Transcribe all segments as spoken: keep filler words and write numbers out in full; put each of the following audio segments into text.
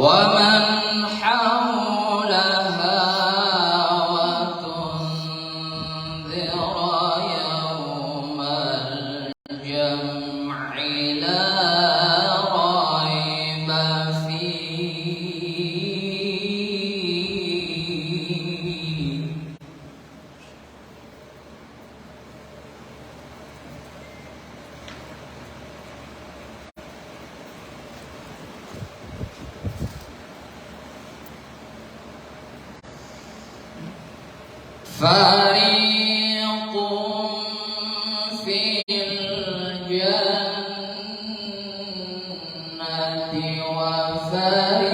ومن حولها وتنذر يوم الجمع لا ريب فيه. فريق في الجنة وفريق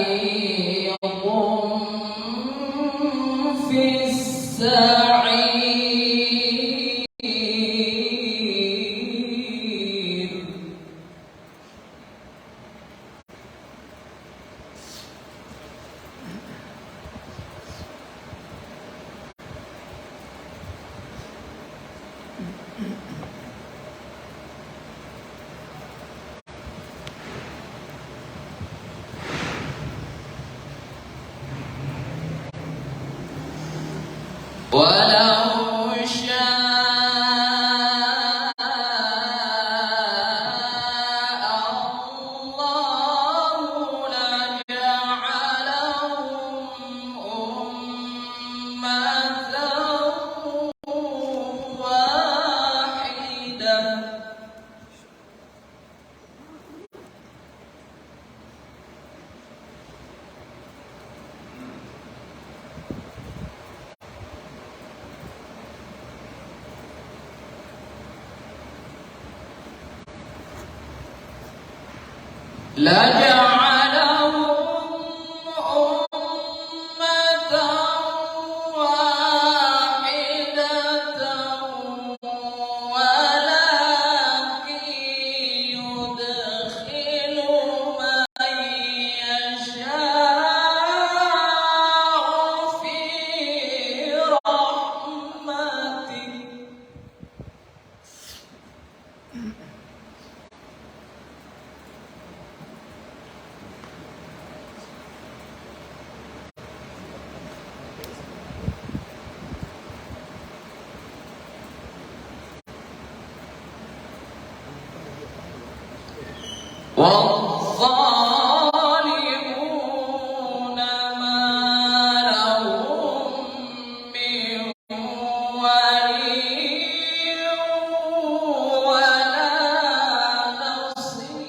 في السعير. ولو شاء الله لجعلهم أمة واحدة. لجعلهم أمة واحدة ولكن يدخل من يشاء في رحمته. والظالمون ما لهم من ولي ولا نصير.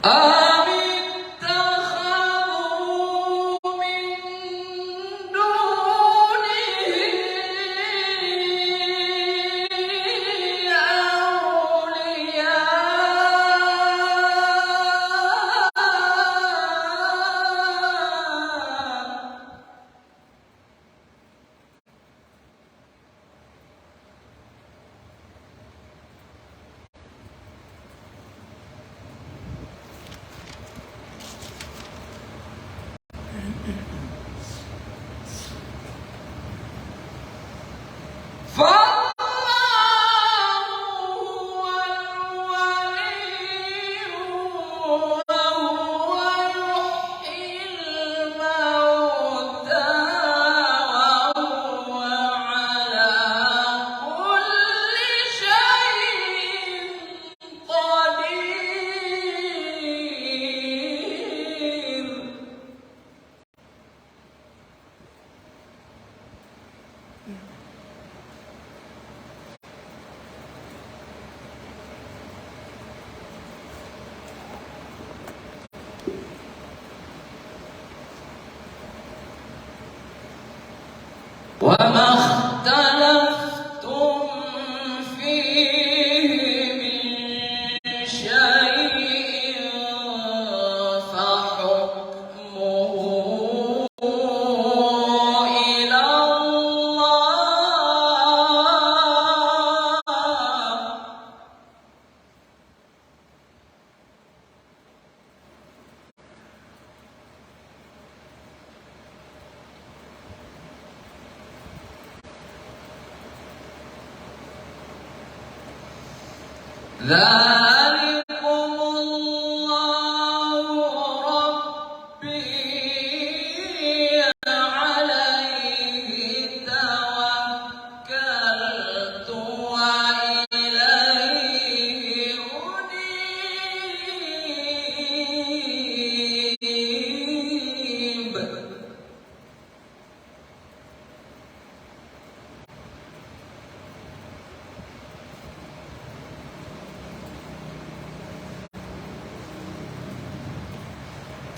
أم اتخذوا من دونه أولياء. ذلكم الله ربي عليه توكلت وإليه أنيب.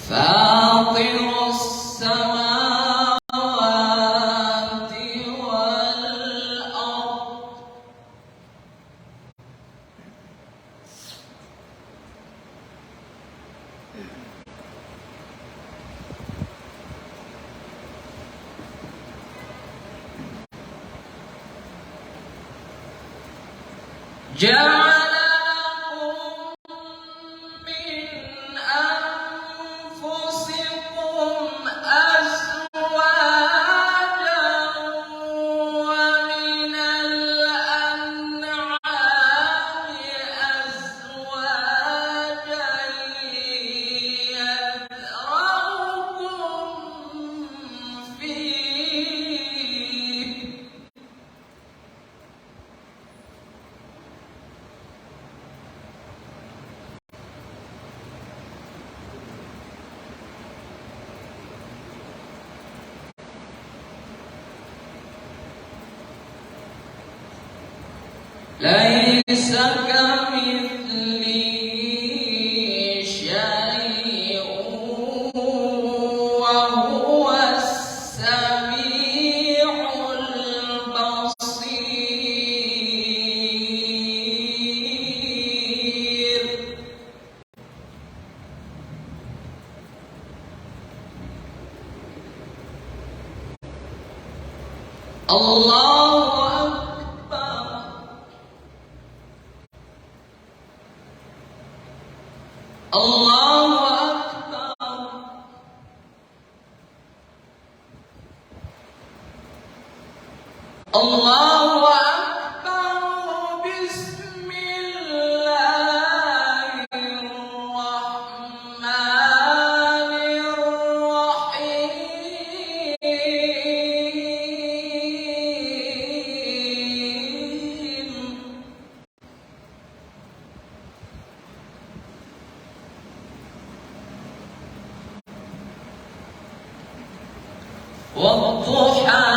فاطر السماوات والأرض. جعل لكم من أنفسكم أزواجا ومن الأنعام أزواجا يذرأكم فيه. ليس كمثله شيء وهو السميع البصير. الله أكبر. الله أكبر. الله أكبر. بسم الله الرحمن الرحيم. والضحى.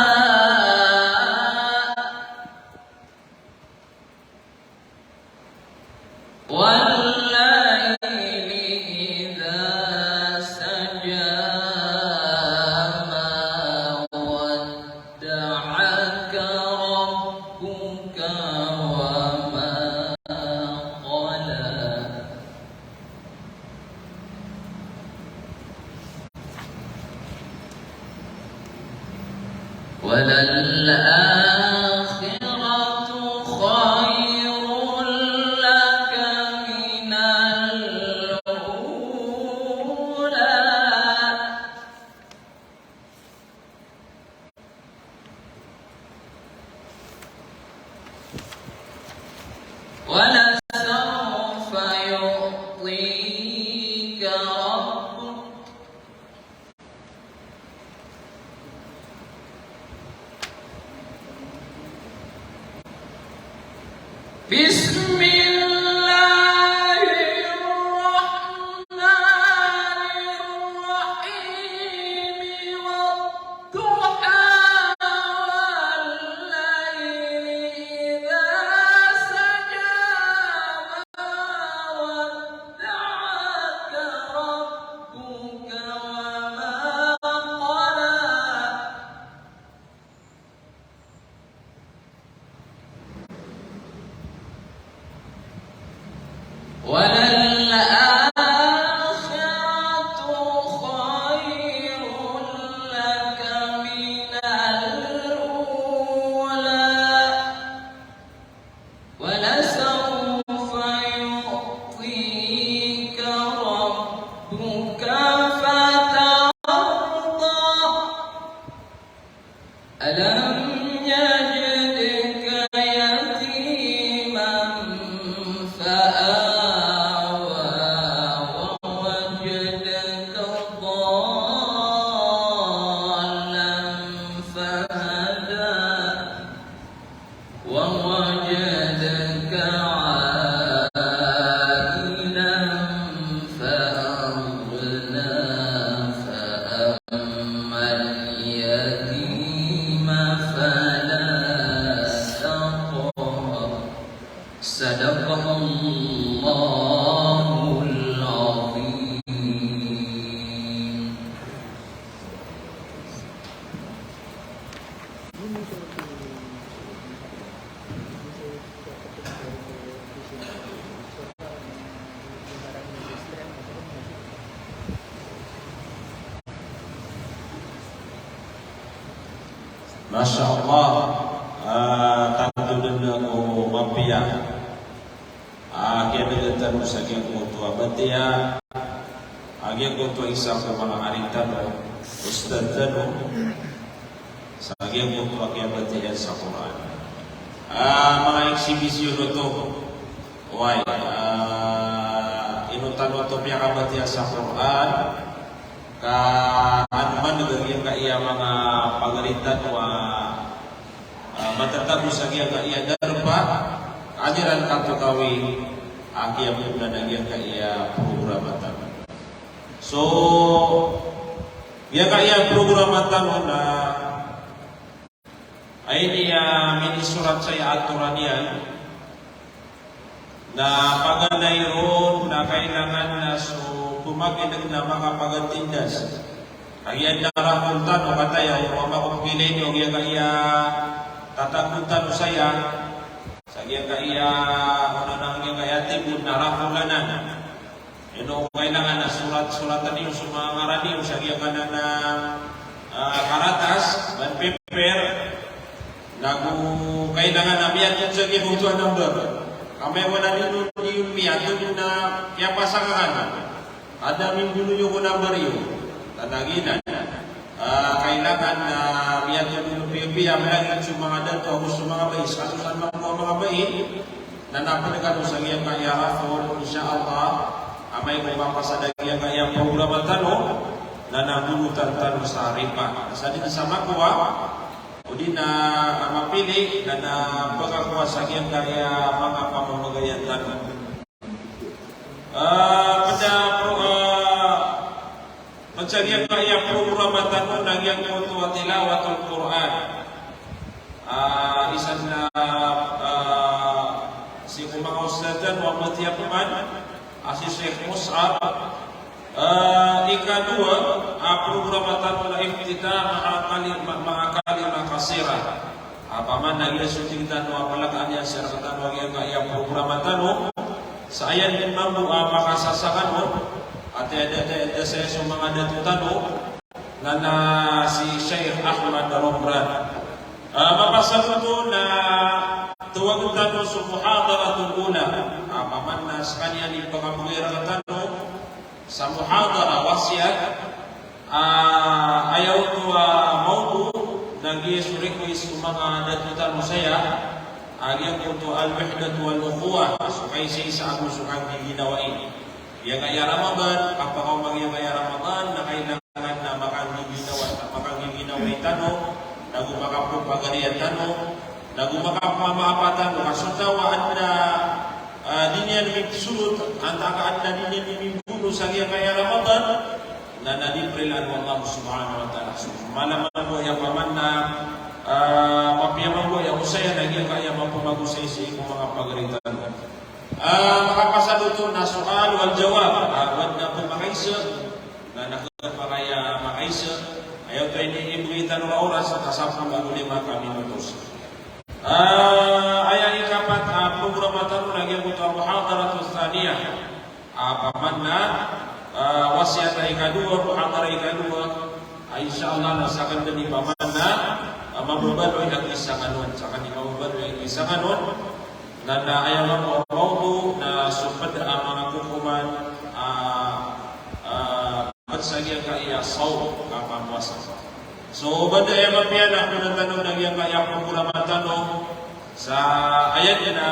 والليل إذا سجى. ما ودعك ربك وما قلى. وللآخرة خير لك من الأولى. ولسوف يعطيك ربك. بسم الله الرحمن الرحيم. والضحى. والليل إذا سجى. ما ودعك ربك وما قلى. وللآخرة خير لك من الأولى. ولسوف يعطيك ربك فترضى. ألم يجدك يتيما صدق الله العظيم. Masha Allah, ah, tanto dn ko mapiya. Ah, kiyadagatan tano sa giyangkoto a batiya, ah, giyangkoto a isa ko manga ari tano, ustadh tano, sa giyangkoto a kiyabatiya sa Qur'an. Ah, manga exhibition oto, oway, ah, ino tano oto piyakabatiya sa Qur'an, ka ano man giyangkaya manga pagari tano a, ah, matatago sa giyangkaya darpa, ka an iran katokawi a kiyapoonan a giyangkaya programa tano. So, giyangkaya programa tano na aya ini a minisorat saya a atoran iyan, na paganay ron na kailangan na so pmakineg na makapagantindas. Kagiya na raffle tano, kataya o manga pagilay niyo giyangkaya tatago tano saya, sa giyangkaya, ano na giyangkaya tibon na raffle anan. Ino kailangan na sorat-soratan iyo so manga ngaran iyo sa giyangkanan a, ah, karatas, band paper, nago kailangan na miyatod sa giyangkoto a number. Amay ka na di niyo miyatod na kiyapasang anan. Aden a mimbaloy iyo ko number iyo. Tataginan. Ah, kailangan na miyatod ino piyapiya, miyatod so manga dato ago so manga bai, sa so san man ko manga bai, na na pd kano sa giyangkaya raffle, insha Allah, amay ko mapasad a giyangkaya programa tano, na na bolotan tano sa ripa. Sa di sa makowa, odi na, ah, mapili, na na pkakowa sa giyangkaya manga pamamagayan tano. Ah, pd a pro-, ah, pd sa giyangkaya programa tano na giyangkoto a tilawatul Qur'an. Ah, isa na, ah, sii ko manga ustadh tano a matiya pman, a si Sheikh Mus'ab. Ah, ikadowa a programa tano na iftitah ma'a kalima, ma'a kalima qasirah. Opama na giya so tig tano a palakanan iyan sii rktano a giyangkaya programa tano. Sa aya dn mambo a makasasangan on, ati a da, da, da saya so manga dato tano, na na si Sheikh Ahmad Romran. Ah, mapasad oto na tawagn tano so muhadaratul ula. Opama na skaniyan i pkabgay rktano sa muhadara wasiyat, ah, aya oto a mawdu na giya so request o manga dato tano saya, a giyangkoto al-wahdah wal ukhuwah, so kaisaisa ago so kanggiginawai. Giyangkaya Ramadan, kapakaoma giyangkaya Ramadan, na kailangan na makanggiginawa, na makanggiginawai tano, nago makapropagariya tano, nago makapamamaapa tano, ka so taw a adn a, ah, di niyan mipsold, antaa ka adn a di niyan mimbono sa giyangkaya Ramadan, na na di prilaan o Allah subhanahu wa ta'ala. So mala mambo aya opama na, ah, mapiya mambo aya osaya na giyangkaya mambo magosay sii ko manga pagari tano. Ah, makapasad oto na su'al wal jawab. Ah, o adn a pmakaisa, na na kna pakay a makaisa. Aya oto a inibgay tano a oras na sapolo ago lima ka minutos. Ah, aya ikapat a programa tano na giyangkoto a muhadaratus thaniyah. Ah, opama na, ah, wasiyat a ikadowa, muhadara ikadowa. Ah, insha Allah na sakn dn i opama na, ah, mababaloy a kisangan on, sakn i mababaloy a kisangan on. Na, na aya mambo a mawdu na so pd a manga kokoman, ah, ah, pd sa giyangkaya sawm, kapamowasa. So, banda aya mapiya na pd tano na giyangkaya programa tano, sa aya dn a,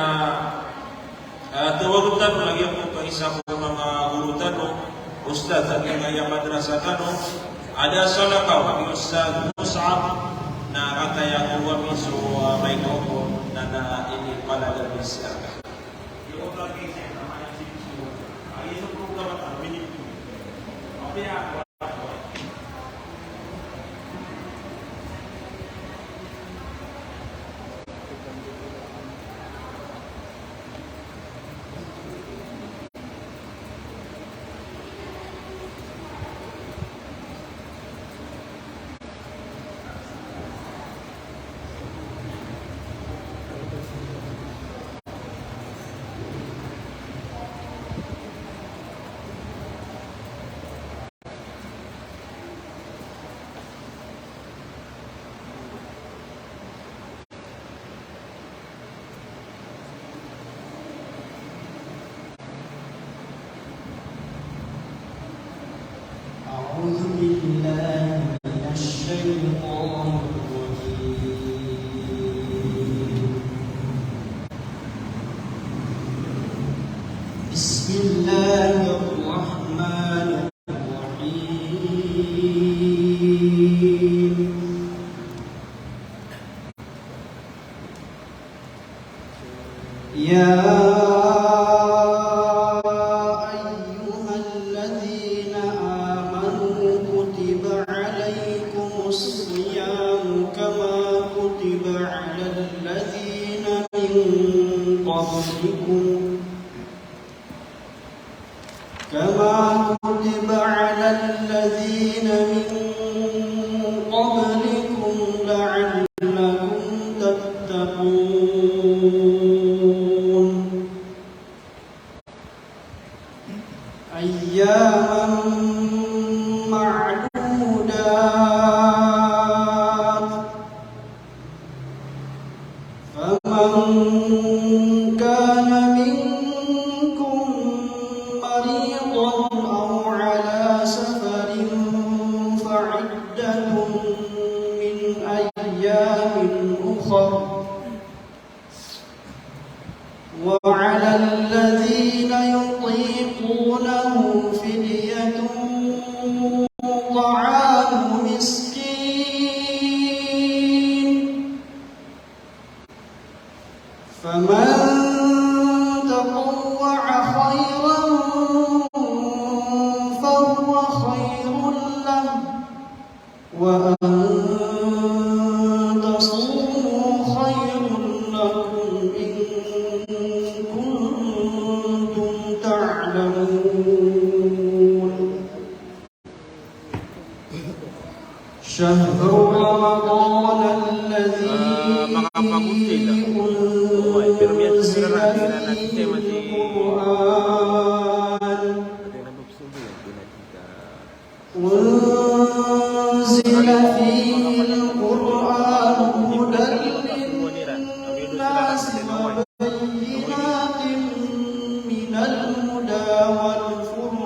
ah, tawagn tano na giyangkoto a isa ko manga guro tano, ustadh a giyangkaya madrasa tano, Ada salakaw i Ustadh Mus'ab, na kataya ko ami so, ah, microphone, na, na inipalagad iyan sii rka. الله الرحمن الرحيم. يا أيها الذين آمنوا كتب عليكم الصيام كما كتب على الذين من قبلكم، كما كتب على الذين من قبلكم لعلكم تتقون. أياما معدودات، فمن كان منكم مريضا أو على سفر فعدة من أيام أخر، وعلى الذين يطيقونه فدية طعام مسكين، فمن تطوع خيرا فهو خير له، وأن تصوموا خير لكم إن كنتم تعلمون. شهر رمضان الذي أنزل فيه القرآن، أنزل فيه القرآن هدى للناس وبينات من الهدى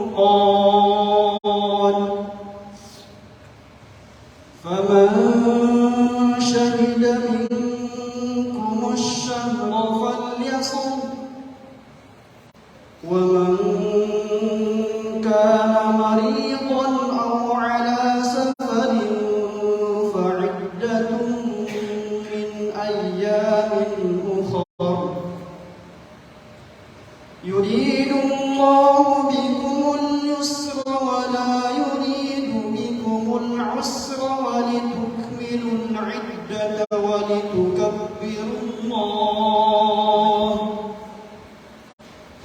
والفرقان، فمن شهد منكم الشهر فليصمه، ومن كان مريضا أو على سفر فعدة من أيام أخر، يريد الله بكم اليسر ولا يريد بكم العسر ولتكملوا العدة ولتكبروا الله،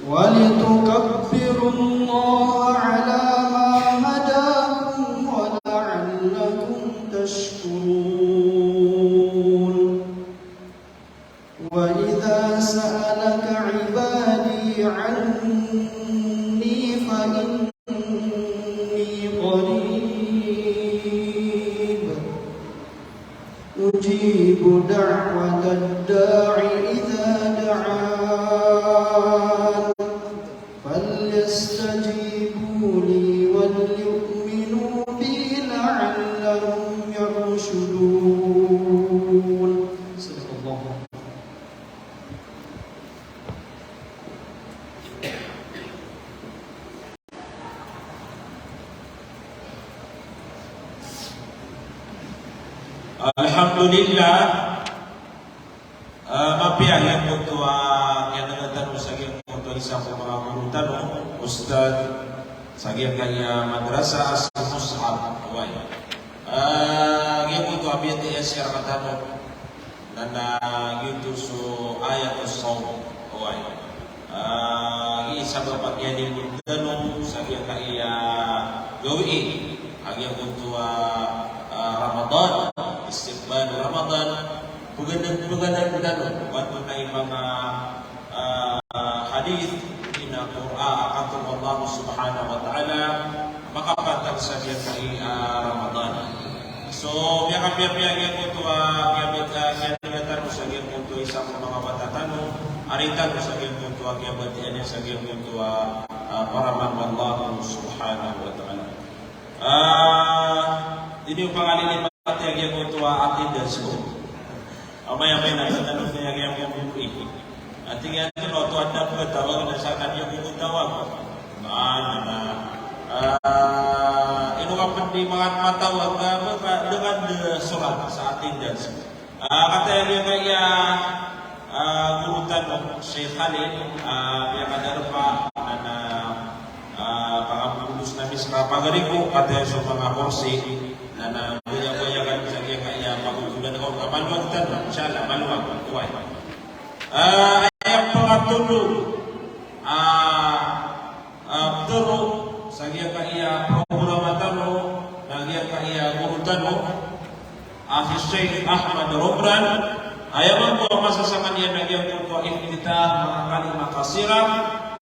ولتكبروا الله على ما هداكم ولعلكم تشكرون. وإذا سألك عبادي عني فإني قريب أجيب دعوة الداع إذا دعان فليستجيبوا لي وليؤمنوا بي لعلهم يرشدون. صدق الله. Alhamdulillah. Ah, mapiya giyangkoto a kiyaadn tano sa giyangkoto a isa ko manga guro tano, ustadh, sa giyangkaya madrasa As-Mus'ab, oway. Ah, giyangkoto a biyatiya siya rkatano. Na, na giyoto so ayat as-sawm. Oway. Ah, giya sabap a kiyaadn tano sa giyangkaya gawii a giyangkoto a, ah, Ramadan, istiqbal Ramadan, pgann, pgann tano, antonaa i manga ah, hadith, odi na Qur'an, a katharo o Allah subhanahu wa ta'ala a makapantag sa giyangkai a Ramadan. So, miyakapiyapiya giyangkoto a, ah, kiyabat, ah, kiyabat tano sa giyangkoto a isa ko manga wata tano, ari tano sa giyangkoto a kiyabatiya niyan sa giyangkoto a, ah, paraman o Allah subhanahu wa ta'ala. Ah, di niyo pangalilipati a giyangkoto a attendance ko. Amay-amay na, tatanong na giyangkoto a giyangkoto a Ati giya tano oto adn a pkhatawag na sa kaniyan ko pkhatawag. Na, na, ah, ino ka pn di manga matawag ka, ka, dengan di surat sa attendance. Ah, kataya giyangkaya, ah, guro tano, Sheikh Khalil, ah, piyakadarpa, na, na, ah, pangabulos na misra pagari ko, kataya so manga korsi, na, na, gaya-gaya kan sa giyangkaya pagogodan ko, ah, maluag tano, inshallah, maluag, kuwai. Ah, aya pangatolo, ah, ah, ptharo sa giyangkaya programa tano, na giyangkaya guro tano, a si Sheikh Ahmad Romran, aya mambo a masa skaniyan na giyangkoto a iftitah, manga kalima qasira,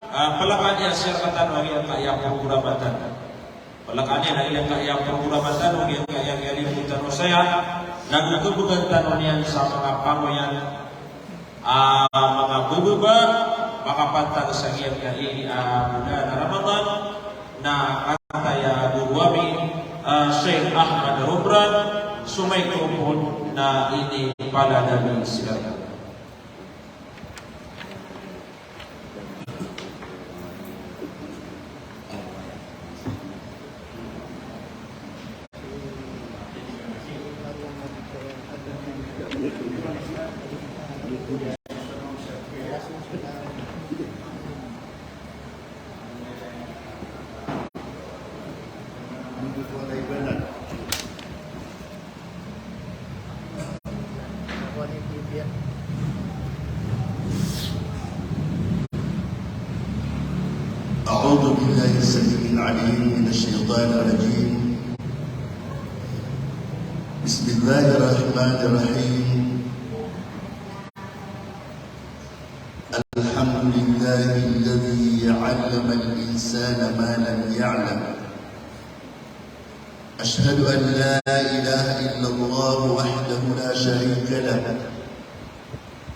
ah, plakan iyan sii rktano a giyangkaya programa tano. Plakan iyan a giyangkaya programa tano, giyangkaya kalimo tano saya, na gkbgan tano niyan sa manga pangoyan, ah, manga bababa, makapantag sa giyangkaya, ah, bolan a Ramadan, na kataya guro ami, ah, Sheikh Ahmad Romran, so microphone na inipalad ami sii rktano. أعوذ بالله السميع العليم من الشيطان الرجيم. بسم الله الرحمن الرحيم. الحمد لله الذي علم الإنسان ما لم يعلم. أشهد أن لا إله إلا الله وحده لا شريك له،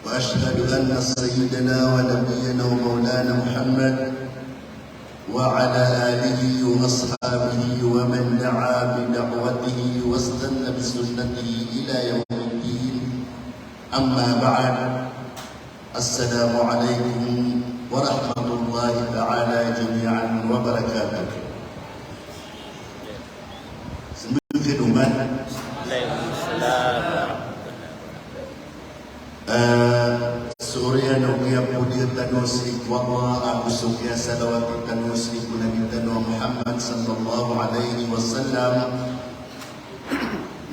وأشهد أن سيدنا ونبينا ومولانا محمد وعلى آله وأصحابه ومن دعا بدعوته واستن بسنته إلى يوم الدين. أما بعد. السلام عليكم ورحمة الله تعالى جميعا وبركاته. Sembag ka doman. Waalaikumsalam. Eh, so oriyan o kiyapodiya tano sii ko Allah, ago so kiyasalawati tano sii ko Nabi tano Muhammad sallallahu alaihi wasallam.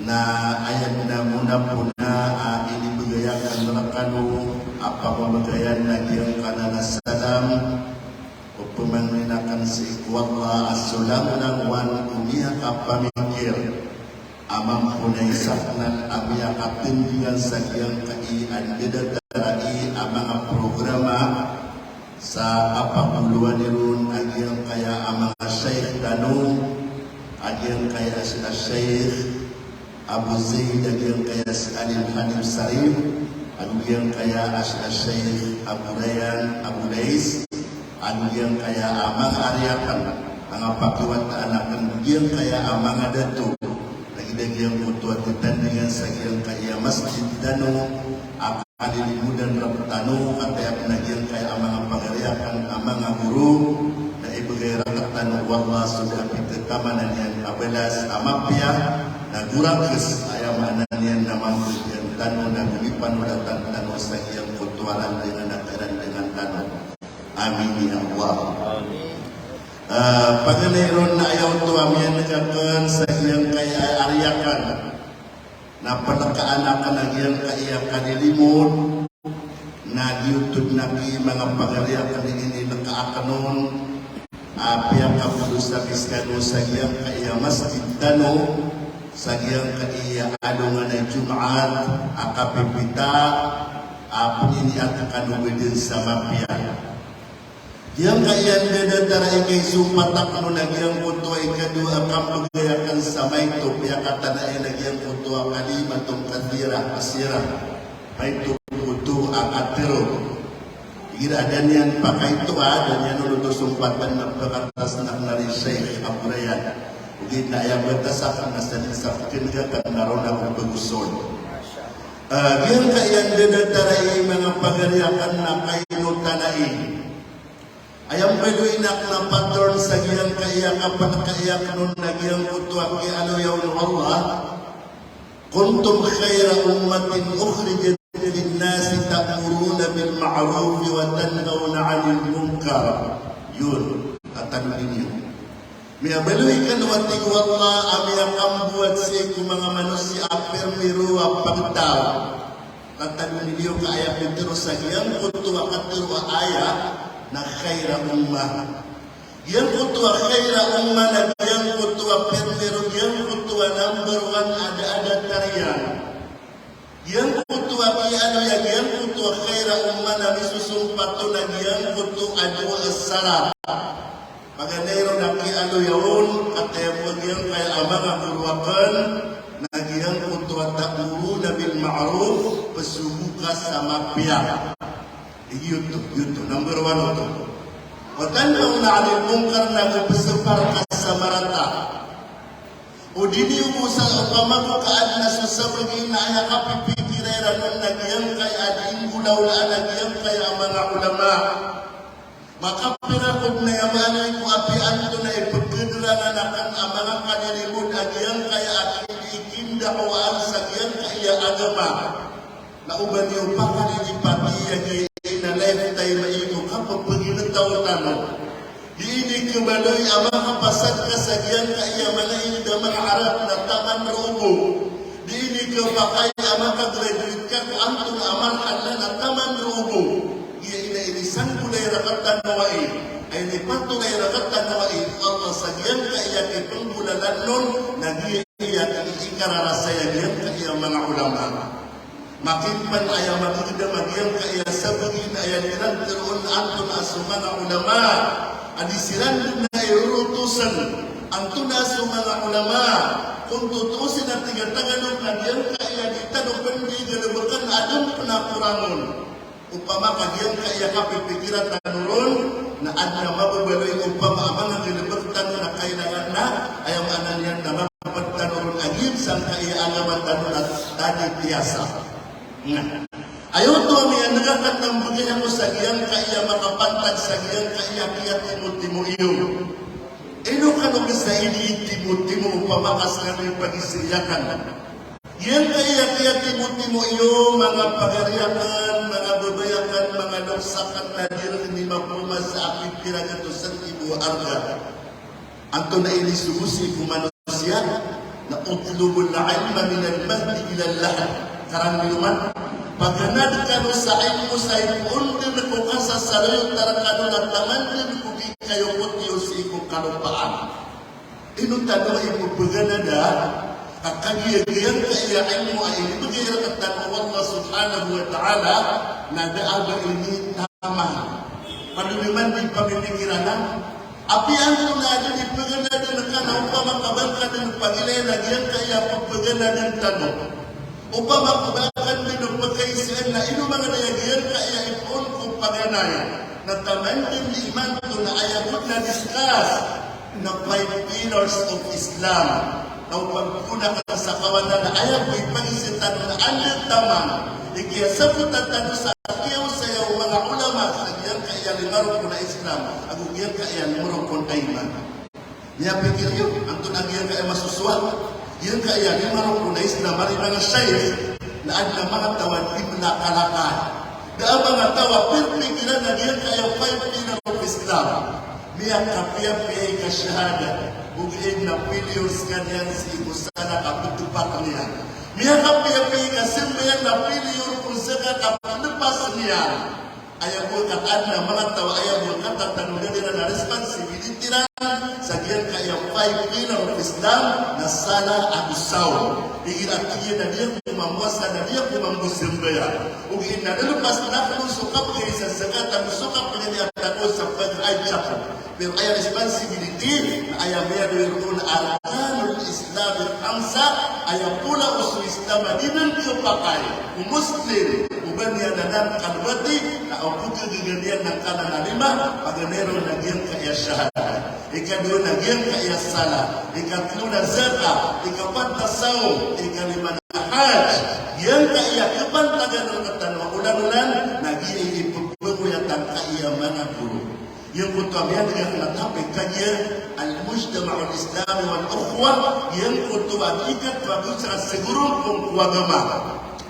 Na aya dn a mona-mona a inibgay akn rkano a pamamagayan na giyangkanan a salam, o pamangnin akn sii ko Allah a so langolangowan o miyakapamikir a mambo na isaknal a miyakatindingan sa giyangkai a ndadatarai a manga programa sa kapagolowan iron a giyangkaya a manga shaykh tano, a giyangkaya a Shaykh Abu Zaid, a giyangkaya si Alim Halim Sarif, a giyangkaya a Shaykh Abu Rayan, Abu Lais, a giyangkaya a manga ari akn, a manga pakiwataan akn, giyangkaya a manga dato, lagid a giyangkoto a titandingan sa giyangkaya masjid tano, a kalilimodan rktano, kataya pn a giyangkaya a manga pagari akn a manga goro, na ibgay rktano o Allah so da a pithamanan iyan a balas a mapiya, na gorages, aya maana niyan na mambgan tano, na gomipanolatang tano sa giyangkoto a randngan a karandngan tano. Amin ya Allah. Amin. Ah, paganay ron na aya oto a miyaneg akn sa giyangkaya a ari akn. Na palkaan akn a giyangkaya kalilimod, na giyoto dn a ki manga pagari akn i inilka akn on, a piyakabolosa mi skano sa giyangkaya masjid tano, sa giyangkaya alongan a Jumaat, a kapipita, a pniniat kano bdn sa mapiya. Giyangkaya ndadatarai, kaisompat akn on a giyangkoto a ikadowa a kambgay akn sa maito, piyakatana iyan a giyangkoto a kalimatun kathira, qasira. Maito oto a katharo. Igira da niyan pakaito a, da niyan oto sompatan na pakatas na kna ri Shaykh Abu Rayan. Ogaid na aya batas akn na sa dn sa pkneg akn na roo na ko pagosod. Ah, giyangkaya datar ai manga pagari akn na kaino tano i. Aya mbaloy na kna pattern sa giyangkaya kapakaiyak on na giyangkoto a kiyaaloya on o Allah. Kuntum khayra ummatin ukhrijat lin-nasi ta'muruna bil ma'rufi wa tanhawna 'anil munkar. Iyan, a tano niyo. Miyabaloy kano a tig o Allah a miyakambowat sii ko manga manosiya a pirmiro a pagtaw. Ka tano niyo ka aya pitharo sa giyangkoto a katharo a ayat na khayra ummah. Giyangkoto a khayra ummah na giyangkoto a pirmiro, giyangkoto a number one a da a datar iyan. Giyangkoto a kiyaaloya giyangkoto a khayra ummah na misosompat on na giyangkoto a dowa a sarat. Paganay ron a kiyaaloya on, kataya bo giyangkaya a manga goro akn, na giyangkoto a ta'muruna bil ma'ruf, pzogo ka sa mapiya. Giyoto, giyoto, number one oto. Wa tanhawna 'anil munkar, na go pzapar ka sa marata. O di niyo bo sa opama ko ka adn a so sabagi na aya kapipikira iran on na giyangkaya a di inggolawlaan a giyangkaya a manga ulama. Makapira ko dn aya maana ko apiya antonaa i pkhadranan akn a manga kalilimod a giyangkaya a kindi-, kindidawaan sa giyangkaya a agama. Na oba niyo pakalilipati a giya ina lifetime a ino kapapagiltaw tano. Di ini khabaloy a makapasad ka sa giyangkaya manga ino da manga arat na taman roo bo. Di ini khapakay a makagraduate ka ko antonaa a marhala na taman roo bo. Giya ina ini sanggolay rktano ai, a inipatolay rktano ai o Allah sa giyangkaya kipnggolalan on, na giya aya ikararasay a giyangkaya manga ulama. Makimpn aya magdam a giyangkaya sabagi na aya niran tharoon antonaa so manga ulama a di siran dn aya rorotosn, antonaa so manga ulama. Kon totoo sii na tig a Tagalog na giyangkaya di tano pn di galbkn a adn pn a korang on. Opama ka giyangkaya kapipikiran tano ron, na adn a mababaloy opama a manga galbk tano na kailangan na, aya maana niyan na mapd tano ron a giya sangkaya agama tano na tani tiyasa. Na aya oto a miyan'g akn na mbgay ako sa giyangkaya makapantag sa giyangkaya kiyatimotimo iyo. Ino kano kisa initimotimo opama ka skano i pagizaan akn. Giyangkaya kiyatimotimo iyo, manga pagari akn, manga babay akn, manga loks akn, na di rkn mapoma sa apiya pira gatos ribo a arga. Antonaa i inisogo sii ko manosiya na utlubul ilma minal mahdi ilal lahd. Karang niyo man, paganad kano sa ilmo sa ipoon dn ko kasasaloy o tara kano na taman dn ko di kayo kotiyo sii ko kalopaan. Ino tano i pphaganadan a kagiya giyangkaya ilmo a inibgay rktano o Allah subhanahu wa ta'ala na da a ba ini taman. Pd oman di pamimikiran a apiya antonaa dn i pphaganadan ka na opama ka ba ngka dn pagilaya na giyangkaya pphaganadan tano. Opama ka ba ngka dn pkhaisaan na ino manga daya giyangkaya ipoon ko paganay. Na taman dn imanto na aya bo na discuss na five pillars of Islam. Na o pagpona ka sa kawanan na aya bo i pagizaan tano na anda taman i kiyasabotan tano sa kiyaosaya o manga ulama sa giyangkaya lima rokon a Islam ago giyangkaya lima rokon a iman. Miyapikir iyo, antonaa giyangkaya masosowa, giyangkaya lima rokon a Islam, ari manga shaykh, na adn a manga taw a di manakalakal. Da a manga taw a pirpikiran a giyangkaya five pillar of Islam. Miyakapiyapiya i ka-shahada, ogaid na failure skaniyan sii ko sala ka ptpakn iyan. Miyakapiyapiya i kasambayang na failure ko zakat ka pnlpas niyan. Aya bo a kaadn a manga taw a aya bo a katatanodan iran a responsibility ran sa giyangkaya five pillar of Islam na sala ago sawm. Igira tig iyan a di ako mamowasa na di ako mambosambayang. Ogaid na lpas akn on so kapkhaisa sa zakat ago so kapkhailay a takaw sa pag-hajj ako. Pero aya responsibility na aya miyadowa roo na arkanul Islam al-khamsa, aya pola o so Islam a di dn khapakay o Muslim o ba niyan anan kalbati na o pkagaga niyan angkanan a lima, paganay ron na giyangkaya shahada. Ikadowa na giyangkaya sala, ikatlo na zakat, ikapat na sawm, ikalima na hajj. Giyangkaya kapantagan rktano a olan-olan na giya i ipagbagoyat angkaya manga goro. Giyangkoto a miyadg akn a topic kagiya al-mujtama'ul islami wal ukhwa, giyangkoto a giya kapagosay sa goro ko agama.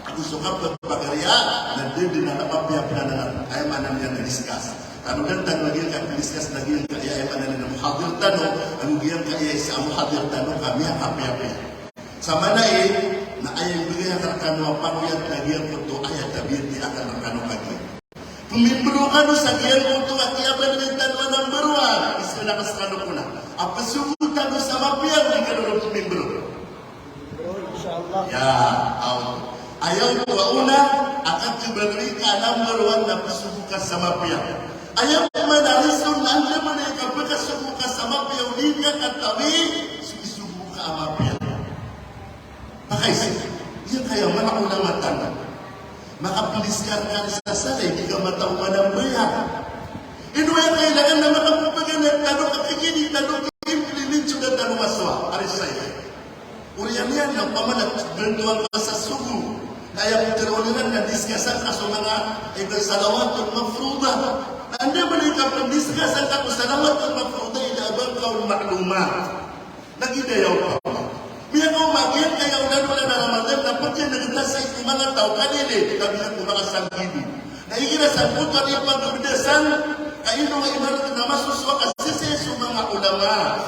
Ago so kapagariya na da dn a mapiya pn anan, aya maana niyan na discuss. Tanodan tano a giyangkaya discuss na giyangkaya, aya maana niyan na muhadir tano, ago giyangkaya isa a muhadir tano ka miyakapiyapiya. Sa maana i, na aya imbgay akn rkano a pagoyat na giyangkoto aya tabiat i akn rkano kagiya. Pmimbro kano sa giyangkoto a kiyabangi tano a number one, isa na kaskano ko na. A psogo tano sa mapiya, di kano pmimbro. Insha Allah. Ya, aw. Aya oto a ona, a kakibangi ka a number one na psogo ka sa mapiya. Aya maana a reason na anda man i kapkasogo ka sa mapiya, o di ka katawi so isogo ka a mapiya. Makaisa, giyangkaya manga ulama tano. Makapndiscuss ka sa sala i di ka mataw manambayang. Ino aya kailangan na makapagana tano, kakikini tano, ki-implement so da tano masowa, ari saya. Oriyan iyan na opama na bantoan ka sa sogo. Na aya ptharoon iran na discuss ka so manga, eh, salawatul mafruḍah. Na anda man i kapndiscuss ka ko salawatul mafruḍah, i da a ba ka on ma'lumat. Na giya opama. Miyakaoma giyangkaya olan-olan a Ramadan na pkhan'g ta sii ko manga taw ka lilid, na giya ko manga sanggibi. Na igira sangkoto a di pagabdasan, ka ino a imanat na masosowa ka sii so manga ulama.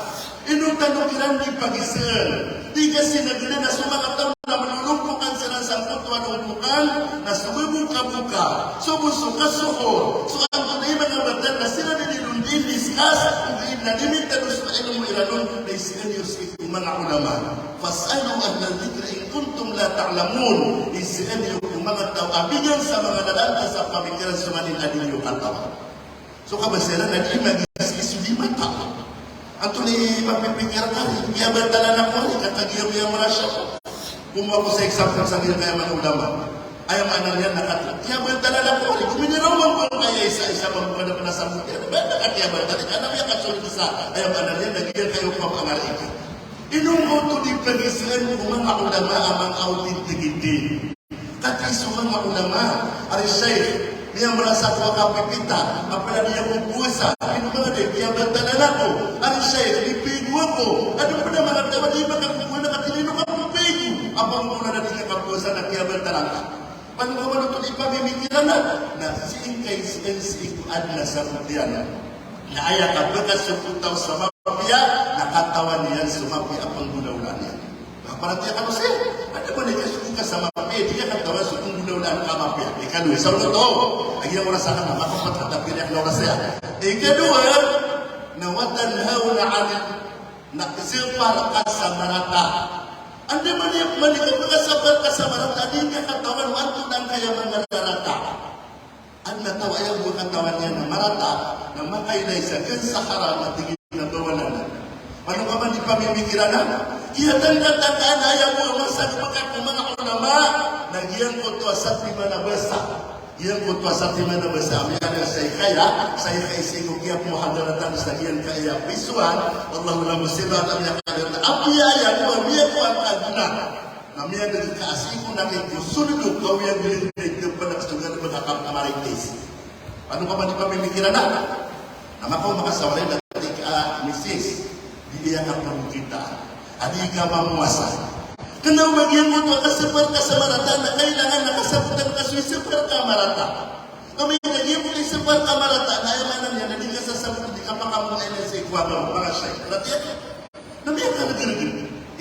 Ino tano kiran di pagisn. Di ka sinagdn a so manga taw na mlolompokan siran sangkoto a lompokan, na so bbokaboka, so bo so kasuhur, so antonaa i manga batan na siran i di ron di discuss, ogaid na limitado so ilmo iran on, na isaan iyo sii ko manga ulama. Fas'alu ahla dhikri in kuntum la ta'lamun. Isaan iyo ko manga taw a bigan sa manga lalan ka sa pamikiran so manin a di niyo katawan. So kabasa iran na di magigisgis so di mata. Antonaa i mapipikir ka ari, kiyabatalan ako ari, ka kagiya miyamrasa ko. Komowa ako sa example sa giyangkaya manga ulama. Aya maana niyan na kati, kiyabatalan ako ari, gominiraw man ko angkaya isa, isa man ko na pnasamot iyan. Ba na ka kiyabatalan, ka na miyakasold sa, aya maana niyan na giyangkaya opama a ngari ka. Ino oto di pagisaan ko manga ulama a manga authenticity. Kati so manga ulama, ari Shaykh, miyamrasa ako a kapipita, a pd a di ako powasa, ino manga di, kiyabatalan ako, ari Shaykh, mipaigo ako, adn pd a manga taw a di makapowasa, kati ino ka mipaigo, a pangkolan a di ka kapowasa na kiyabatalan ka. Pano ka man oto di pamimikiran na, na sii ngka i sii, sii ko adn a sabot iyan. Na aya kabaka so taw sa mapiya, na katawan iyan so mapiya a panggolawlaan iyan. Na paratiyaya kano sii, anda man i kasogo ka sa mapiya, di ka katawan so panggolawlaan ka a mapiya. Ikadowa, isa oto, a giya oras akn na makapat ka, tapi di akn oras iyan. Ikadowa, na wa tanhawna 'anil, na separ ka sa marata. Anda man i, man i kabaka separ ka sa marata, di ka katawan o antonaa angkaya manga rarata. Adn a taw a aya bo a katawan iyan a marata, na makailay sa gn sa haram a tig iyan a bawalan. Pano ka man di pamimikiran na, kiyatangkatangkaan a aya bo a masa a kabaka ko manga ulama, na giyangkoto a satiman a basa. Giyangkoto a satiman a basa, a miyaaloy sa ikaya, sa ikaya sii ko kiyapohadaratan sa giyangkaya a pisoan, Allahumma salli ala Muhammad, apiya aya bo a miyakowa a gona. Na miyadg ka a sii ko naki ko soldo ka oyagoyag na ipanakas o garbk a kamarites. Pano ka man di pamimikiran na, na makaoma ka sa walay na tig a misis, di aya ka pagokita a di ka mamowasa. Kna o ba giyangkoto a kasepar ka sa marata na kailangan na kasabotan ka so isepar ka a marata. Amay ka giyangkoto a isepar ka a marata na aya maana niyan na di ka sasabot, di ka pakamowa iyan sii ko agama, manga Shaykh. Rati ako. Na miyakaragrg.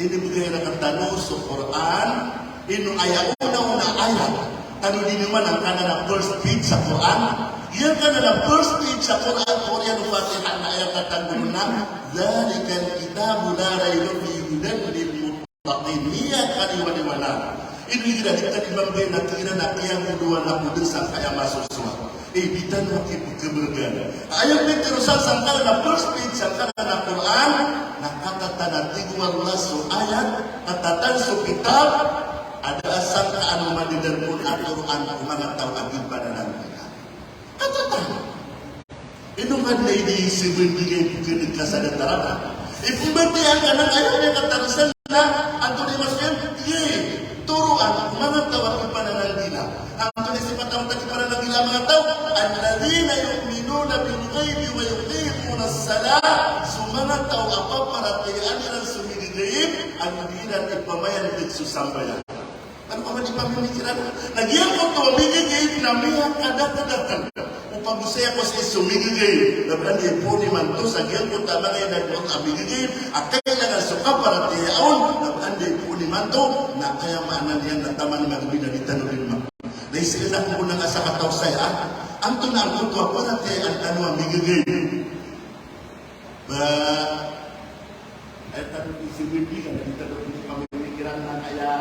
Inibgay rktano so Qur'an, ino aya ona-ona a ayat. Tano di niyo man angkanan a first page sa Qur'an. Giyangkanan a first page sa Qur'an, ko oriyan o Fatiha na aya katanggol on na, "Dhalikal kitabu la rayba fihi hudan lil muttaqin." Miyakaliwaliwanag. Ino igira di ka di mamgay na tig iran a kiyagolowan ako dn sangkaya masosowa. Eh, di tano ki-, kibgay. Aya pitharo sa sangkanan a first page sangkanan a Qur'an, na katatan a tig o Allah so ayat, katatan so kitab, a da a sangkaan o madadar on a toroan o manga taw a di pananangkila. Katatan. Ino ka dn i di sii bo mbgay pkhan'g ka sa datar a? Ipmbatiya ngka na aya miyakatarisan na antonaa i masoyan, aya toroan o manga taw a kipanananggila. Antonaa i sipat a kipanananggila a manga taw? Alladhina yu'minuna bil ghaybi wa yuqimunas salah. So manga taw a paparatiyayaan iran so migagaib, a di iran ipamayan'g so sambayang. Ano ka man di pamimikiran? Na giyangkoto a migagaib na miyakadakdakl. O pagosaya ko sii so migagaib, na ba anda i poon imanto sa giyangkoto a manga inadn o Allah a migagaib a kailangan so kaparatiyaya on, na ba anda i poon imanto, na aya maana niyan na taman a manga bida di tano dn ma- Na isii na ko na ka sakataw saya, antonaa angkoto a paratiyayaan tano a migagaib? Ba, aya tano di sii bo mbgay na di tano di pamimikiran na aya,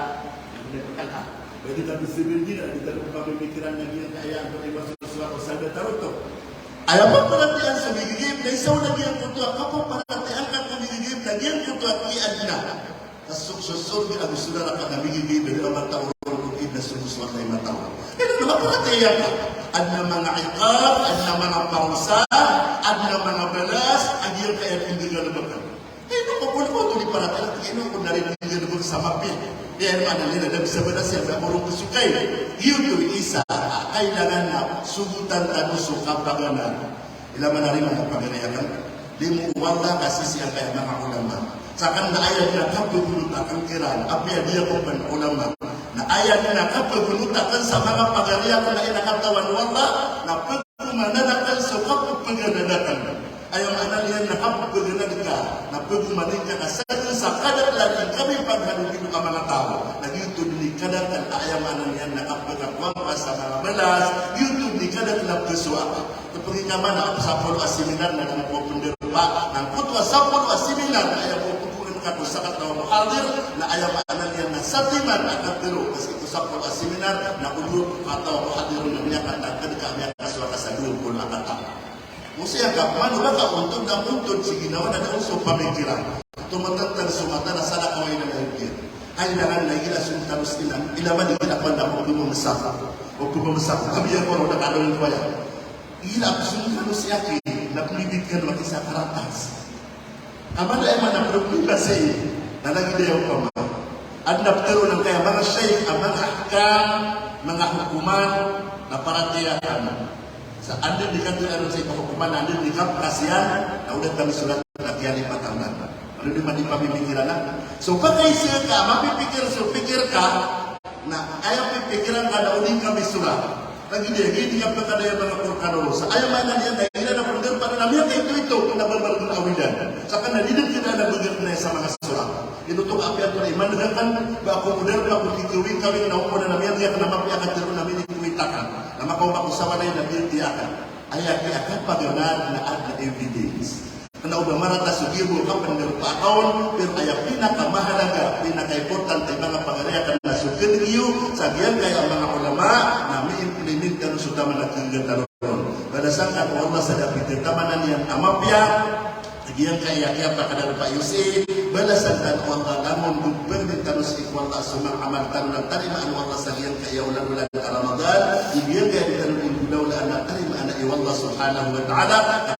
ba di tano sii bo mbgay na di tano pamimikiran na giyangkaya antonaa i masosowa ko sa datar oto. Aya paparatiyayaan so migagaib, na isa on a giyangkoto a kapaparatiyayaan ka ko migagaib na giyangkoto a kiyaadna. Ka so, so sorga ago so naraka na migagaib a da a mataw ron ko di na so mosowat a mataw. Ino na paratiyaya ka? Adn a manga iqab, adn a manga parusa, adn a manga balas a giyangkaya pindgalbkn. Ino ko kon ko oto di paratiyaya, ino ko na ri pindgalbk sa mapiya. Aya maana niyan na da bisa balas iyan sa borong ko sokay. Giyoto i isa a kailangan na sogotan tano so kapaganad. Ilay man a ri manga pagari akn, limo o Allah ka sisii angkaya manga ulama. Sakn na aya dn a kapagonot akn kiran, apiya di ako pn ulama. Na aya dn a kapagonot akn sa manga pagari akn na aya katawan o Allah, na pagomanan akn so kapaganad akn. Aya maana niyan na kapaganad ka, na pagomanan ka na sadn sa kadaklan i kapaghalogilog a manga taw. Na giyoto dn i kadaklan, aya maana niyan na kapagkawang ka sa manga balas, giyoto dn i kadaklan a psowa ka. Pagingkaman a sapolo a seminar na giyangkoto a pndarpa, na giyangkoto a sapolo a seminar na aya bo pn ka ko sakataw a muhadir, na aya maana niyan na sa timan a katharo, ka sii ko sapolo a seminar, na o dowa polo a kataw a muhadir na miyakatagad ka, miyakasowa ka sa dowa polo a kataw. Mosaya ka, mano ba ka ontod na ontod sii ginawa na da on so pamikiran. Oto matantang so mata na salakaw a ina na ipiya. Kailangan na igira so tano sii na, ila man igira ko na ko pmamsak. Ko pmamsak. Apiya ko na ka da on ko aya. Ila ko so tano sii aki, na pmbibitkan o aki sa karatas. Ka mala aya maana pmbibasa i, na lagid aya opama. Adn a ptharoon angkaya manga shaykh a manga ahkam, manga hokoman, na paratiyaya tano. Sa anda di katharo sii ko hokoman, anda di kapkasiyan, na o da tano sorat na kiyalipatan tano. Anda di man di pamimikiran a. So, pakaisa ka, mapipikir so pikir ka, na aya pipikiran ka na o di ka misorat. Lagid iyan, giya di kapkadaya manga Qur'an o sa. Aya maana niyan na igira na pndarpa na miyakaito-ito, na ba margn a awidan. Sakn na di dn kna na bgan na sa manga sorat. Ino oto ka apiya oto na imaneg akn, ba ako pndarpa ko di kawing-kawing na opama na miyakaito na mapiya ka tharo na minikawit akn. Na makaoma ko sawa na aya na biyatiya akn. Aya kiyapaganad na adn a evidence. Kna o ba marata so giya bo kapndarpa ka on, pero aya pinakamahalaga, pinaka-importante manga pagari akn na so kn iyo, sa giyangkaya manga ulama, na mi-implement tano so taman a kngga tano ron. Balasan kano o Allah sa da pithataman iyan a mapiya, giyangkaya kiyapakadarpa iyo sii, balasan kano o Allah langon o pagnin tano sii ko Allah so manga amal tano na tarimaan o Allah sa giyangkaya olan-olan a Ramadan, giyangkaya di tano inggolawlaan na tarimaan o Allah subhanahu wa ta'ala,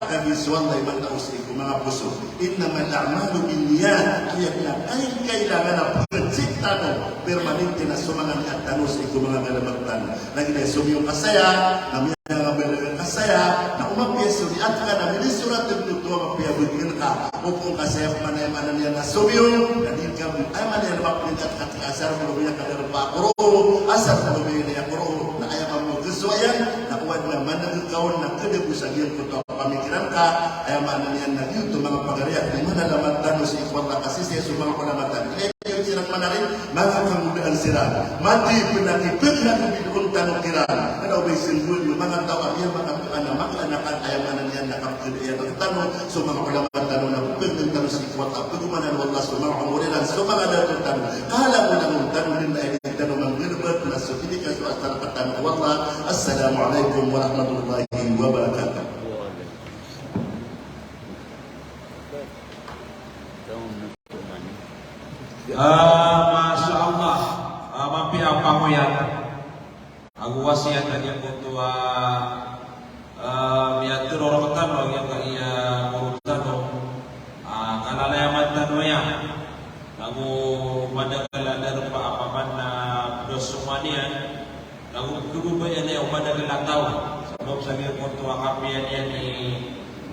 kagiya so Allah i matao sii ko manga poso. Innamal a'malu binniyat, aya dn a kailangan a pagcheck tano, permanente na so manga niyat tano sii ko manga galbk tano. Lagid iyan so miyong ka saya, na miyangabaloy ka saya, na o mapiya so niyat ka na minisorat dn oto a mapiya bgan ka. Opama ka saya pman aya maana niyan na so miyong, na di ka, aya maana niyan na mapiya ka Asar ko lobi a kadarpa ko roo, asar ko lobi a ko roo, na aya mambo gso iyan, na o adn a maneg ka on na kd bo sa giyangkoto a pamikiran ka, aya maana niyan na giyoto manga pagari akn, di manalamat tano sii ko Allah ka sii so manga ulama tano. Aya giyoto siran manarin, manga kangodaan siran. Mati pn a di pn a di on tano kiran. Kna o ba isnggoan o manga taw a miyamaka ana makaanakan, aya maana niyan na kapkd iyan rktano so manga ulama tano na pkdn tano sii ko Allah, pgomanan o Allah so manga omor iran, so manga dato tano. Kala ko na on tano dn na aya di tano manggalbk na so tinikas o asar rktano o Allah. Assalamu alaikum warahmatullahi wabarakatuh. Ah, Masha Allah. Ah, mapiya a pangoyat ago wasiyat a giyangkoto a, ah, miyatharo rktano.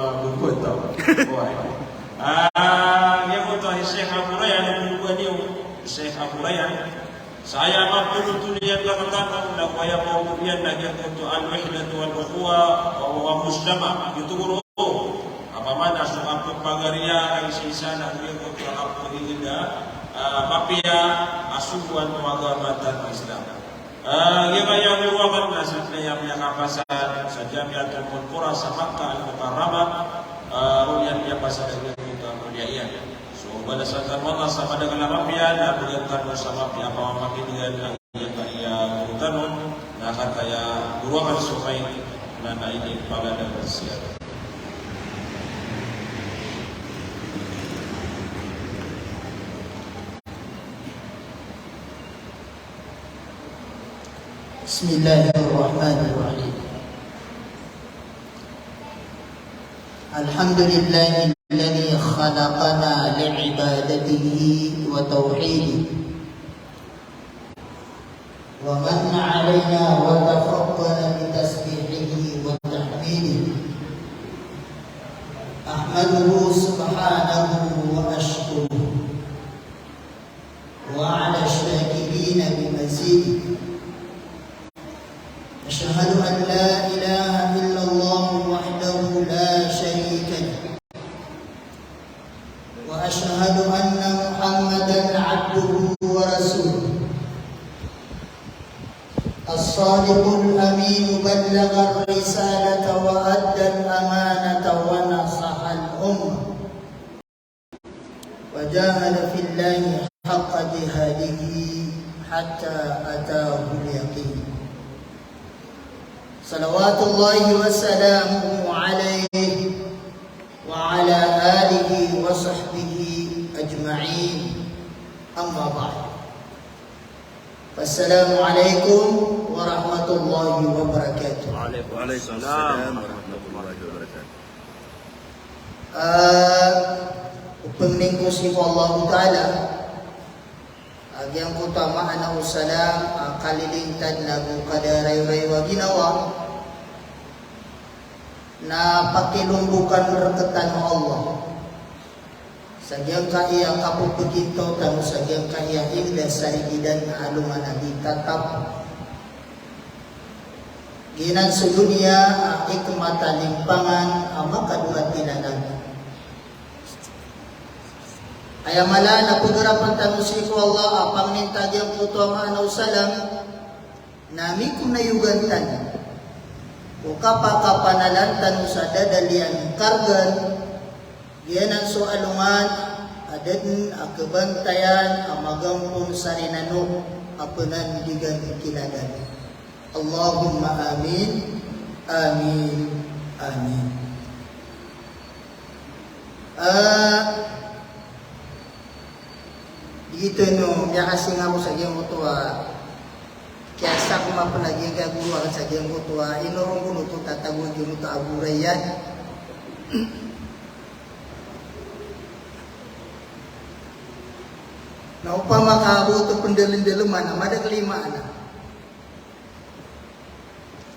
mabobot a. Oway. Ah, giyoto i Sheikh Abu Rayyan, a bobot niyo, Sheikh Abu Rayyan. Sa aya mapthotol iyan rktano, na aya mapthotol iyan na giyoto al-wahdah wal ukhuwah wa, wa mujtama'. Giyoto goro. Opama na so kapagariya a isa-isa na giyoto a kapagigid a, ah, mapiya a sogoan o agama tano a Islam. Ah, giya aya goro akn na sa aya miyakapasad sa Jamiatul Ummul Qura sa Makkah Al-Mukarramah, ah, roo iyan miyapasad a giyoto a mawliya iyan. So, balasan tano o Allah sa madakl a mapiya, na bgan tano sa mapiya a pamamakin'gan a giyangkaya goro tano, na kataya goro akn so kain, na, na inipagada siya. بسم الله الرحمن الرحيم. الحمد لله الذي خلقنا لعبادته وتوحيده، ومن علينا وتفضل بتسبيحه وتحميده. أحمده سبحانه وأشكره، وعلى الشاكرين بمزيده. أشهد أن لا إله إلا الله وحده لا شريك له، وأشهد أن محمدا عبده ورسوله، الصادق الأمين، بلغ الرسالة وأدى الأمانة ونصح الأمة، وجاهد في الله حق جهاده حتى أتاه اليقين. صلوات الله وسلامه عليه وعلى آله وصحبه أجمعين. أما بعد. السلام عليكم ورحمة الله وبركاته. وعليكم السلام ورحمة الله وبركاته. Ah, o pangnin ko sii ko Allahu Ta'ala, a giyangkoto a maana o salam, a kalilintad nago kadarayorayo a ginawa, na pakilombokan rktano o Allah sa giyangkaya kapphagintaw tano, sa giyangkaya ingd a sarigidan a alongan a di tatap. Giyanan so doniya a hikmat a limpangan a makadowa tilalag. Aya mala na pagarapan tano sii ko Allah a pangnin ta giyangkoto a maana o salam na mikonayogan tano ko kapakapanalan tano sa dadaliyan kargan. Giyanan so alongan a da dn a kabantayan a magampon sa rinano a pnandigan kiladan. Allahumma amin. Amin. Amin. Ah, giyoto, miyakasinga ako sa giyangkoto a kiyasakma pn a giyangkaya goro akn sa giyangkoto a inoron ko oto tatago a giyangkoto a Abu Rayyan. Na opama ka bo oto pndalmdalman a madakl i maana.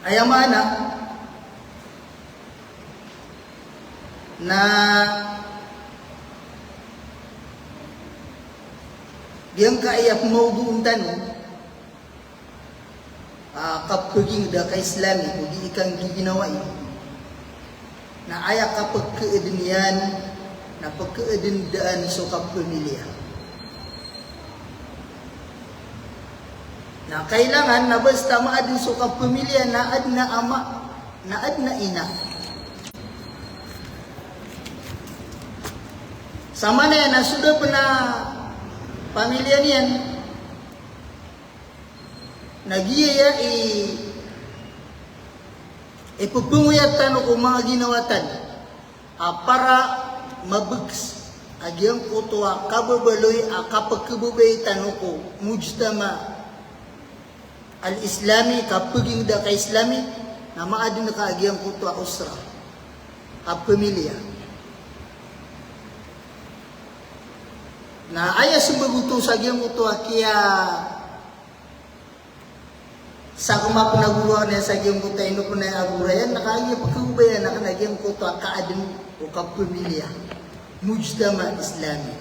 Aya maana na giyangkaya mawdu tano a kapagingd a ka-Islami ko di ikanggiginawai. Na aya kapkhaadn iyan na pkhaadn daan so kapamiliya. Na kailangan na basta maadn so kapamiliya na adn a ama, na adn a ina. Samanaya na so da pn a pamiliya niyan, na giyaya i, ipphangoway tano ko manga ginawa tano a para mabgs a giyangkoto a kababaloy a kapkhababaya tano ko mujtama al-Islami, kapagingd a ka-Islami, na maadn ka a giyangkoto a usra, kapamiliya. Na aya smbag oto sa giyangkoto a kiya sakma pn a goro akn sa giyangkoto a ino pn a Abu Rayyan, na kagiya pkhababayaan akn a giyangkoto a kaadn o kapamiliya, mujtama Islami.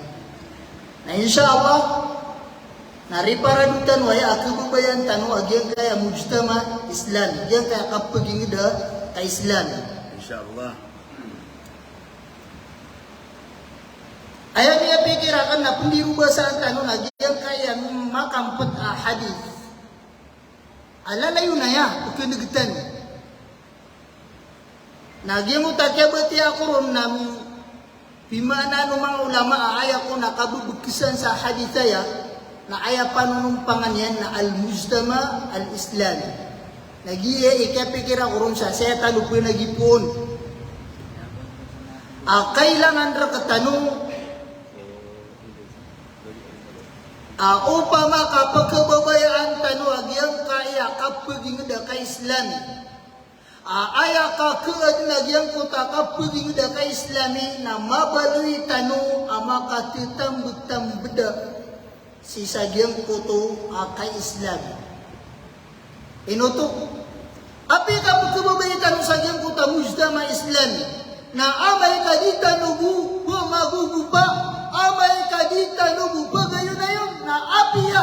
Na insha Allah, na riparado tano aya a khababayaan tano a giyangkaya mujtama Islami, giyangkaya kapagingd a ka-Islami. Insha Allah. Aya miyapikir akn na pndirobasaan tano na giyangkaya makampet a hadith a lalayon aya pkhaneg tano. Na giyangkoto a kiyabatiya ko ron na pimaana o manga ulama a aya kon a kabebeksan sa hadith aya, na aya panonompangan iyan na al-mujtama al-Islami. Na giya i kiyapikira ko ron sa saya tano pn a gipoon a kailangan rktano a opama ka pkhababayaan tano a giyangkaya kapagingd a ka-Islami. A, aya kakhaadn a giyangkoto a kapagingd a ka-Islami na mabaloy tano a makatitambtambda sii sa giyangkoto a ka-Islami. Ino oto? Apiya kapkhababayai tano sa giyangkoto a mujtama Islami na amay ka di tano bo pmagogopa, amay ka di tano bo pagayonayon, na apiya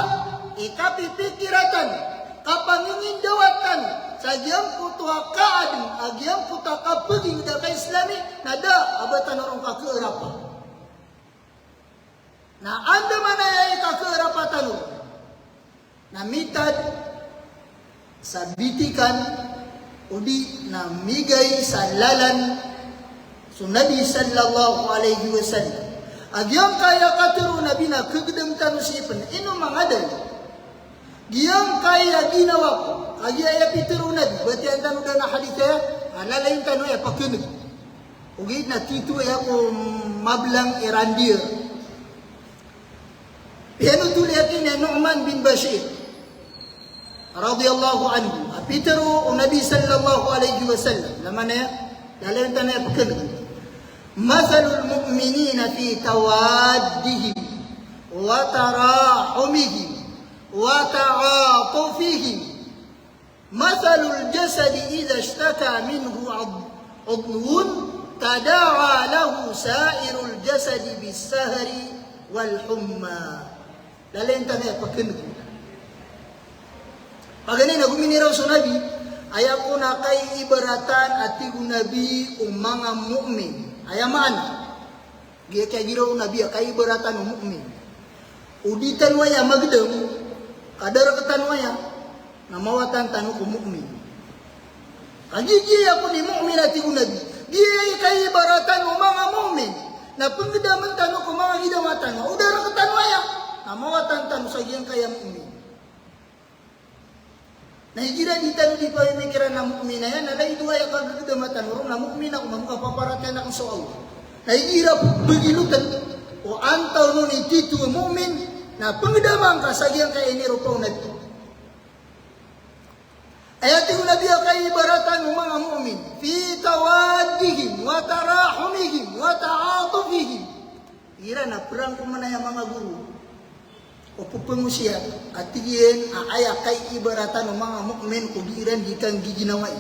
i kapipikira tano, kapangingindawa tano sa giyangkoto a kaadn a giyangkoto a kapagingd a ka-Islami, na da a ba tano ron kakhaarapa. Na andamanaya i kakhaarapa tano na mitad sa bitikan odi na migay sa lalan so Nabi sallallahu alaihi wasallam. A giyangkaya katharo o Nabi na khagdam tano sii pn, ino manga dalil? Giyangkaya ginawa ko, a giyaya pitharo o Nabi, batiya tano dn a hadith aya, a lalayon tano aya pkhaneg. Ogaid na tito aya ko mablang i randiya. Piyanothol iyan ki Nu'man bin Bashir radiyallahu anhu a pitharo o Nabi sallallahu alaihi wasallam, na mana aya, lalayon tano aya pkhaneg. Mathalul mu'minina fi tawaddihim wa tarahumihim wa ta'atufihim. Mathalul jasadi idha ishtaka minhu 'udwun tada'a lahu sa'irul jasadi bis sahri wal humma. Lalayon tano aya pkhaneg. Paganay na gominiraw so Nabi Aya kon a kaiibaratan a tig o Nabi o manga mu'min. Aya maana. Giya kiyagira o Nabi a kaiibaratan o mu'min. O di tano aya magdam, ka da rktano aya, na mawatan tano ko mu'min. Kagiya giya kon i mu'min a tig o Nabi. Giya i kaiibaratan o manga mu'min. Na pnggdamn tano ko manga gidam tano. O da rktano aya, na mawatan tano sa giyangkaya mu'min. Na igira di tano di pamimikiran a mu'min aya, na lagid o aya kagdam tano ron na mu'min ako, mambo ka paparatiyayaan akn so Allah. Na igira pgilotn o antawaa on i titho a mu'min, na pnggdaman ka sa giyangkaya iniropa o Nabi. Aya tig o Nabi a kaiibaratan o manga mu'min, fi tawaddihim wa tarahumihim wa ta'atufihim. Igira na prangkoman aya manga goro o pphanosiya, a tig iyan a aya kaiibaratan o manga mu'min ko di iran di kanggiginawai.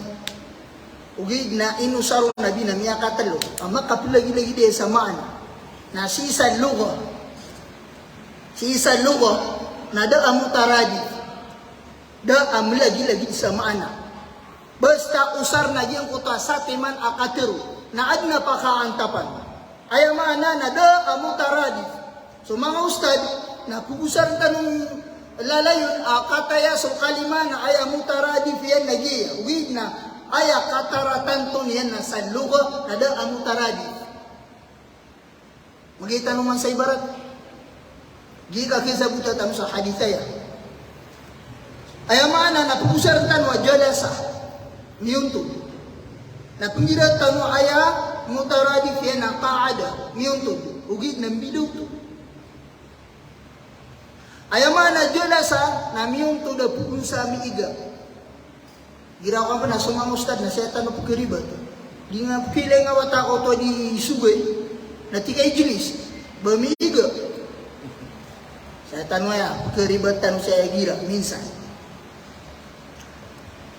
Ogaid na inosar o Nabi na miyakatlo a makaplagilagid aya sa maana. Na sii sa lugha, sii sa lugha na da a mutaradif. Da a mlagilagid sa maana. Basta osar na giyangkoto a satiman a katharo na adn a pakaantapan. Aya maana na da a mutaradif. So manga ustad na pgosarn tano lalayon a kataya so kalima na aya mutaradif iyan na giya. Ogaid na aya kataratanto niyan na sa lugha na da a mutaradif. Magay tano man sa ibarat. Giya kakisabota tano sa hadith aya. Aya maana na pgosarn tano a jalasa, miyontod. Na pnggiraw tano aya mutaradif iyan a qa'ada, miyontod. Ogaid na mbidawto. Aya maana jalasa na miyontod a phoon sa miiga. Igira ko ampn a so manga ustad na saya tano pkharibat. Di nga pkhailay nga wata ko oto di sugay. Na tig ka ijlis. Ba miiga. Saya tano aya, pkharibat tano saya igira, minsan.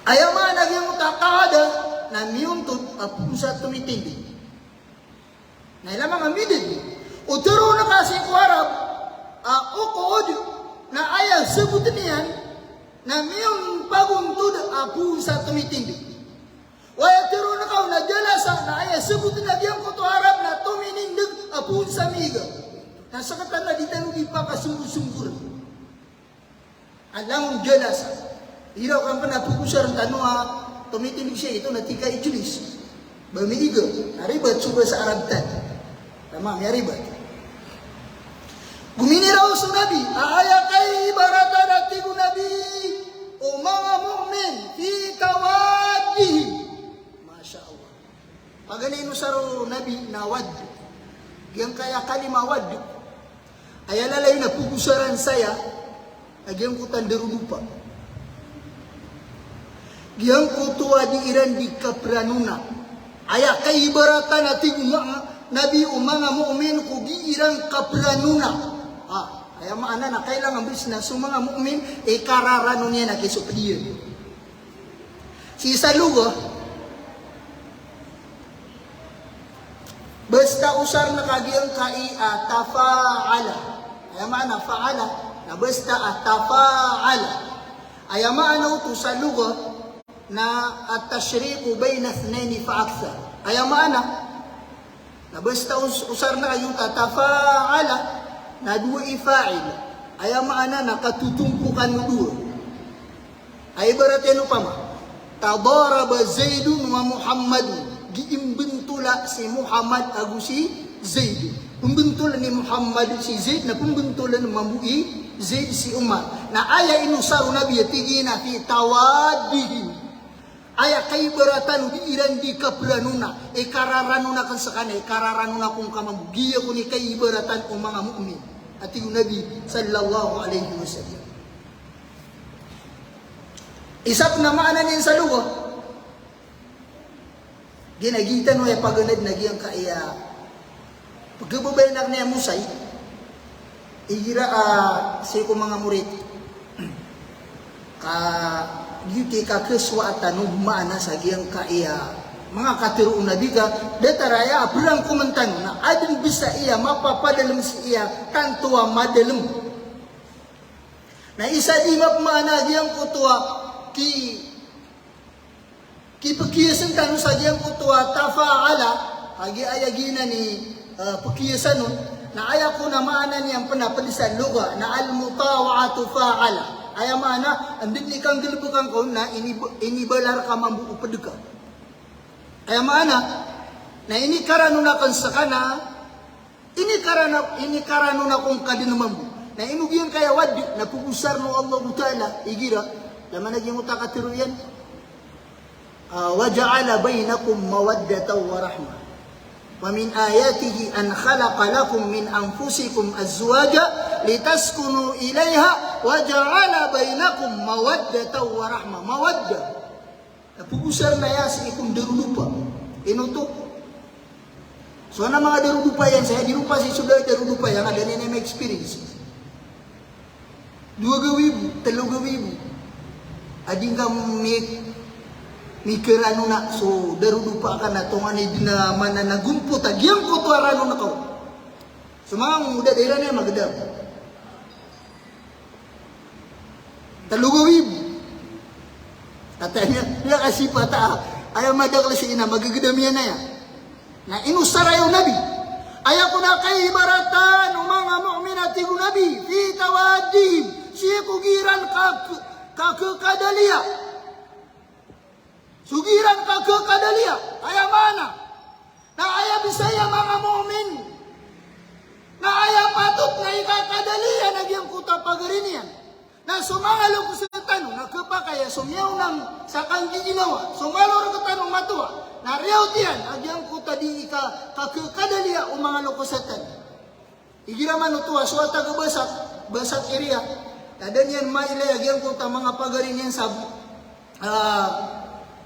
Aya maana giyangkoto a qa'ada na miyontod a phoon sa tomitindg. Na ilay manga midad. O tharoon ka sii ko Arab a uqud, na aya sabotn iyan na miyompagontod a phoon sa tomitindg. Aya tharoon ka on a jalasa, na aya sabotn a giyangkoto a Arab na tominindg a phoon sa miiga. Na sktano na di tano di pakasombosombor. Alang jalasa. Igira ko ampn a pkhosarn tano a tomitindg siya, ito na tig ka ijlis. Ba miiga. Ribat so basa Arab tano. Tama, miyaribat. Gominiraw so Nabi a aya kaiibaratan a tig o Nabi o manga mu'min fi tawaddihim. Masha Allah. Paganay inosar o Nabi na wadd. Giyangkaya kalima wadd. Aya lalayon a pgosaran saya, a giyangkoto a ndarodopa. Giyangkoto a di iran di kapranona. Aya kaibaratan a tig o ma-, Nabi o manga mu'min ko di iran kapranona. Ah, aya maana na kailangan bs na so manga mu'min, ikararano niyan a kisopdiyan. Sii sa lugha, basta osarn ka giyangkai a tafa'ala. Aya maana fa'ala, na basta a tafa'ala. Aya maana oto sa lugha na at-tashriku bayna ithnayni fa akthar. Aya maana, na basta os-, osarn ka giyangkoto a tafa'ala, na dowa i fa'il. Aya maana na katotompokan o dowa. Aya ibarat iyan opama, tadaraba Zaidun wa Muhammadun. Giimbntola si Muhammad ago si Zaid. Pmbntoln i Muhammad si Zaid, na pmbntoln mambo i Zaid si Umar. Na aya inosar o Nabi a tig iyan a fi tawaddihim. Aya kaibaratan o di iran di kapranona, ikararano akn skaniyan, ikararano akongka mambo. Giya kon i kaibaratan o manga mu'min, a tig o Nabi sallallahu alaihi wasallam. Isa pn a maana niyan sa lugha. Giya na giya tano aya paganad na giyangkaya pagkababayaan akn iyan a mosay, igira, ah, sii ko manga morit. Ka giyoto i kakhasowa tano maana sa giyangkaya manga katharo o Nabi ka datar aya a prangkoman tano na adn bs a iya mapapadalm sii a tanto a madalm. Na isa di mapmaana giyangkoto a ki Kipkiyasan tano sa giyangkoto a tafa'ala, a giya aya giyanan i, eh, pkiyasan on, na aya kon a maana niyan pn a pd sa lugha, na al-mutawa'atu fa'ala. Aya maana, anda dn i kanggalbkan ka on na ini-, inibala rka mambo o pd ka. Aya maana, na inikarano akn ska na, inikarana-, inikarano akn ka dn mambo. Na ino giyangkaya wadd, na pgosarn o Allahu Ta'ala, igira, taman a giyangkoto a katharo iyan. Ah, "Wa ja'ala bainakum mawaddatan wa rahmah. Wa min ayatihi an khalaqa lakum min anfusikum azwaja litaskunu ilaiha wa ja'ala bainakum mawaddatan wa rahmah." Mawadda. Na pgosarn aya sii ko darodopa. Ino oto? So ana manga darodopa iyan, saya di ron pasi so da-, darodopa iyan, a da niyan ma-experience. Dowa gawii bo, tlo gawii bo. A di ngka mi-, mikarano na so darodopa ka na tonganay dn a mana na gompot a giyangkoto a rano na kaw. So manga moda da iran iyan magdam. Tlo gawii bo. Kataya niyan, aya kasipat a, aya madakl sii na magagdam iyan aya. Na inosar aya o Nabi. Aya kon a kaibaratan o manga mu'min a tig o Nabi, fi tawaddihim, sii ko giran ka-, ka-, kakadaliya. So giran ka-, kakadaliya. Aya maana. Na aya bisa iyan manga mu'min. Na aya patot na ikakadaliya na giyangkoto a pagari niyan. Na so manga loks tano, na khapakay a so miyaona sa kanggiginawa, so malo rktano matowa, na riyaot iyan a giyangkoto a di ika-, ka-, kakadaliya o manga loks tano. Igira man oto a so a taga Basak, Basak area, na da niyan mailay a giyangkoto a manga pagari niyan sa, ah,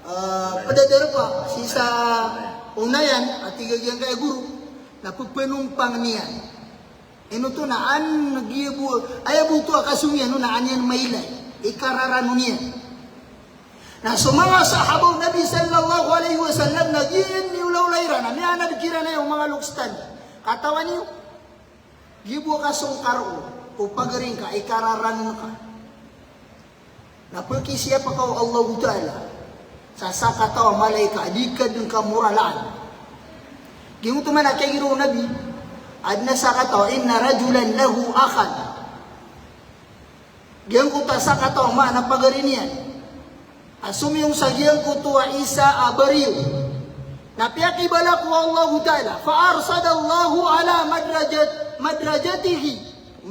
ah, pdadarpa sii sa Unayan, a tig a giyangkaya goro, na ppanompang niyan. Ino oto na an giya bo, aya bo oto a kasong iyan on na an iyan mailay, ikararano niyan. Na so manga sahaba o Nabi sallallahu alaihi wasallam na giya niyan miyaolaola iran, na miyanad kiran aya o manga loks tano. Katawan iyo, giya bo a kasong ka roo ko pagari ngka, ikararano ngka. Na pkisiyapa ka o Allahu Ta'ala sa sakataw a malaika a di ka dn kamoralaan. Giyoto man a katharo o Nabi, adn a sakataw, inna rajulan lahu akhan. Giyangkoto a sakataw a maana pagari niyan a somiyong sa giyangkoto a isa a bariyo. Na piyakibalak o Allahu Ta'ala, fa arsadallahu ala madrajat-, madrajatihi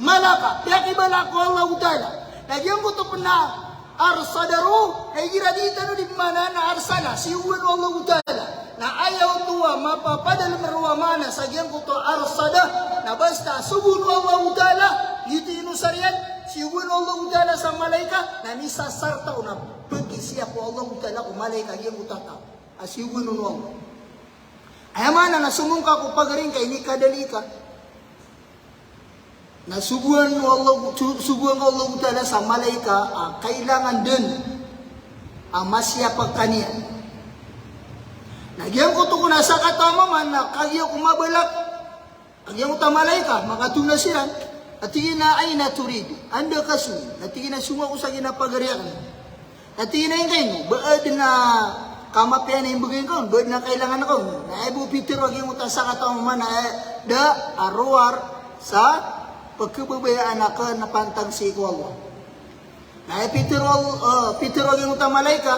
malaka. Piyakibalak o Allahu Ta'ala. Na giyangkoto pn a arsada roo, na igira di tano di maana na arsada, siyogoan o Allahu Ta'ala. Na aya oto a mapapadalm roo a maana sa giyangkoto a arsada, na basta sogoan o Allahu Ta'ala, giyoto i inosar iyan, siyogoan o Allahu Ta'ala sa malaika, na misasarta on a pkisiyapa o Allahu Ta'ala ko malaika giyangkoto a taw a siyogoan on o Allah. Aya maana na somong ka ko pagari ngka, inikadali ka. Na sogoan o Allah, so-, sogoan ka o Allahu Ta'ala sa malaika a kailangan dn a masiyapa ka niyan. Na giyangkoto kon a sakataw a mama na kagiya ko mabalak a giyangkoto a malaika, makatona siran. A tig iyan a, "Aina turid?" Anda ka song? Na tig iyan a, "Song ako sa giya pagari akn." Na tig iyan a, "Ingkaino, ba adn a kamapiya na imbgay ngka on, ba adn a kailangan ka on?" Na aya bo pitharo a giyangkoto a sakataw a mama na, eh, da a rowar sa pkhababayaan akn a pantag sii ko Allah. Na aya pitharo, eh, pitharo a giyangkoto a malaika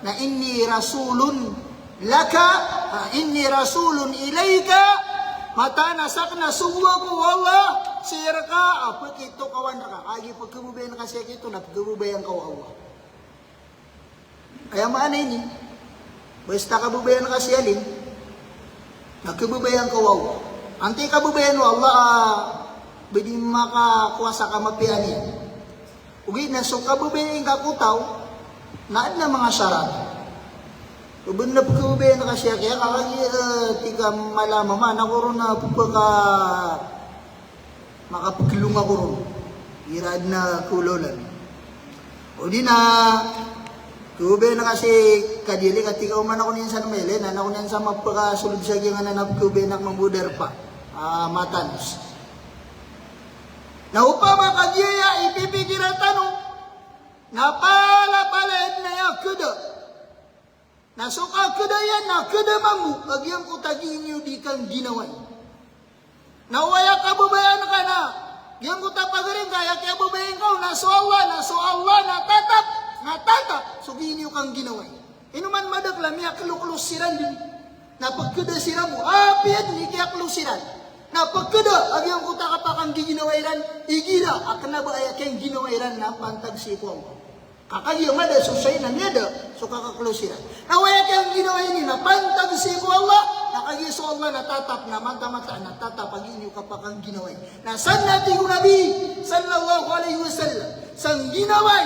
na, "Inni rasulun laka, ah, inni rasulun ilaika." Mataan a sakn na sogo ako o Allah sii rka a pkitokawan rka. Kagiya pkhababayaan ka sii akn oto na pkhababayaan ka o Allah. Aya maana ini, basta kababayaan ka si Alin, na kababayaan ka o Allah. Antaa i kababayaan o Allah, ah, ba di makakowa sa kamapiya niyan. Ogaid na so kababayaan ka ko taw, na adn a manga sarat. Ba adn a pkhababayaan ka si aki, kagiya, eh, tig ka mala a mama, na ko ron na pphaka makapkhlong ako ron. Igira adn a kaolaola. O di na, kababayaan ka si Kadili, ka tig ka oman ako niyan san mailay, na ako niyan san mapkasolod sa giyangkanan a pkhababayaan ako mambo darpa a matanos. Na opama ka giyaya i pipikira tano, na palapalaya dn aya khada. Na so kakeda iyan na keda mambo a giyangkoto a gii niyo di kangginawai. Na o aya kababayaan ka na giyangkoto a pagari ngka, aya kiyababayai ngka on na so Allah, na so Allah na tatap, na tatap so gii niyo kangginawai. Ino man madakl a miyakloklo siran dn na pkeda siran bo, apiya dn i kiyakloklo siran na pkeda a giyangkoto a kapakanggiginawai ran, igira a kna ba aya kiyangginawai ran na pantag sii ko Allah. Ka kagiya mada so shayi na miyada so kakakloklo siran. Na o aya kiyangginawai niyo na pantag sii ko Allah, na kagiya so Allah na tatap, na mataan-mataan na tatap a gii niyo kapakangginawai. Na san na tig o Nabi sallallahu alaihi wasallam, sa ngginawai,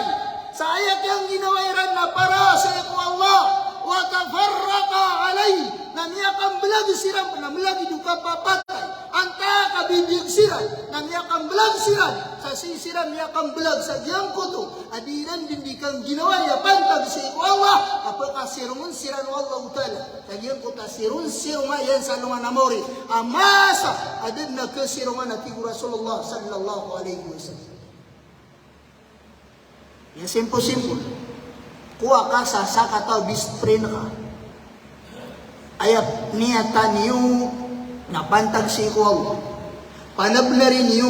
sa aya kiyangginawai ran na para sii ko Allah, wa tafarraqa alaihi, na miyakamblag siran pn a mlagid o kapapatay, antaa ka bibiyag siran, na miyakamblag siran, sa sii siran miyakamblag sa giyangkoto a di iran dn di kangginawai a pantag sii ko Allah, a pkasirongon siran o Allahu Ta'ala sa giyangkoto a siron-sironga iyan sa alongan a maori a masa a da dn a kasirongan, a tig o Rasulullah sallallahu alaihi wasallam. Aya simple-simple. Kowa ka sa sakataw a best friend ka. Aya niyatan iyo na pantag sii ko Allah. Panabnari niyo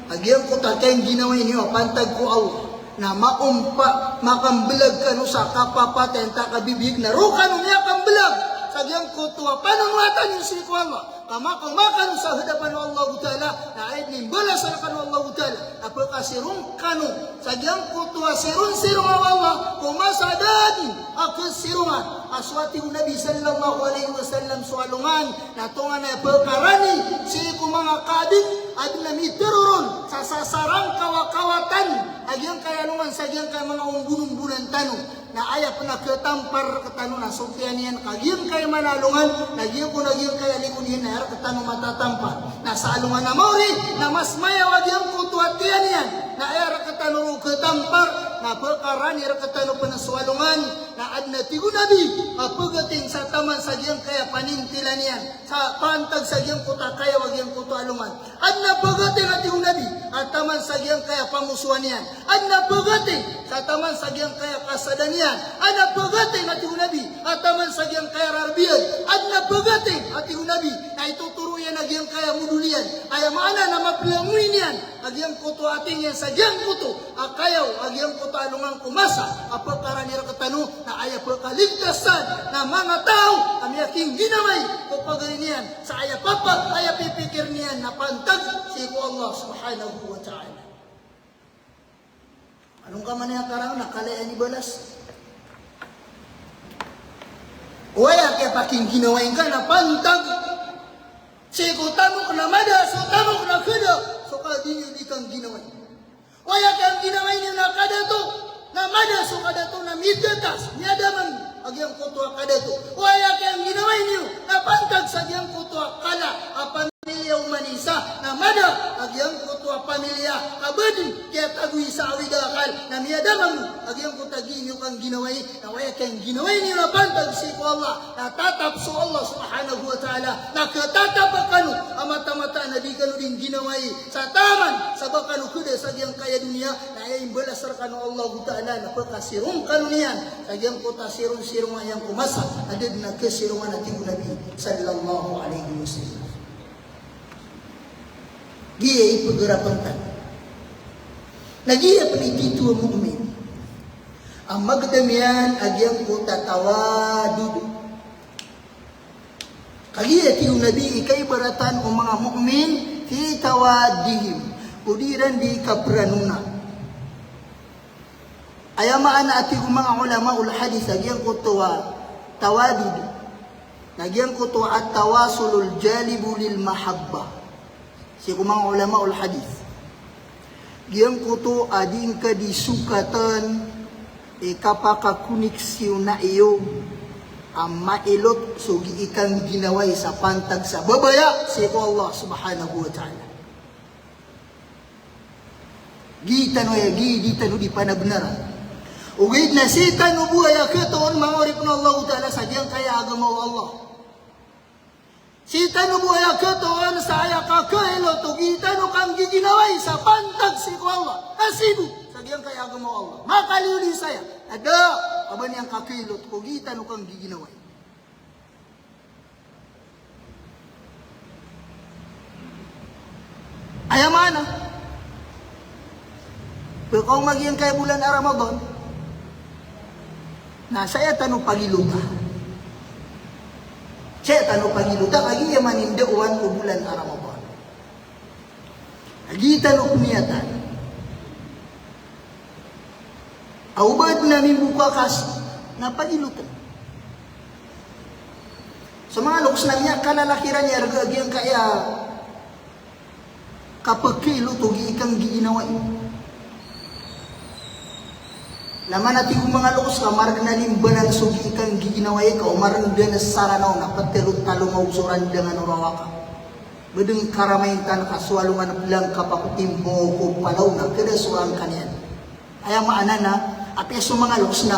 a giyangkoto a kiyangginawai niyo a pantag ko Allah. Na maompa, makamblag kano sa kapapatay antaa ka bibiyag, na roo kano miyakamblag sa giyangkoto a panonowatan iyo sii ko Allah. Ka makaoma kano sa hadapan o Allahu Ta'ala, na aya dn i mbalas rkano o Allahu Ta'ala na pkasiron kano sa giyangkoto a siron-sironga o Allah ko masa a da dn a kasirongan. A so a tig o Nabi sallallahu alaihi wasallam, so alongan na tonganay a pkarani sii ko manga kaadn a dn a mitharo ron sa sasarangkaw a kawatan a giyangkaya alongan sa giyangkaya manga ombon-ombonan tano. Na aya pn a khatampar rktano na so tiyan iyan ka giyangkaya mala a alongan, na giyangkoto na giyangkaya likod iyan na aya rktano matatampar. Na sa alongan a maori na mas mayaw a giyangkoto a tiyan iyan, na aya rktano roo khatampar na pkarani rktano pn so alongan, na adn a tig o Nabi a pgating sa taman sa giyangkaya panintilan iyan, sa pantag sa giyangkoto a kayaw a giyangkoto a alongan. Adn a pgating, a tig o Nabi, a taman sa giyangkaya pamosowan iyan. Adn a pgating sa taman sa giyangkaya kasadan iyan. Adn a pgating, a tig o Nabi, a taman sa giyangkaya rarb iyan. Adn a pgating, a tig o Nabi, na itotoro iyan a giyangkaya modol iyan. Aya maana na maplangoy niyan a giyangkoto a ating iyan sa giyangkoto a kayaw a giyangkoto a alongan ko masa a pkarani rktano, na aya pkaligtasan na manga taw a miyakingginawai ko pagari niyan sa aya papa, aya pipikir iyan na pantag sii ko Allah subhanahu wa ta'ala. Anong ka man aya karang na kala iyan i balas? O aya kiyapakingginawai ngka na pantag sii ko tamok na mada, so tamok na khada, so ka di niyo di kangginawai. O aya kiyangginawai niyo na kadato, na mada so kadato na mitetas, miyadaman a giyangkoto a kadato. O aya kiyangginawai niyo na pantag sa giyangkoto a kala a pamilya o manisa, na mada a giyangkoto a pamilya a ba dn kiyatagoy sa awid a akal, na miyadaman a giyangkoto a gii niyo kangginawai. Na o aya kiyangginawai niyo na pantag sii ko Allah, na tatap so Allah subhanahu wa ta'ala, na khatatap kano a mataan-mataan a di kano di ngginawai sa taman sa ba kano khada sa giyangkaya doniya, na aya imbalas rkano o Allahu ta'ala na pkasiron kano niyan sa giyangkoto a siron-sironga iyan ko masa a da dn a kasirongan, a tig o Nabi sallallahu alaihi wasallam. Giya i pagarapan tano. Na giya pn i titho a mu'min a magdam iyan a giyangkoto a tawadud. Kagiya tig o Nabi i kaibaratan o manga mu'min fi tawaddihim, o di iran di kapranona. Aya maana, a tig o manga ulamaul hadith, a giyangkoto a tawadud na giyangkoto a at-tawasulul jalibu lil mahabbah. Sii ko manga ulamaul hadith, giyangkoto a di ngka di sokatan i kapakakoneksiyona iyo a mailot so gii kangginawai sa pantag sa babaya sii ko Allah subhanahu wa ta'ala. Gii tano aya, gii di tano di panabnaran. Ogaid na sii tano bo aya khatoon, manga oripn o Allahu ta'ala, sa giyangkaya agama o Allah. Sii tano bo aya khatoon sa aya kakailot o gii tano kanggiginawai sa pantag sii ko Allah. Na sii bo sa giyangkaya agama o Allah. Makaliyoli saya. Ada. Ka ba niyan kakhilot ko gii tano kanggiginawai. Aya maana, pkaoma giyangkaya bolan a Ramadan, na saya tano pagilota. Saya tano pagilota, kagiya maninda owan o bolan a Ramadan. Kagiya tano pniyatan. Aw ba dn a mimboka kas na pagilotn. So manga loks na miyakalalakiran iyan a giyangkaya kapkhilot o gii kanggiginawai. Na mana tig o manga loks ka margn a limbanan so gii kanggiginawai ka o margn dn sa Ranaw na ptlo talomawg so randangan o Rawaka. Bdng karamaintan ka so alongan plangkap a ko timbo ko Palaw na kda so rangka niyan. Aya maana na, apiya so manga loks na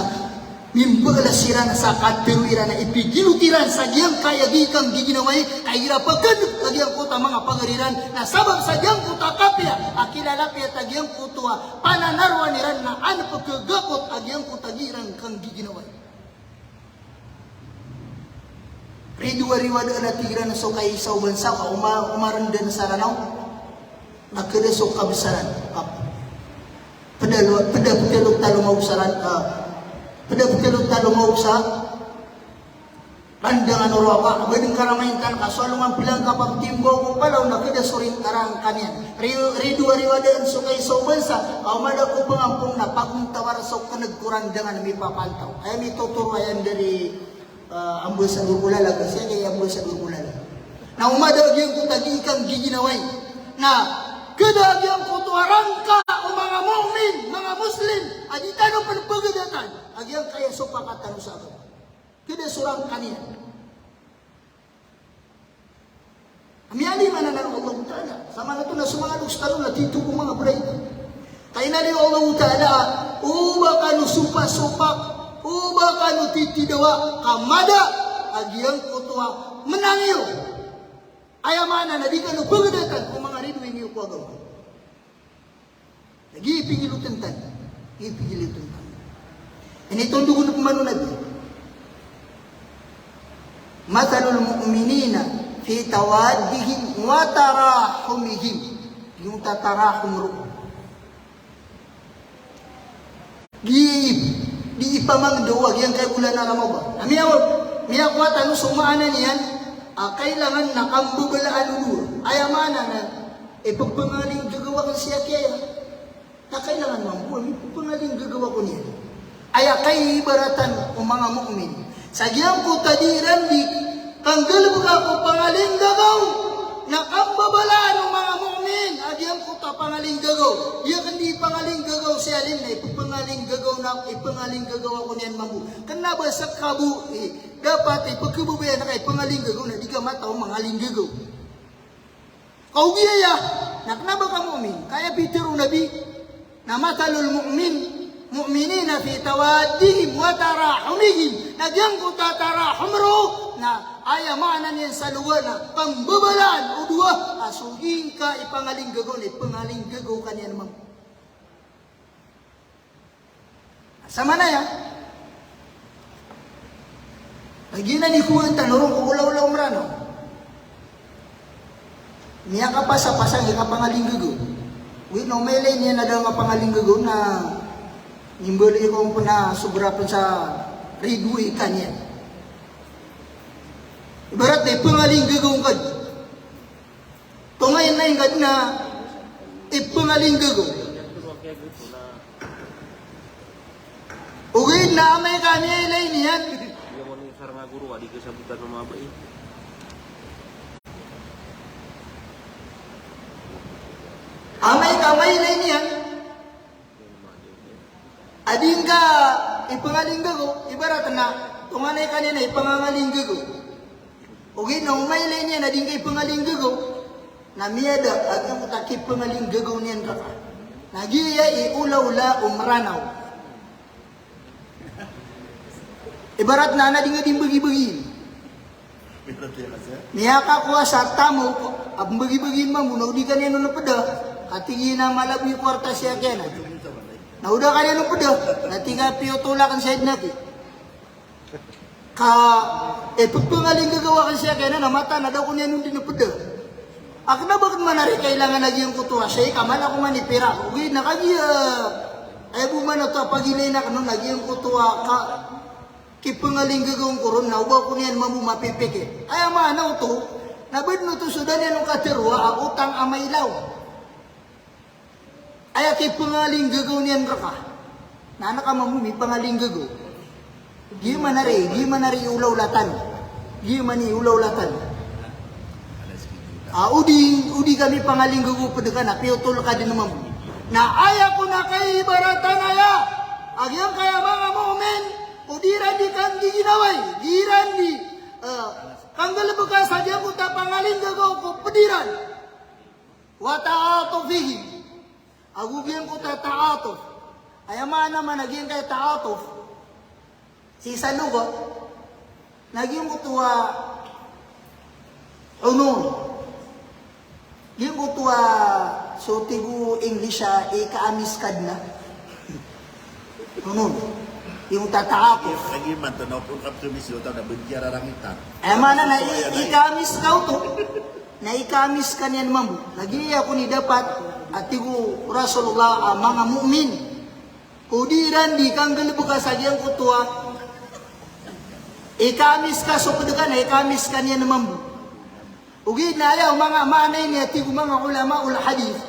mimbalas iran sa katharo iran a ipigilot iran sa giyangkaya gii kanggiginawai, ka igira pkadg a giyangkoto a manga pagari ran, na sabap sa giyangkoto a kapiya a kilalapiyat a giyangkoto a pananaroan iran na an pkhagakot a giyangkoto a gii ran kanggiginawai. Rido a riwada a tig iran so kaisa o bansa ka o ma-, o margn dn sa Ranaw na kda so kabsaran. Pd a lo-, pd a ptlo talomawg sa ran-, ah, pd a ptlo talomawg sa randangan o Rawaka, bdng karamaintan ka so alongan plangkap a ko timbo ko Palaw na kda so rin-, rangka niyan. Ri-, rido a riwada a so kaisa o bansa ka o mada ko pangampong na pagontawar so kneg ko randangan a mipapantaw. Aya mitotoro ayan dari, ah, Ambasador Olala, ka siya kay Ambasador Olala. Na o mada a giyangkoto a gii kanggiginawai na kda a giyangkoto a rangka o manga mu'min, manga Muslim, a di tano pn pagdatan a giyangkaya sopak tano sa agama. Kda so rangka niyan. Miyaliman anan o Allahu Ta'ala. Samanoto na so manga loks tano na tito ko manga bray. Ka inaloy o Allahu Ta'ala, o ba kano sopasopak, o ba kano titidawa, ka mada a giyangkoto a mnang iyo. Aya maana na di kano pagdatan o manga ridoay niyo ko agama. Lagid i pigilotn tano. Lagid i pigilotn tano. Initondog on pman o Nabi. Mathalul mu'minina fi tawaddihim wa tarahumihim. Giyoto a tarahum roo. Di, di ipamangndao a giyangkai a bolan a Ramadan. A miya, miyakowa tano so maana niyan a kailangan na kambabalaan o dowa. Aya maana na ippangalinggagaw akn si aki aya. Na kailangan mambo a mippangalinggagaw ako niyan. Aya kaibaratan o manga mu'min. Sa giyangkoto a di iran di kanggalbka ko pangalinggagaw na kambabalaan o manga mu'min a giyangkoto a pangalinggagaw. Di akn di ipangalinggagaw si Alim na ippangalinggagaw na, ippangalinggagaw ako niyan mambo. Kna ba sa kabo, eh, dapat ipkhababayaan ka ippangalinggagaw na di ka mataw mangalinggagaw. Kagiya aya na kna ba ka mu'min, ka aya pitharo o Nabi na mathalul mu'min, mu'minina fi tawaddihim wa tarahumihim. Na giyangkoto a tarahum roo na aya maana niyan sa lowa na kambabalaan o dowa a so giyangkai a pangalinggagaw na ippangalinggagaw ka niyan mambo. Sa maana aya, lagid anan i kowaan tano ron ko olaola o Mranaw. Miyakapasapasang i kapangalinggagaw. Ogaid na o mailay niyan a da a pangalinggagaw na inimbaloy ko pn a sobra pn sa ridoay ka niyan. Ibarat na ippangalinggagaw ngka di. Tonganay ngka di na ippangalinggagaw. Ogaid na amay ka miyailay niyan. Amay ka mailay niyan a di ngka ippangalinggagaw, ibarat na tonganay ka niyan a ippangalinggagaw. Ogaid na o mailay niyan a di ngka ippangalinggagaw, na miyada a giyangkoto a kippangalinggagaw niyan rka. Na giya i olaola o Mranaw. Ibarat na, na di ngka di mbagibagi. Miyakakowa sa tamok a mbagibagi mambo na o di ka niyan on pda. Ka tig iyan a mala bo i kwarta si aki anan. Na o da ka niyan on pda. Na tig a piyo tolak sa id na ki. Ka, eh, pagpangalinggagaw akn sii kaya na, na mataan a da ako niyan on dn pda. Akn a ba akn man ari kailangan a giyangkoto a shay, ka mala ako man i pirak. Ogaid na kagiya, eh, aya bo man oto a pagilay akn on a giyangkoto a ka, kipangalinggagaw ko ron na o ba ako niyan mambo mapipikir. Aya maana oto, na ba dn oto so da niyan on katharo a otang a mailaw. Aya kipangalinggagaw niyan rka. Na anak a mambo mipangalinggagaw. Giya man ari, giya man ari i olaola tano. Giya man i olaola tano. A, o di, o di kami pangalinggagaw pd ka na piyotol ka dn mambo. Na aya kon a kaibaratan aya a giyangkaya manga mu'min, o di iran di kanggiginawai, di iran di, eh, kanggalbka sa giyangkoto a pangalinggagaw ko pd iran. Wa ta'atufihim. Ago giyangkoto a ta'atuf. Aya maana man a giyangkaya ta'atuf sii sa lugha na giyangkoto a unun. Giyangkoto a so tig o English a ikaamis ka dn a. Unun. Giyangkoto a ta'atuf. Lagi man to na opon ka pso misyo ta na bentiya rarangitan. Aya maana na i-, ikaamis ka oto. Na ikaamis ka niyan mambo. Na giya kon i dapat a tig o Rasulullah a manga mu'min, o di iran di kanggalbka sa giyangkoto a ikaamis ka so pd ka na ikaamis ka niyan mambo. Ogaid na aya o manga maana ini a tig o manga ulamaul hadith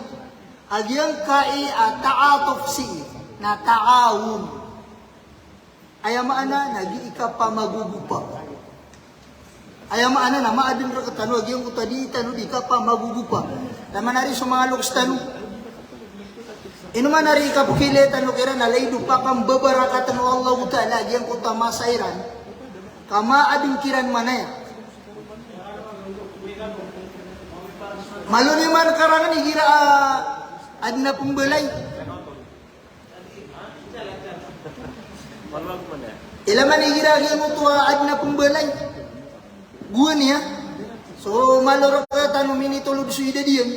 a giyangkai a ta'atuf sii na ta'awun. Aya maana na gii kapamagogopa. Aya maana na maadn rktano a giyangkoto a dii tano di kapamagogopa. Taman ari so manga loks tano. Ino man ari i kapkhailay tano kiran a lagid o pakambabarakatn o Allahu Ta'ala a giyangkoto a masa iran. Ka maadn kiran manaya. Malo niyo man karangn igira a adn a pmbalay. Ilay man igira a giyangkoto a adn a pmbalay. Gowani a. So, malo rktano minitolod so idad iyan.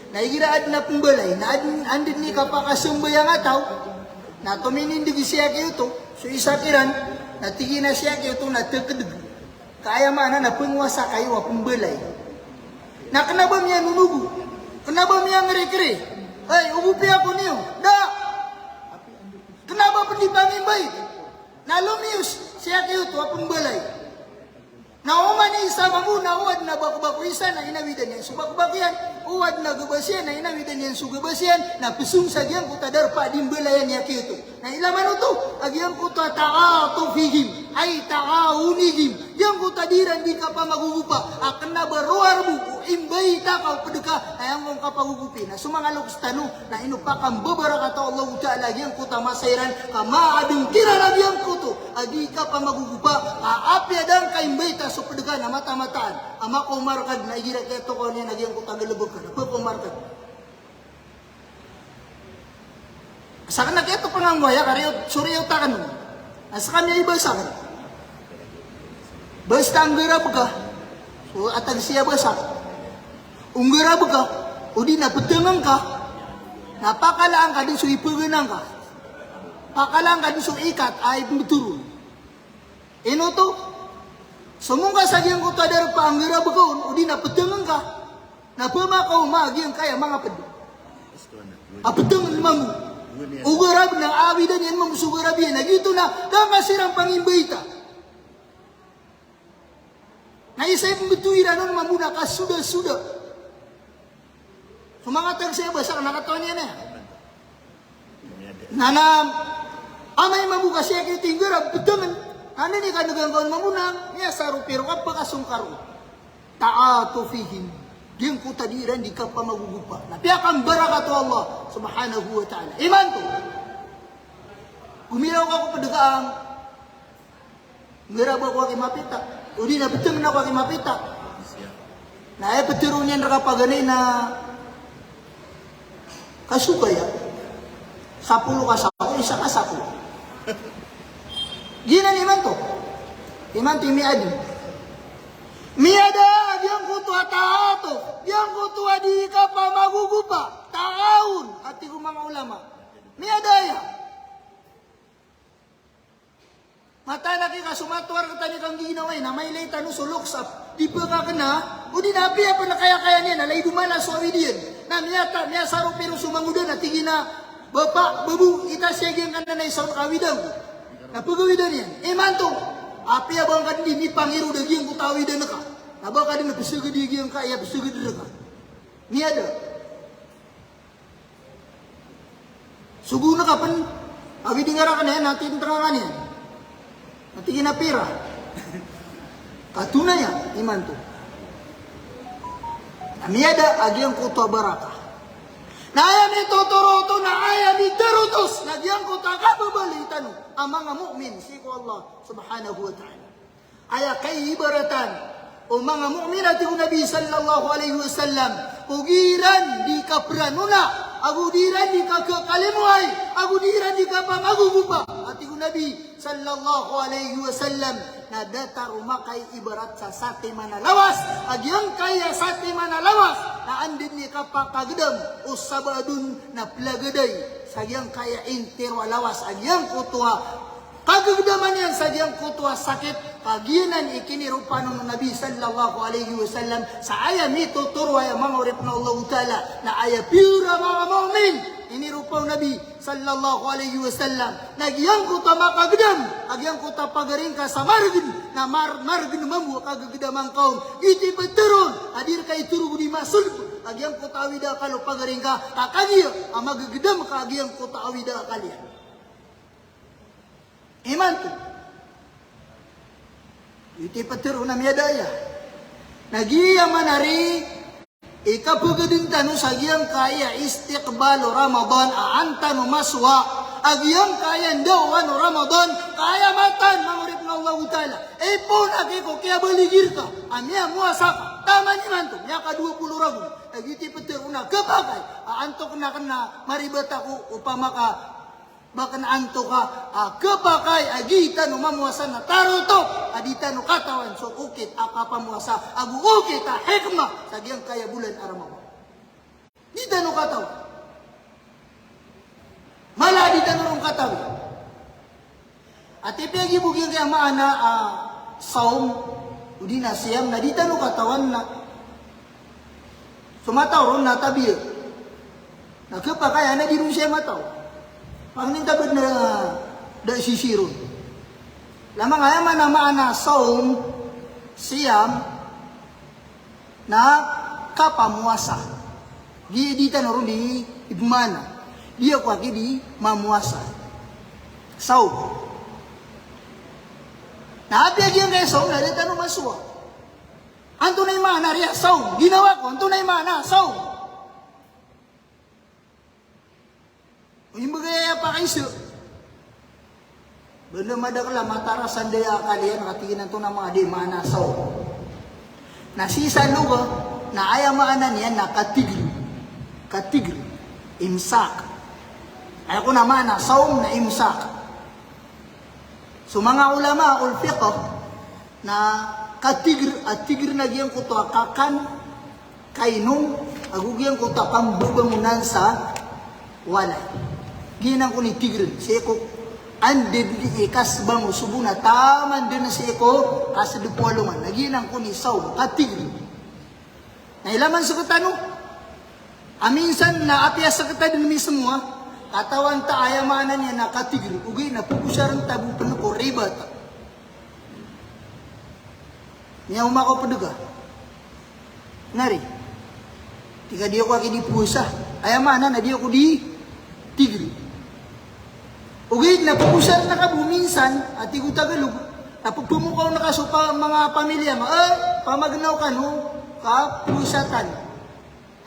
Na igira adn a pmbalay, na adn, anda dn i kapakasambayang a taw. Na tominindg sii a giyoto, so isa kiran, na tig iyan a sii a giyoto na tgdg. Ka aya maana na pngowasa kayo a pmbalay. Na kna ba miyanonogo? Kna ba miyangrikri? Ay, ogopi ako niyo. Da! Kna ba pn di pangimbait? Na lomiyos sii a giyoto a pmbalay. Na oman i isa mambo na o adn a bakobako isa na inawidan iyan so bakobako iyan. O adn a gabas iyan na inawidan iyan so gabas iyan. Na psong sa giyangkoto a darpa a di mbalayan iyan a giyoto. Na ilay man oto a giyangkoto a ta'atufihim, ay ta'awunihim. Giyangkoto a di iran di kapamagogopa. A kna ba rowar bo o imbaita ka o pd ka, na aya ngka on kapagogopi. Na so manga loks tano, na ino pakambabarakat o Allahu Ta'ala a giyangkoto a masa iran, ka maadn kiran a giyangkoto a di kapamagogopa, ka apiya da ngka imbaita so pd ka na mata-mataan a makaoma rka dn a igira kiyatokawan iyan a giyangkoto a galbk ka na pkaoma rka dn. Sakn na kiyatokawan ko aya kariyo, so riyo takn. Na skami a ibasa akn. Basta nggarab ka, so atag siya basa. O nggarab ka, o di na ptng ngka, na pakalaan ka dn so ipgn ngka. Pakalaan ka dn so ikat a ipmbthoron. Ino oto? Somong ka sa giyangkoto a darpa a nggarab ka on, o di na ptng ngka. Na pmakaoma a giyangkaya manga pd a ptng mambo. O garab na awidan iyan mambo so garab iyan. Na giyoto na da ngka siran pangimbaita. Na isa i pmbtowi iran on mambo na kasoda-soda. So manga tag saya basa ka na katawan iyan aya. Na, na amay mambo ka sii a giyoto i nggarab, ptngn. Anda i kan'g angka on mambo na miyasaro piro ka pkasongkar on. Ta'atufihim. Giyangkoto a di iran di kapamagogopa. Na piyakambarakat o Allah subhanahu wa ta'ala. Imanto, gomiraw ka ko pd ka a nggarab ako a kimapita. O di na ptngn ako a kimapita. Na aya ptharoon iyan rka paganay na kasoga aya. Sapolo ka sako, isa ka sako. Giyanan imanto. Imanto i miyaadn. Miyada a giyangkoto a ta'atuf. Giyangkoto a di kapamagogopa. Ta'awun. A tig o manga ulama. Miyada aya. Mataan aki ka so matoar ka tani kanggiginawai na mailay tano so loksap. Di pekakena, o di na apiya pen a kayakaya niyan, na lay doman a so awid iyan. Na miyata, miyasaro piro so mangoda na tig iyan a, "Bapa, babo, ita siya giyangkanan a isa on ka awidan ko." Na pegawidan iyan. Imanto, apiya ba ngka den di mipangirod a giyangkoto a awidan ka, na ba ka den a peseged i giyangkaya peseged reka. Miyada. Sogo na ka pen, awid nga raken iyan, na titenteng ka niyan. Na tig iyan a pira. Katonaya, imanto. Na miyada a giyangkoto a barakah. Na aya mitotoro oto, na aya miterotos, na giyangkoto a kababaloy tano a manga mu'min sii ko Allah subhanahu wa ta'ala. Aya kaiibaratan o manga mu'min, a tig o Nabi sallallahu alaihi wasallam, ko giran di kaperanona, ago di iran di kakekalimoay, ago di iran di kapamagogopa, a tig o Nabi sallallahu alaihi wasallam, na datar o makaiibarat sa satiman a lawas, a giyangkaya satiman a lawas, na anda den i kapakagedam o Sabadon na pelagaday sa giyangkaya intiro a lawas, a giyangkoto a kagegedaman iyan sa giyangkoto a sakit, ka giyanan i kiniropaan o Nabi sallallahu alaihi wasallam, sa aya mitotoro aya manga oripen o Allahu Ta'ala, na aya pure a manga mu'min, iniropa o Nabi sallallahu alaihi wasallam, na giyangkoto a makagedam a giyangkoto a pagaring ka sa maregen, na mar-, maregen mambo a kagegedaman ka on, giyoto i petero on, a di reka itorog o di masoled a giyangkoto a awid a akal o pagaring ka, ka kagiya a magegedam ka a giyangkoto a awid a akal iyan. Imanto. Iti petero na miyada aya. Na giya manari i kapegeden tano sa giyangkaya istiqbal o Ramadan a an tano masowa a giyangkaya ndawan o Ramadan, ka aya mataan manga oripen o Allahu Ta'ala. Ipoon aki ko kiyabaligir ka a miyamowasa ka. Taman imanto, miyaka dowa polo ragon. A giyoto i petero na kepakay a antok na kena maribat ako opama ka ba ken antoka a kepakay a di tano mamowasa na tarotop a di tano katawan so okit a kapamowasa ago okit a hikmah sa giyangkaya bolan a Ramadan. Di tano katawan. Mala a di tano ron katawan. Ati piyagi bo giyangkaya maana a sawm odi na siyam na di tano katawan na so mataw ron na tabiya. Na kepakay a na di ron siya mataw. Pangnin tabed na da sisi ron. Lamang aya maana, maana sawm, siyam, na kapamowasa. Di, di tano ron di, di pemana. Di ako aki di mamowasa. Sawm. Na apiya giyangkaya sawm, na di tano masowa. Antonaa i maana riya sawm? Ginawa ko, antonaa i maana sawm? Imbegay aya pakaiza. Benda madakel a matarasan daya akal iyan, katigin antonaa i maana sawm. Na sii sa loga, na aya maana niyan na katigr. Katigr. Imsak. Aya kon a maana sawm na imsak. So manga ulama ul fiqh na katigr, a tigr na giyangkoto a kakan, kainom, ago giyangkoto a kambebangonan sa walay. Giyanan kon i tigr, sii ko anda di kasbango so bo na taman den sii ko kasedepo alongan. Na giyanan kon i sawm, katigr. Na ilaman sektano a minsan na apiya sekta den misemowa, katawan ta aya maana niyan na katigr, ogaid na pegosaren ta bo pen ko ribat. Miyaoma ka o ped ka. Nari. Tig ka di ako aki di powasa. Aya maana na di ako di tigr. Ogaid na pegosaren ka bo minsan, a tig o Tagalog, na pepemokaw na ka so pa, manga pamilya ma, eh, pamagenaw kano ka powasa tano.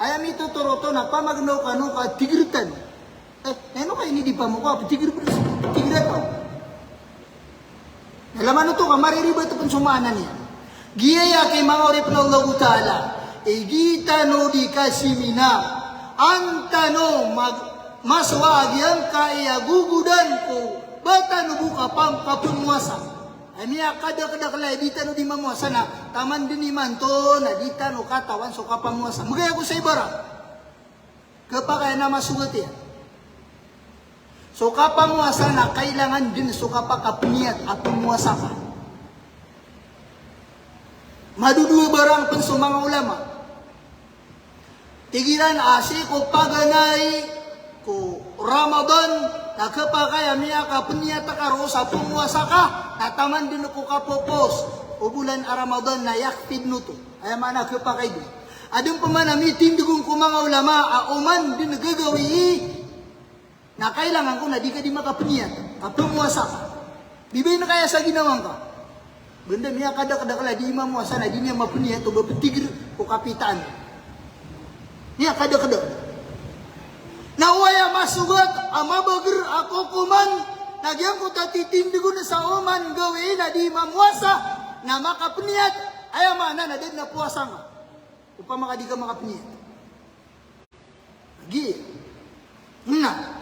Aya mitotoro oto na pamagenaw kano ka tigr tano. Eh, ino ka ini di pamokaw, tigr, tigr tano. Ilaman oto ka mariribat pen so maana niyan. Giyaya ki manga oripen o Allahu Ta'ala, igi tano di kasimina, an tano mag-, masowa a giyangkaya gogodan ko ba tano bo kapam-, kapamowasa. Ay miyakadakdakel a di tano di mamowasa na taman den imanto na di tano katawan so kapamowasa. Mbegay ako sa ibarat. Kepakay a na masogat iyan. So kapamowasa na kailangan dn so kapakapniyat a pmowasa ka. Madodowa barang pn so manga ulama. Tig iran a sii ko paganay ko Ramadan, na khapakay a miyakapniyat ka roo sa pmowasa ka, na taman dn ko kapopos o bolan a Ramadan na yakfi dn oto. Aya maana khapakay dn. Adn pman a mitindg on ko manga ulama a oman dn gagawii, na kailangan ko na di ka di makapniyat a pmowasa ka. Bibay na kaya sa ginawa ngka. Banda miyakadakdakl a di mamowasa na di niyan mapniyat o ba ptigr ko kapitaan. Miyakadakdakl. Na oway a masogat a mabagr a kokoman, na giyangkoto a titindg on sa oman gawii na di mamowasa, na makapniyat, aya maana na da dn a powasa ngka. Opama ka di ka makapniyat. Gi-, na.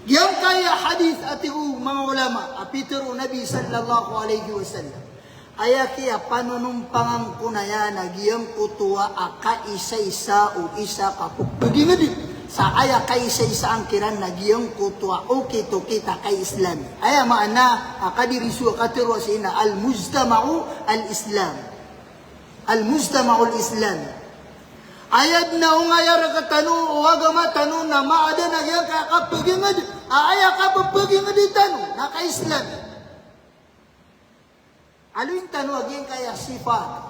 Giyangkaya hadith a tig o manga ulama, a pitharo o Nabi sallallahu alaihi wasallam. Aya kiyapanonompangan ko na aya na giyangkoto a kaisaisa o isa ka pphagingd. Sa aya kaisaisaan kiran na giyangkoto a okit-okit a kai-Islam. Aya maana a kadiriso a katharo a sii na al-mujtama'u al-Islam. Al-mujtama'ul Islami. Aya dn a ongaya rktano o agama tano na maada na giyangkaya kapagingd, a aya kapagingd tano na ka-Islam. Aloyn tano a giyangkaya sifat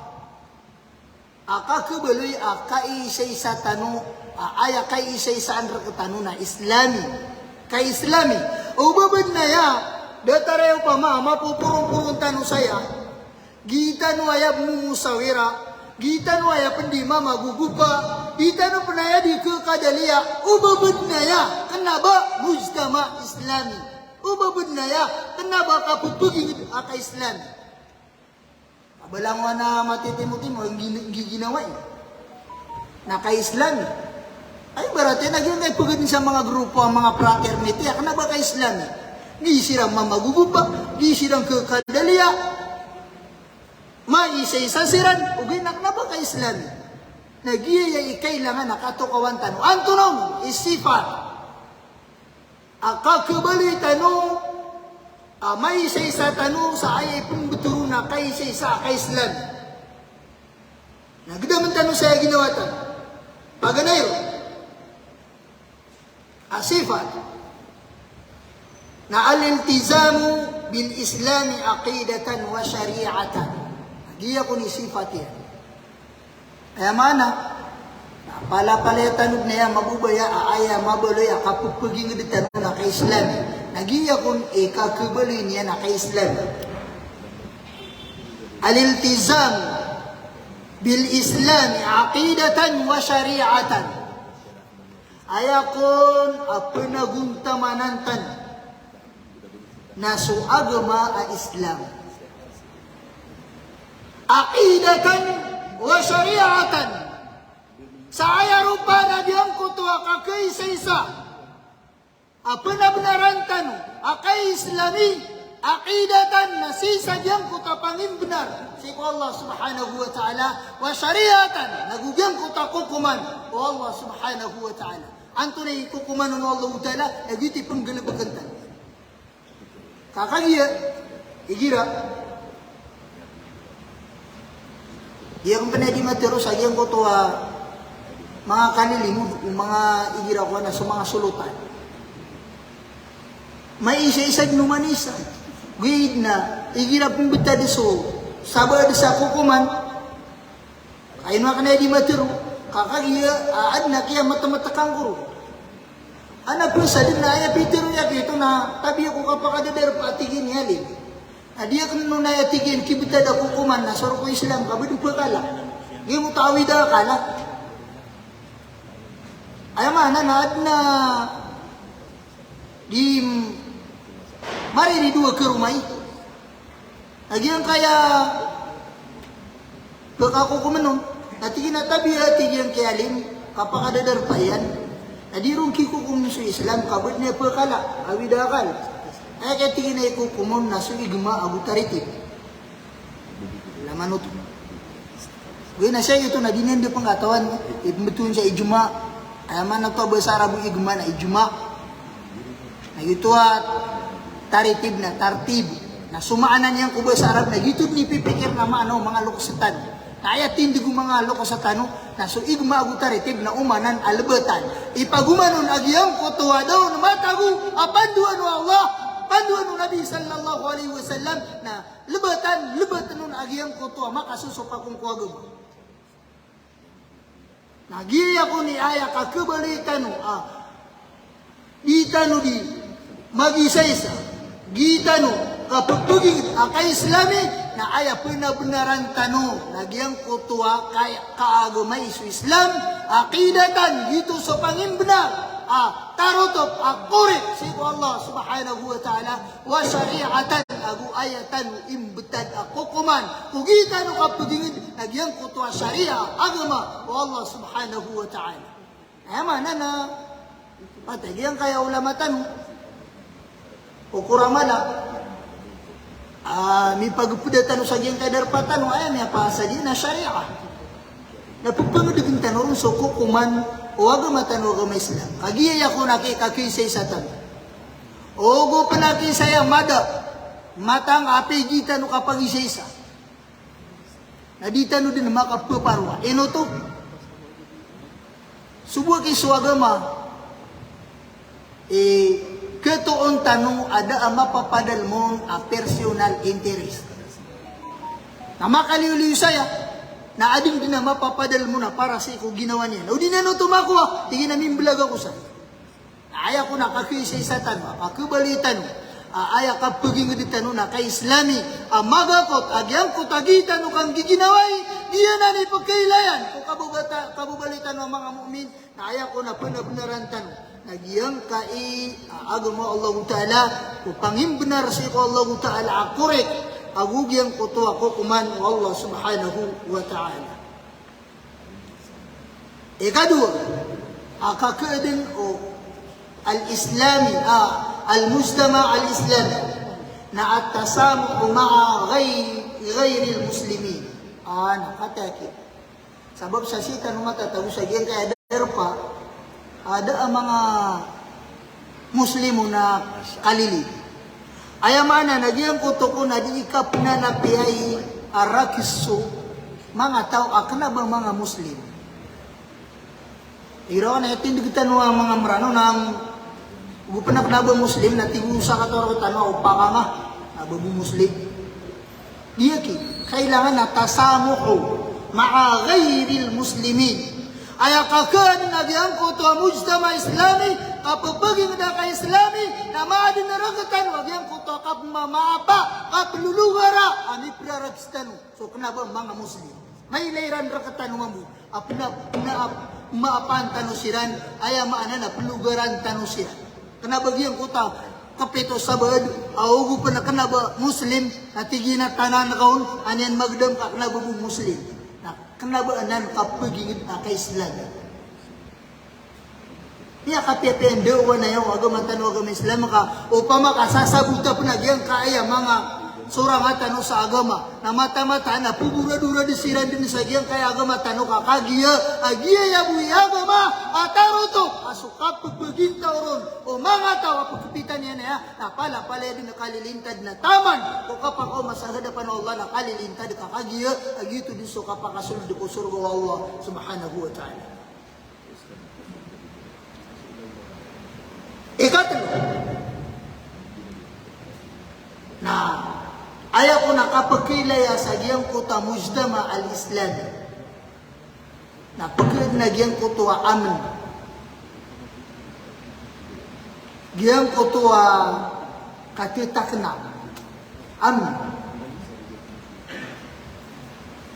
a kakhabaloy a kaisaisa tano, a aya kaisaisaan rktano na Islami. Ka-Islami. O ba bdn aya, datar aya opama a mapoporonporon tano saya. Gii tano aya pn momusawira, gii tano aya pn di mamagogopa, gii tano pn aya di khakadaliya, o ba bdn aya, kna ba mujtama Islami. O ba bdn aya, kna ba kapphagingd a ka-Islami. Kabalangowan a matitimotimo, nggi-, nggiginawai. Na ka-Islami. Ay, ibarat iyan a giyangkai pagad sa manga grupo, a manga fraternity, a kna ba ka-Islami. Gii siran mamagogopa, gii siran khakadaliya. Maisaisa siran, ogaid na kna ba ka-Islami. Na giya i kailangan a katokawan tano. Antonaa on i sifat a kakhabaloy tano a maisaisa tano sa aya ipmbtho ron a kaisaisa a ka-Islam. Na gdamn tano sa aya ginawa tano. Paganay ron a sifat na al-iltizamu bil Islami aqidatan wa shari'atan. Giya kon i sifat iyan. Aya maana, na palapalaya tano dn aya mabobaya a aya mabaloy a kapphagingd tano na ka-Islam. Na giya kon i kakhabaloy niyan a ka-Islam. Al-iltizam bil Islami aqidatan wa shari'atan. Aya kon a pnagontamanan tano na so agama a Islam. Aqidatan wa shari'atan. Sa aya ropaan a giyangkoto a kakaisaisa a pnabnaran tano a ka-Islami, aqidatan na sii sa giyangkoto a pangimbnar sii ko Allah subhanahu wa ta'ala, wa shari'atan, na go giyangkoto a kokoman o Allah subhanahu wa ta'ala. Antonaa i kokoman o Allahu ta'ala, na giyoto i pnggalbkn tano. Ka kagiya igira, di akn pn aya di matero sa giyangkoto a manga kalilimod o manga igira ko ana so manga solotan. Maisaisa dn o manisa. Ogaid na igira pmbtad so sabaad sa kokoman, ka ino akn aya di matero, ka kagiya a adn a kiyamatmatkan ko ron. Ana pn sa dn na aya pitharo iyan giyoto na tabiya ko kapakadadarpa a tig iyan i alim. Na di akn on aya tig iyan kibtad a kokoman na so roo ko Islam ka ba dn pkala. Giyoto a awid a akal a. Aya maana na adn a di mariridowa karoma i. Na giyangkaya pkakokomn on, na tig iyan a tabiya, tig iyan, ki alim, kapakadadarpa iyan. Na di ron kikokom so Islam, ka ba dn aya pkala, awid a akal. Aya kaya tig iyan a ikokom on na so ijma ago tartib. Laman oto. Ogaid na sii oto na di niyan dn pngkatawan, ipmbtowan sa ijma. Aya maana oto a basa Arabo ijma na ijma. Na giyoto a taritib na tartib. Na so maana niyan ko basa Arab na giyoto dn i pipikir na maana o manga loks tano. Na aya tindg o manga loks tano, na so igma ago taritib na omanan a lbatan. Ipagoman on a giyangkoto a da on matago a pandoan o Allah, pandoan o Nabi sallallahu alaihi wasallam, na lbatan, lbatan on a giyangkoto a makasosopakong ko agama. Na giya kon i aya kakhabaloy tano a di tano di magisaisa, di tano kapphagingd a kaislami, na aya pnabnaran tano na giyangkoto a kay-, kaagamai so Islam, aqidatan, giyoto so pangimbnar a tarotop a korek sii ko Allah subhanahu wa ta'ala, wa shari'atan, ago aya tano imbtad a kokoman ko gii tano kapphagingd na giyangkoto a sharia, agama o Allah subhanahu wa ta'ala. Aya maana na, pati giyangkaya ulama tano, o koramala, a, mipagpda tano sa giyangkaya darpa tano, aya miyapasad iyan na sharia. Na pphangdgn tano ron so kokoman o agama tano, agama Islam. Kagiya aya kon a ki-, kakiisaisa tano. Ogo pn a kiisaya mada, matang a pd tano kapagisaisa. Na di tano dn makappharoa. Ino oto? So bo aki so agama, e, khatoon tano a da a mapapadalm on a personal interest. Na makaliyoliyo saya, na adn dn a mapapadalm on a para sii ko ginawa niyan. O di niyan oto makowa, tig iyan a mimblag ako sa. Aya kon a kakiisaisa tano, a kakhabaloy tano, a, aya kapphagingd tano na kaislami, a magakot a giyangkoto a gii tano kanggiginawai, giyanan i pkailayan ko kababata-, kababaloy tano a manga mu'min, na aya kon a pnabnaran tano na giyangkai a, agama o Allahu Ta'ala, ko pangimbnar sii ko Allahu Ta'ala a korek, ago giyangkoto a kokoman o Allah Subhanahu wa Ta'ala. Ikadowa a kakhaadn o al-Islami, a, al-mujtama' al-Islami, na at-tasamuhu ma'a ghayri, ghayril muslimin. A, na katii aki. Sabap sa sii tano matatago sa giyangkaya darpa a da a manga Muslim on a kalilid. Aya maana na giyangkoto kon a di kapnanapiya i a rakhs so manga taw a kna ba manga Muslim. Igira on a tindg tano a manga Mranaw na go pn a kna ba Muslim na tig o sakataw rktano a opama ka nga, kna ba bo Muslim. Di aki, kailangan a tasamuhu ma'a ghayril muslimin. Aya kakhaadn a giyangkoto a mujtama' Islami, kapphagingd a ka-Islami, na maadn rktano a giyangkoto a kapmamaapa, kaplologara a miprarakhs tano so kna ba manga Muslim. Mailay iran rktano mambo a pna-, pna-, maapaan tano siran, aya maana na plogaran tano siran. Kna ba giyangkoto a kapito sabaad a ogo pn a kna ba Muslim, na tig iyan a tanan ka on, an iyan magdam ka kna ba bo Muslim. Na kna ba anan kapphagingd a ka-Islam. Aya kapiyapiya ndawa na aya o agama tano a agama Islam ka, opama ka sasabota pn a giyangkaya manga sorang a tano sa agama, na mataan-mataan a pboradorad siran dn sa giyangkaya agama tano ka kagiya a giyaya bo i agama a tarotop a so kapphagintao ron o manga taw a pkhapitan iyan aya, na palapalaya dn a kalilintad na taman ko kapakaoma sa hadapan o Allah na kalilintad ka kagiya a giyoto dn so kapakasold ko sorga o Allah Subhanahu wa Ta'ala. Ikatlo, na aya kon a kapkhailaya sa giyangkoto a mujtama' al-Islami, na pkhaadn a giyangkoto a amn, giyangkoto a katetakna, amn.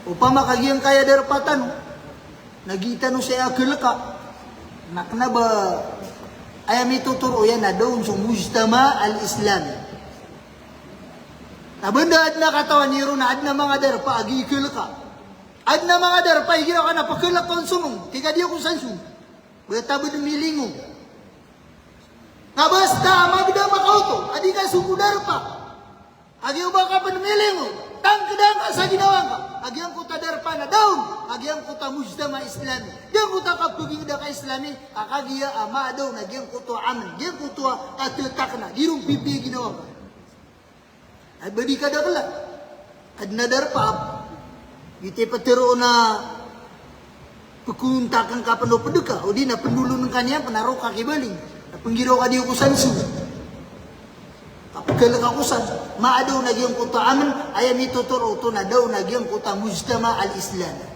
Opama ka giyangkaya darpa tano na gii tano saya khalka, na kna ba aya mitotoro iyan na da on so mujtama' al-Islami. Na banda adn a katawan iyo ron na adn a manga darpa a gii khalka. Adn a manga darpa igira ka na pkhalk on somong, tig ka di ako sansong. Ba tabd milingo. Na basta a magdam ka oto a di ka soko darpa, a giya o ba ka pn milingo, tangkda ngka sa ginawa ngka a giyangkoto a darpa na da on a giyangkoto a mujtama Islami. Giyangkoto a kapagingd a ka-Islami, a kagiya a maada on a giyangkoto a amn, giyangkoto a thatak na, di ron pipiya i ginawa ngka. Ay, ba di ka dakl a adn a darpa a giyoto i ptharoon a pkhaontakn ka pn o pd ka, odi na pndolon ka niyan pn a roo ka kibaling, na pnggiraw ka di ko sanso. Kapkhalk ako san, maada on a giyangkoto a amn, aya mitotoro oto na da on a giyangkoto a mujtama al-Islami.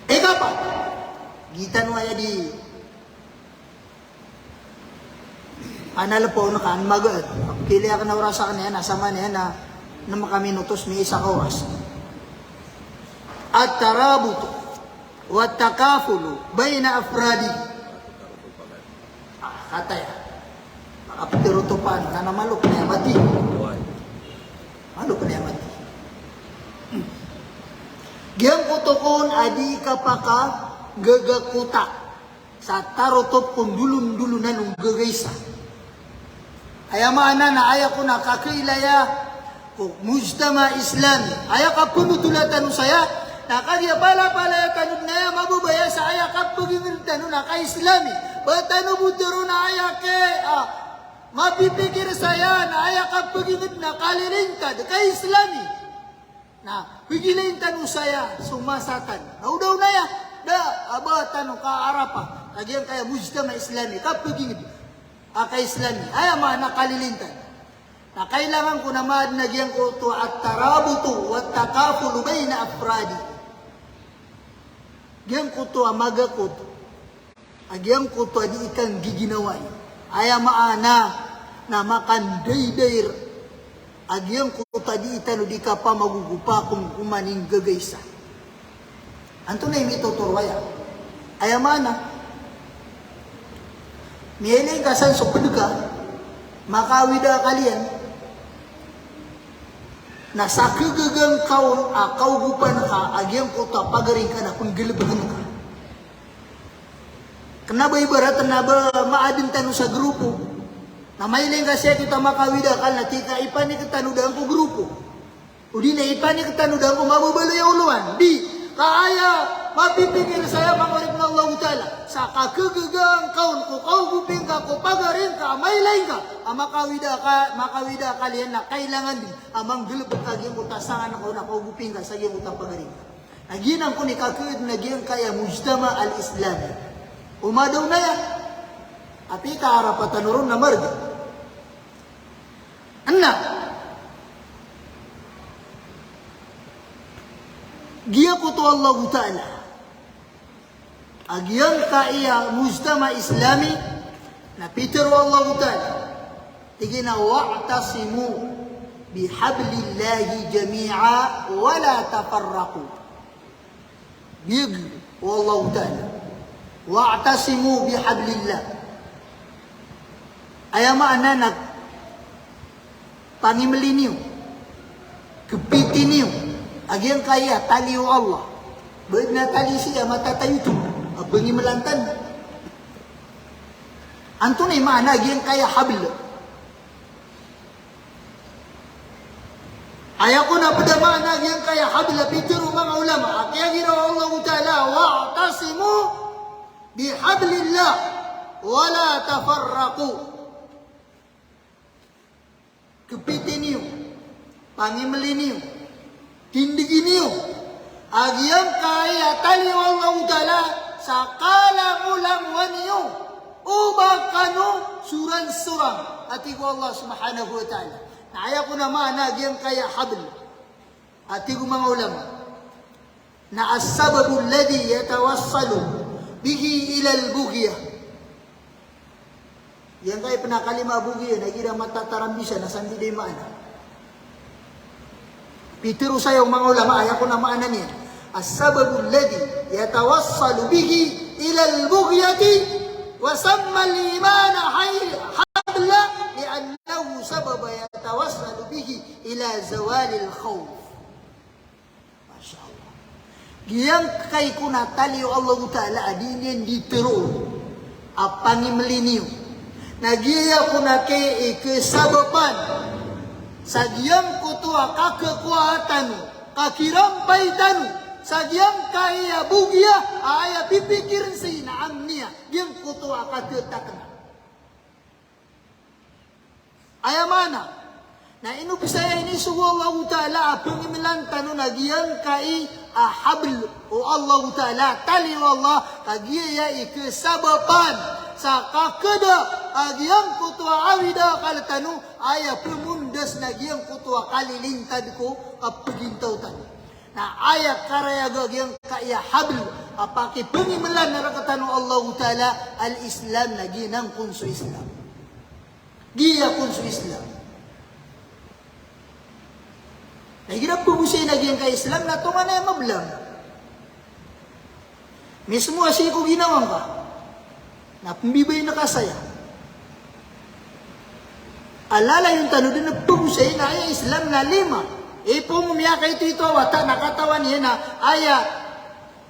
Ikapat, giya tano aya di panalpoon ka an magaan. Pili akn a oras akn iyan, na saman iyan na nm ka minutos, miisa ka oras. At-tarabut wa takafulu bayna afradi. Ah, kataya. Makaptero to pano, na na malo pn aya mati. Malo pn aya mati. Giyangkoto kon a di kapakagagakota sa tarotop kon dolondolonan o gagaisa. Aya maana na aya kon a kakailaya ko mujtama Islami. Aya kapnothola tano saya, na kagiya palapalaya tano dn aya mababaya sa aya kapagingd tano na ka-Islami. Ba tano bo tharoon a aya ke, ah, mapipikir saya na aya kapagingd na kalilintad, ka-Islami. Na pagilay tano saya so masa tano. Na o da on aya, da a ba tano kaarapa a giyangkaya mujtama Islami, kapagingd a ka-Islami. Aya maana kalilintad. Na kailangan ko na maadn a giyangkoto a at-tarabutu wa takafulu bayna afradi. Giyangkoto a magakot a giyangkoto a dii kanggiginawai. Aya maana na makandayday a giyangkoto a dii tano di kapamagogopa ko koman i nggagaisa. Antonaa i mitotoro aya? Aya maana, miyailay ka san so pd ka, makawida akal iyan, na sa kagaga ngka on a kaogopan ka a giyangkoto a pagari ngka na pnggalbkn ka. Kna ba ibarat na ba maadn tano sa grupo. Na mailay ngka sii ko ta makawida akal na tig ka ipanik tano dn ko grupo. O di na ipanik tano dn ko mababaloy a olowan. Di. Ka aya mapipikir saya manga oripn o Allahu Ta'ala. Sa kagaga ngka on ko kaogopi ngka ko pagari ngka a mailay ngka a makawida ka, makawida akal iyan na kailangan dn a manggalbk ka giyangkoto a sangan ka on a kaogopi ngka sa giyangkoto a pagari ngka. Na giyanan kon i kakaadn a giyangkaya mujtama al-Islami. O maada on aya, apiya kaarapa tano ron na margn. Na giyangkoto a Allahu Ta'ala a giyangkaya mujtama Islami, na pitharo o Allahu Ta'ala, tig iyan a, "Wa'tasimu bihablillahi jami'a wa la tafarraqu." Biyag o Allahu Ta'ala, "Wa'tasimu bihablillah." Aya maana na pangimli niyo, kpiti niyo a giyangkaya tali o Allah. Ba adn a tali sii a matatayo oto a pangimlan tano. Antonaa i maana a giyangkaya habl? Aya kon a pd a maana a giyangkaya habl a pitharo o manga ulama a kiyagira o Allahu Ta'ala, "Wa'tasimu bihablillah wa la tafarraqu." Kpiti niyo, pangimli niyo, tindgi niyo a giyangkaya tali o Allahu Ta'ala sa kalangolangowan iyo, o ba kano sorangsorang, a tig o Allah Subhanahu wa Ta'ala. Na aya kon a maana a giyangkaya habl, a tig o manga ulama, na as-sababu alladhi yatawassalu bihi ila al-bughya. Giyangkai pn a kalima a bughya na igira matataram bisa na sandi di maana. Pitharo saya o manga ulama, aya kon a maana niyan, as-sababu alladhi yatawassalu bihi ila al-bughyati, wa samma al-imana hay-, habla, li'annahu sababa yatawassalu bihi ila zawalil khawf. Masha Allah. Giyangkai kon a tali o Allahu Ta'ala a dii niyan di tharoon a pangimli niyo. Na giya kon a kay i kasabapan Sa giyangkoto a kakakowaa tano, kakirampay tano sa giyangkaya bogiya a aya pipikirn sii na amniya, giyangkoto a katetakna. Aya maana na ino pisaya ini so Allahu Ta'ala a pangimlan tano na giyangkai a habl o Allahu Ta'ala, tali o Allah, ka giya i kesabapan sa kakeda a giyangkoto a awid a akal tano, aya pemondas na giyangkoto a kalilintad ko kapagintaw tano. Na aya karayag a giyangkaya habl a pakipangimlan rktano o Allahu Ta'ala, al-Islam, na giyanan kon so Islam. Giya kon so Islam. Na igira pagosay na giyangkaya Islam na tonganay a mablang. Mismo a sii ko ginawa ngka na pmbibayan ka saya. A lalayon tano dn a pagosay na aya Islam na lima. Ipoon o miyakaito-ito a wata na katawan iyan a aya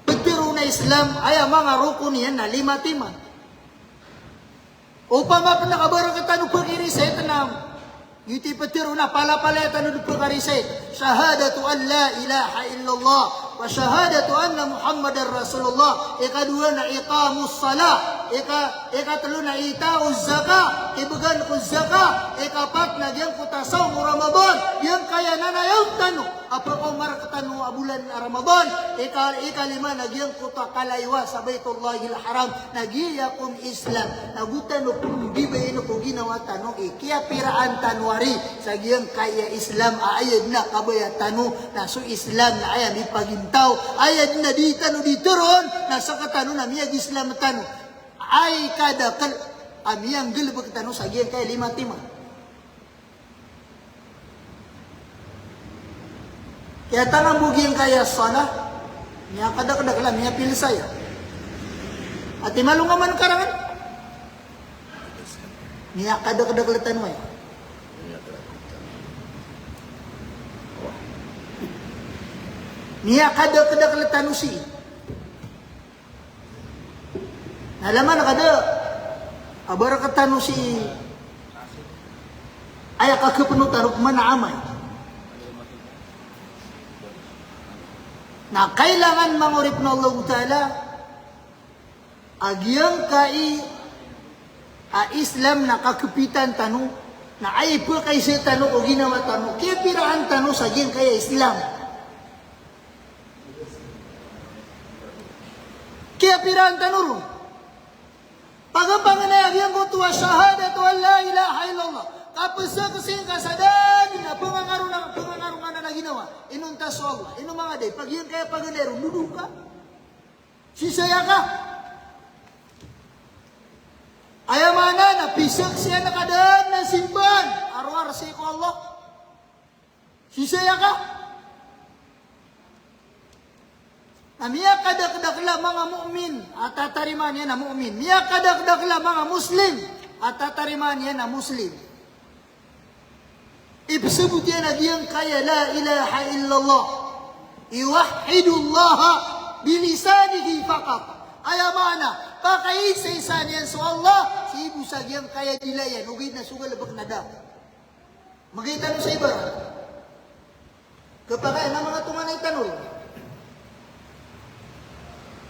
ptharoon a Islam, aya manga rokon iyan na lima timan. Opama pn a kabarakatan o pkharisay tano, giyoto i ptharoon a palapalaya tano dn pkharisay. Shahadatu an la ilaha illallah wa shahadatu anna Muhammadar Rasulullah. Ikadowa na iqamus salah. Ika, ikatlo na ita'uz zakah, kibgan ko zakah. Ikapat na giyangkoto a sawm o Ramadan. Giyangkaya nanayawn tano a pkaoma rktano a bolan a Ramadan. Ika, ikalima na giyangkoto a kalayowa sa Baitullahil Haram. Na giya kon Islam. Na go tano pmbibayan ko ginawa tano i kiyapiraan tano ari sa giyangkaya Islam a aya dn a kabaya tano na so Islam na aya mipagintaw, aya dn a di tano di tharoon na sktano na miyag-Islam tano. Ay kadakl a miyanggalbk tano sa giyangkaya lima timan. Kiyatangam bo giyangkaya salah, miyakadakdakl a miyapilsaya. Ati malongaman karangan? Miyakadakdakl tano aya. Miyakadakdakl tano sii. Na laman ka da a ba rktano sii aya kakpnot a roo pman a amay. Na kailangan manga oripn o Allahu Ta'ala a giyangkai a Islam na kakpitan tano, na aya pkaiza tano ko ginawa tano, kiyapiraan tano sa giyangkai a Islam. Kiyapiraan tano ron. Pagpangni a giyangkoto a shahadatu an la ilaha illallah. Kapzaksi ngka sa da dn a pngangarona, pngangarona a ginawa. Inonta so Allah. Ino manga day, pagiyangkaya paganay ron, dodo ka. Sisaya ka. Aya maana na pizaksian ka da dn a simbaan a rowar sii ko Allah. Sisaya ka. Na miyakadakdakl a manga mu'min a tatarimaan iyan a mu'min. Miyakadakdakl a manga Muslim a tatarimaan iyan a Muslim. Ipsbot iyan a giyangkaya la ilaha illallah. Yuwahhidullaha bilisanihi faqat. Aya maana, pakaisaisaan iyan so Allah sii bo sa giyangkaya dila iyan, ogaid na so galbk na da. Mgay tano sa ibarat. Khapakay a manga tonganay tano.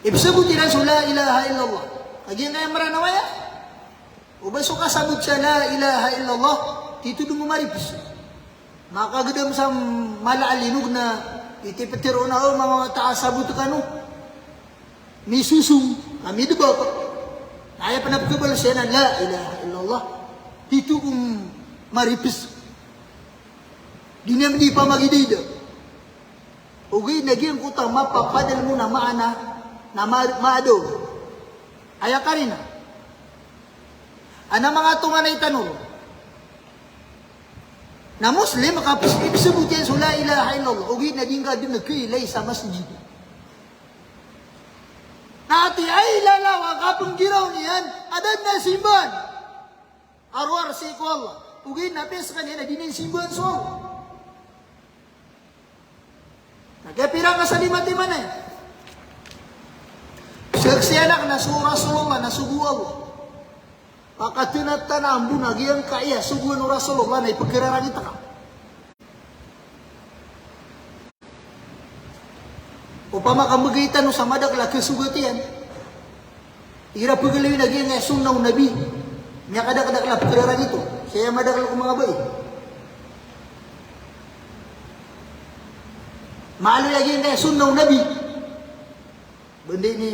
Ipsbot iran so la ilaha illallah. Kagiya ngka aya Mranaw aya. O ba so kasabot sa la ilaha illallah, tito dn o maripes. Makagdam sa mala a linog na iti ptharoon a o manga wata a sabot kano. Misosong, a midbak. Na aya pn a pkhabaloy siyan na la ilaha illallah. Tito ko maripes. Di niyan di pamagidida. Ogaid na giyangkoto a mapapadalm on a maana na ma-, maadaw. Aya karina. Ana manga tonganay tano. Na Muslim, ka ipsbot iyan so la ilaha illallah. Ogaid na di ngka dn kailay sa masjid. Na ati ay lalaw a kapnggiraw niyan a da dn a simbaan a rowar sii ko Allah. Ogaid na piyaskan iyan a di niyan simbaan so Allah. Na kiyapira ka sa lima timan aya. Saksian ka na so Rasulullah na sogo o Allah. Pakatnatana ambo na giyangkaya sogoan o Rasulullah na ipkhararangit ka. Opama ka mbgay tano sa madakl a kasogat iyan. Igira pagaloy na giyangkaya sunnah o Nabi. Miyakadakdakl a pkhararangit o. Sii a madakl ko manga bai. Maaloy a giyangkaya sunnah o Nabi. Ba di ini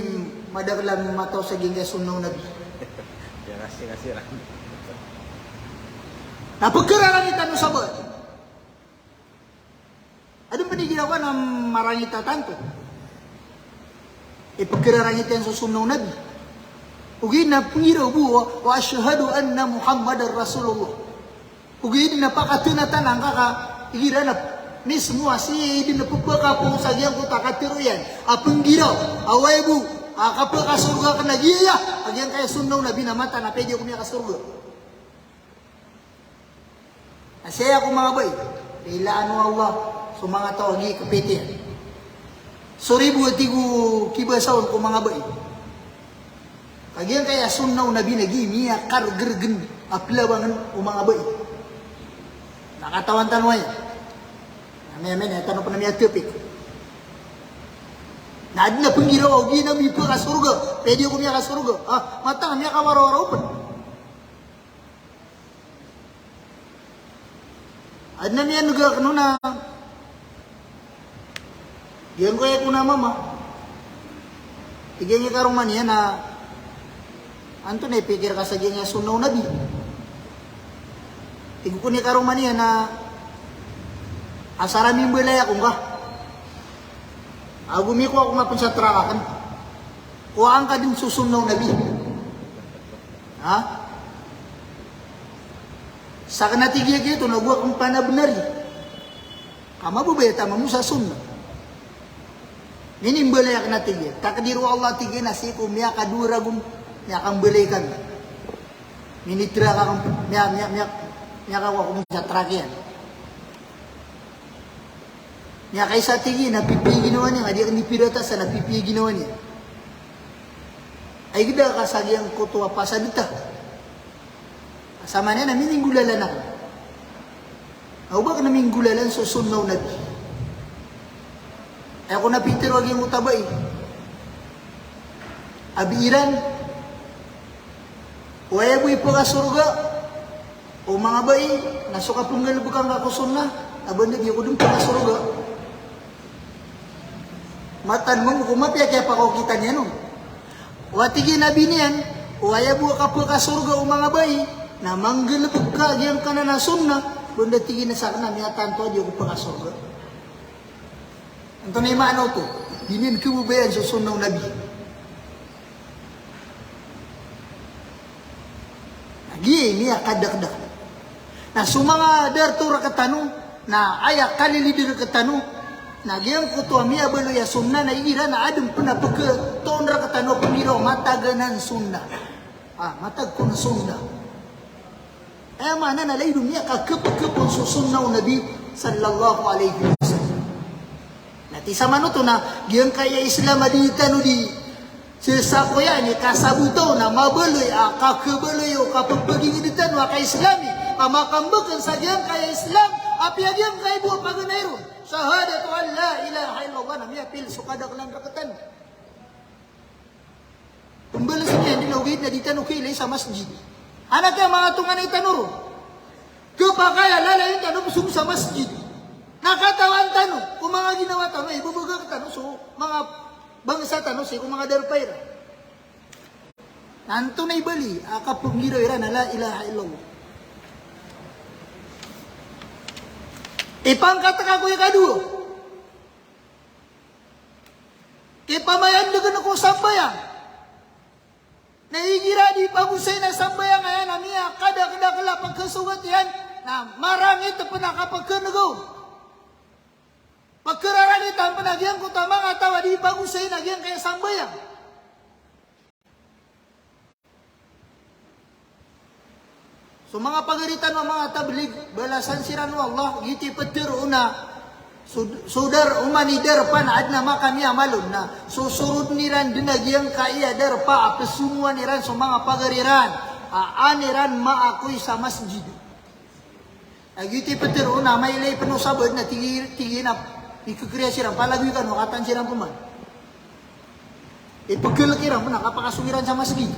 madakl a mataw sa giyangkaya sunnah o Nabi. Ya, kasi, kasi, ra. Na pkhararangit tano sa bai. Adn pn i giraw ka na marangit a tanto. Ipkhararangit iyan so sunnah o Nabi. Ogaid na pnggiraw bo, wa, "Wa ashhadu anna Muhammadar Rasulullah." Ogaid na pakatnatan angka ka, igira na mismo a sii dn pphakapoon sa giyangkoto a katharo iyan a pnggiraw a oway bo a kapakasorga akn a giya a giyangkaya sunnah o Nabi na mataan a pwede ako miyakasorga. Na sii ko manga bai, ilaan o Allah so manga taw a gii kpit iyan. Soribo a tig o kibasa on ko manga bai. Ka giyangkaya sunnah o Nabi na gii miyakargrgn a plabangn o manga bai. Na katawan tano aya. Na miya, miya, tano pn a miyatapik. Na adn a pnggiraw a ogaid na miyakasorga. Pwede ako miyakasorga. Ah, mataan a miyakawarawaraw pn. Adn a miyan'g akn on a giyangkaya ko na mama. Tig iyan i karoma niyan a antonaa i pikir ka sa giyangkaya sunnah o Nabi. Tig o ko i karoma niyan a asar a mimbalay ako ngka. Ago mikowa ako ngka pn sa trak akn. Kowaan ka dn so sunnah o Nabi. Ha? Sakn a tig iyan giyoto na go akn panabnari. Ka mababaya ta mambo sa sunnah. Minimbalay akn a tig iyan. Takdir o Allah tig iyan a sii ko miyakadowa ragon, miyakambalay kami. Minitrak akn, miya, miya, miya, miyakakowa ako sa trak iyan. Miyakaisa tig iyan a pipiya i ginawa niyan, a di akn di piratasan a pipiya i ginawa niyan. Ay gda ka sa giyangkoto a pasad ta. Sa maana niyan na mininggolalan ako. Aw ba akn a minggolalan so sunnah o Nabi. Ay ako na pitharo a giyangkoto a bai. A bai iran. Oway bo i pkasorga o manga bai, na so kapnggalbk angka ko sunnah, na ba di ako dn pkasorga. Mataan mambo ko mapiya kiyapakaokita niyan on. Oway tig iyan a bai niyan, oway bo a kapkasorga o manga bai, na manggalbk ka giyangkanan a sunnah, ba di tig iyan a sakn na miyatanto a di ako pkasorga. Antonaa i maana oto? Di niyan khababayaan so sunnah o Nabi. Na giya i miyakadakdakl. Na so manga darto rktano, na aya kalilid rktano, na giyangkoto a miyabaloy a sunnah na igira na adn pn a pkhatoon rktano a pnggiraw a matag anan sunnah. Ah, matag kon a sunnah. Aya maana na lagid o miyakakhapkhap on so sunnah o Nabi sallallahu alaihi wasallam. Na tig sa manoto na giyangkaya Islam a di tano di sesakoyan i kasabota on na mabaloy a kakhabaloy o kapphagingd tano a ka-Islami a makambkn sa giyangkaya Islam a piya giyangkai bo a paganay ron. Shahadatu an la ilaha illallah na miyapil so kadaklan rktano. Pmbalas iyan dn a ogaid na di tano khailay sa masjid. Adn a kiyamatonganay tano ron. Khapakay a lalayon tano pzong sa masjid. Na katawan tano ko manga ginawa tano, ibbgay rktano so manga bangsa tano sii ko manga darpa iran. Na antonaa i bali a kapnggiraw iran a la ilaha illallah? Ipangkat ka ko ikadowa. Kipamayandgn ko sambayang. Na igira di pagosay na sambayang aya na miyakadakdakl a pkhasogat iyan, na marangit pn a kapkhan'g on. Pkhararangitan pn a giyangkoto a manga taw a di pagosay na giyangkaya sambayang. So manga pagari tano a manga tablig, balasan siran o Allah, giyoto i ptharoon a so, so dar, oman i darpa na adn a makamiyamal on na sosorodn iran dn a giyangkaya darpa a pzongowan iran so manga pagari ran a an iran maakoy sa masjid. A giyoto i ptharoon a mailay pn o sabaad na tig i, tig iyan a Ikikriya siran, palagoy kano, kataan siran pman. Ipegel kiran pman a kapakasong iran sa masjid.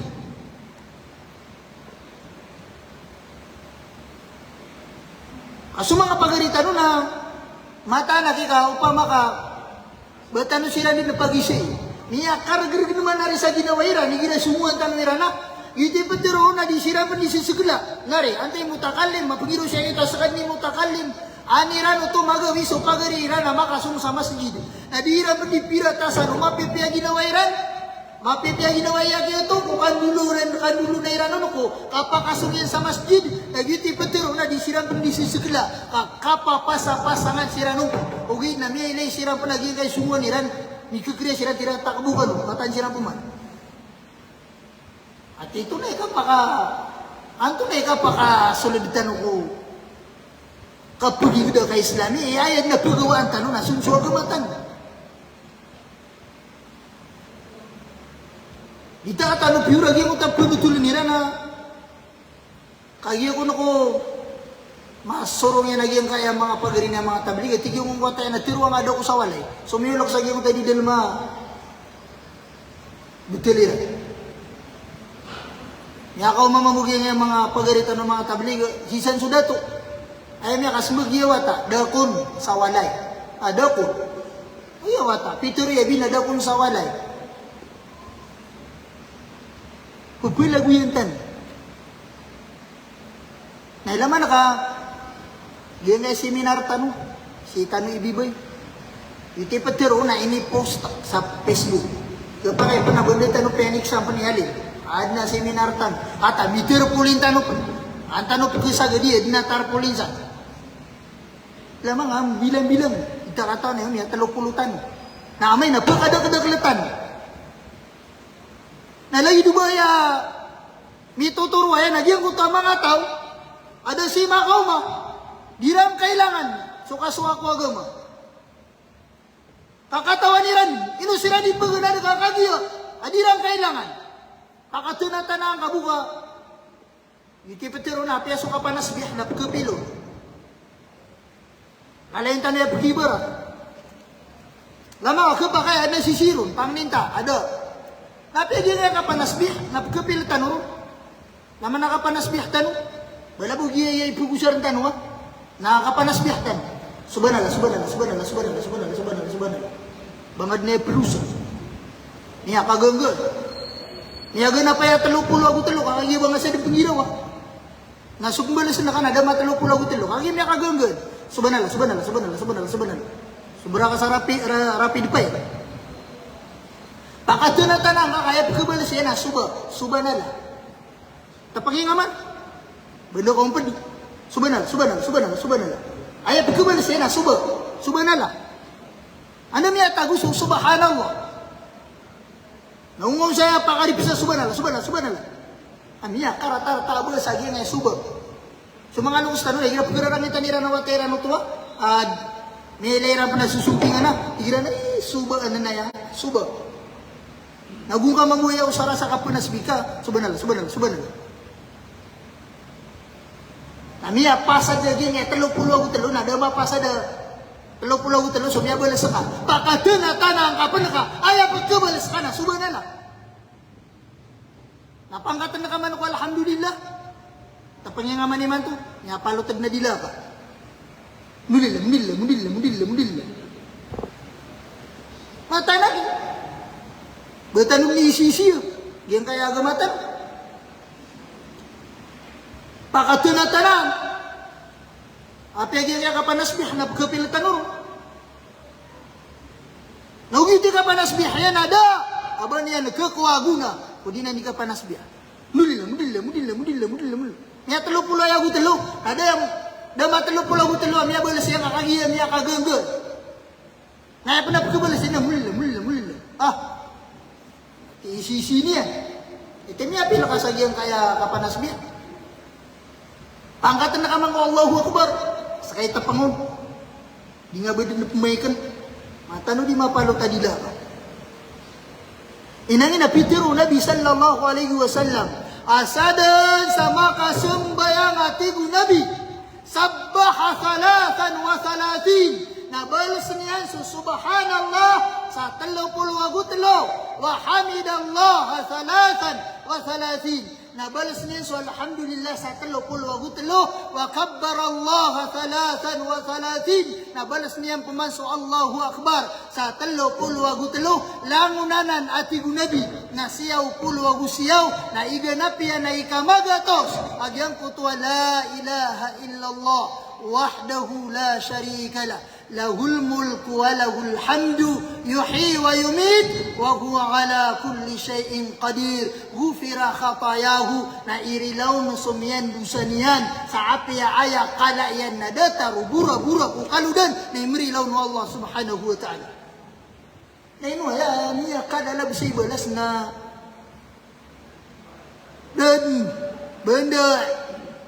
Ka so manga pagari tano na mataan a kika opama ka ba tano siran di na pagizai. Miyakargrg man ari sa ginawa iran, igira songowan tano iran a, giyoto i ptharoon a di siran pn di sesegla. Nari, antai mutakallim, mapgiraw siya ito a skaniyan i mutakallim. An iran oto magawi so pagari iran a makasong sa masjid. Na di iran pn di piratasan o mapipiya ginawa iran. Mapipiya ginawa iyan giyoto ko kandolo ran, kandolo na iran on ko kapakasong iyan sa masjid. Na giyoto i ptharoon a di siran pn di sesegla. Ka, kapapasapasangan siran on. Ogaid na miyailay siran pn a giyangkai songowan iran. Mikikriya siran tirang takbo kano, kataan siran pman. Ati ito na i kapaka, anto na i kapakasoled tano ko kapagingd a ka-Islami, e, aya dn a pagawaan tano na sonso a agama tano. Di ta tano piyor a giyangkoto a panotolen iran a, kagiya ko na ko masorong iyan a giyangkaya manga pagari niyan a manga tablig, tig iyan ko wata iyan a tharoa ngka da ako sa walay. So miyaolog sa giyangkoto a di dalm a btad iran. Miyakaoma mambo giyangkaya manga pagari tano a manga tablig, sii san so dato. Aya miyakasmbag iyan a wata, da akn sa walay. A, da akn. Aya wata, pitharo iyan a bina da akn sa walay. Pphalagoyan tano. Na ilay man ka, giyangkai seminar tano, sii tano ibibay. Giyoto i ptharoon a ini-post sa Facebook. Kapakay pn a ba dn tano piyanik sa pn i alim. Adn a seminar tano. Ata mitarpolin tano pn. An tano pkhasagad i adn a tarpolin san. Ilay man ka, bilang-bilang. Ita katawan iyan, miyatlo polo tano. Na amay na pkhadakdakl tano. Na lagid o ba aya mitotoro aya na giyangkoto a manga taw a da sii makaoma, di iran kailangan so kasowa ko agama. Ka katawan iran, ino siran di pagana ka kagiya a di iran kailangan. Ka katanatana angka bo ka Giyoto i ptharoon a apiya so kapanasbih na pkhapilon. Kalain tano aya pkhibarat. Lama ka khapakay a adn a sisii ron, pangnin ta, a da. Na apiya giyangkaya kapanasbih na pkhapil tano ron. Na mana kapanasbih tano. Bala bo giyaya i pagosaren tano, ha? Na kapanasbih tano. Subhanallah, subhanallah, subhanallah, subhanallah, subhanallah, subhanallah, subhanallah. Bangad na aya plosa. Miyakagangga. Miyaganap aya tlo polo ago tlo, ka kagiya ba nga sa di pnggirawa. Na so pmbalas na ka na da matlo polo ago tlo, ka kagiya miyakagangga. Subhanallah, subhanallah, subhanallah, subhanallah, subhanallah. Sobra ka sa rapi, ra-, rapid fire. Pakatanatana angka ka aya pkhabalas iyan na suba-, subhanallah. Tapangingaman. Banda ka omped. Subhanallah, subhanallah, subhanallah, subhanallah. Aya pkhabalas iyan na suba-, subhanallah. Anda miyatago so subhanallah? Na onga saya pakarip sa subhanallah, subhanallah, subhanallah. A miyakaratarata a ba sa giyangkaya suba. So manga loks tano, igira pkhararangitan iran a wata iran oto a, a, miyailay iran pn a sosongkingan a, igira na, eh, suba, anan aya, suba. Na go ngka mambo aya osara sa kapanasbih ka, subhanallah, subhanallah, subhanallah. Na miyapasad a giyangkaya tlo polo ago tlo, na da mapasad a tlo polo ago tlo, so miyabalas ka. Pakatanatana angka pn ka aya pkhabalas ka na subhanallah. Na pangkatn ka man ko alhamdulillah. Tapangingaman imanto, miyapalotd na dila ka. Alhamdulillah, alhamdulillah, alhamdulillah, alhamdulillah, alhamdulillah. Mataan aki. Ba tano miyisisiya giyangkaya agama tano. Pakatanatana. Apiya giyangkaya kapanasbih na pkhapil tano ron. Na ogaid i kapanasbih iyan a da a ba niyan khakowa a gona ko di niyan di kapanasbih. Alhamdulillah, alhamdulillah, alhamdulillah, alhamdulillah, alhamdulillah. Miyatlo polo aya ago tlo. Na da, da matlo polo ago tlo a miyabalas iyan ka kagiya miyakagangga. Na aya pn a pkhabalas iyan na alhamdulillah, alhamdulillah, alhamdulillah. Ah. Iti isisi niyan. Iti miyapil ka sa giyangkaya kapanasbih. Pangkatn ka man ko Allahu Akbar. Ska i tapang on. Di nga ba dn pmaikn. Mataan o di mapalot a dila ka. Inangin a pitharo o Nabi sallallahu alaihi wasallam a sadn sa makasambayang a tig o Nabi, sabbaha thalathan wa thalathin. Na Na bales iyan so subhanallah sa telo polo ago telo. Wa hamidallaha thalathan wa thalathin. Na bales iyan so alhamdulillah sa telo polo ago telo. Wa kabbarallaha thalathan wa thalathin. Na bales iyan pman so Allahu Akbar sa telo polo ago telo. Langon anan a tig o Nabi na siyaw polo ago siyaw, na iganap iyan a ika magatos a giyangkoto a la ilaha illallah wahdahu la sharika lah, lahul mulku wa lahul hamdu, yuhyi wa yumit, wa huwa ala kulli shay'in qadir, ghufira khatayahu, na irilaw on so miyandosa niyan sa apiya aya kala iyan na datar o bora-bora ko kalodan, na imerilaw on o Allah subhanahu wa ta'ala. Na ino aya miyakadalab sa ibalas na den, benda,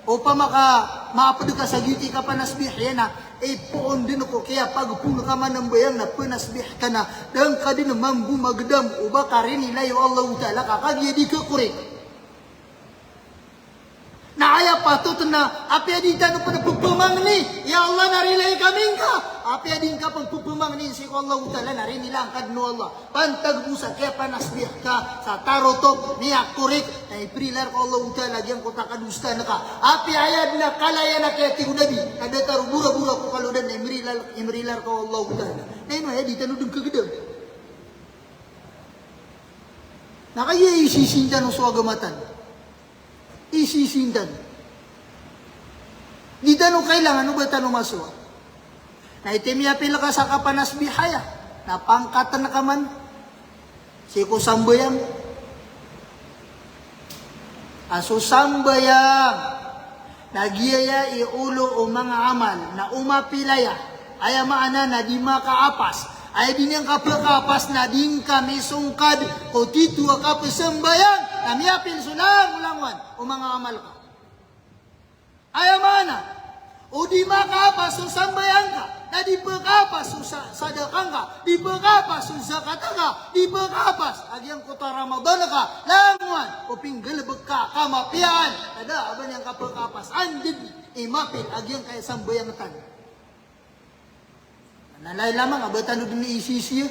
opama ka maaped ka sa giyoto i kapanasbih iyan na ipoon den ko kiyapagpol ka manambayang na penasbih ka na da ngka den mambo magedam o ba ka rinilai o Allahu Ta'ala ka kagiya di ka korek. Na aya patot na apiya di tano pen pepemangni, ya Allah, na rilai kami ngka. Apiya di ngka pen pepemangni sii ko Allahu Ta'ala na rinila ngka den o Allah. Pantag bo sa kiyapanasbih ka sa tarotop, miyakorek, na iperila rka o Allahu Ta'ala giyangkoto a kadosa ngka. Apiya aya den a kala iyan a kiyatig o Nabi na datar o bora-bora ko kalodan na imerila, imerila rka o Allahu Ta'ala. Na ino aya di tano den kegedam. Na kagiya isisin tano so agama tano. Isisin tano. Di tano kailangan o ba tano masowa. Na iti miyapil ka sa kapanasbih aya na pangkaten ka man sii ko sambayang. A so sambayang na giyaya i olo o manga amal na o mapilaya. Aya maana na di makaapas. Aya di niyan kapekaapas na di ngka misongkad ko tito a kapesambayang, na miyapil so langolangowan o manga amal ka. Aya maana, o di makaapas so sambayang ka, na di pekaapas so sa-, sadaka ngka, di pekaapas so zakat ngka, di pekaapas a giyangkoto a Ramadan ka, langowan o pinggalebek ka kamapiyaan, na da a ba niyan kapekaapas, anda di i mapil a giyangkaya sambayang tano. Na lay lamang a ba tano den isisiya.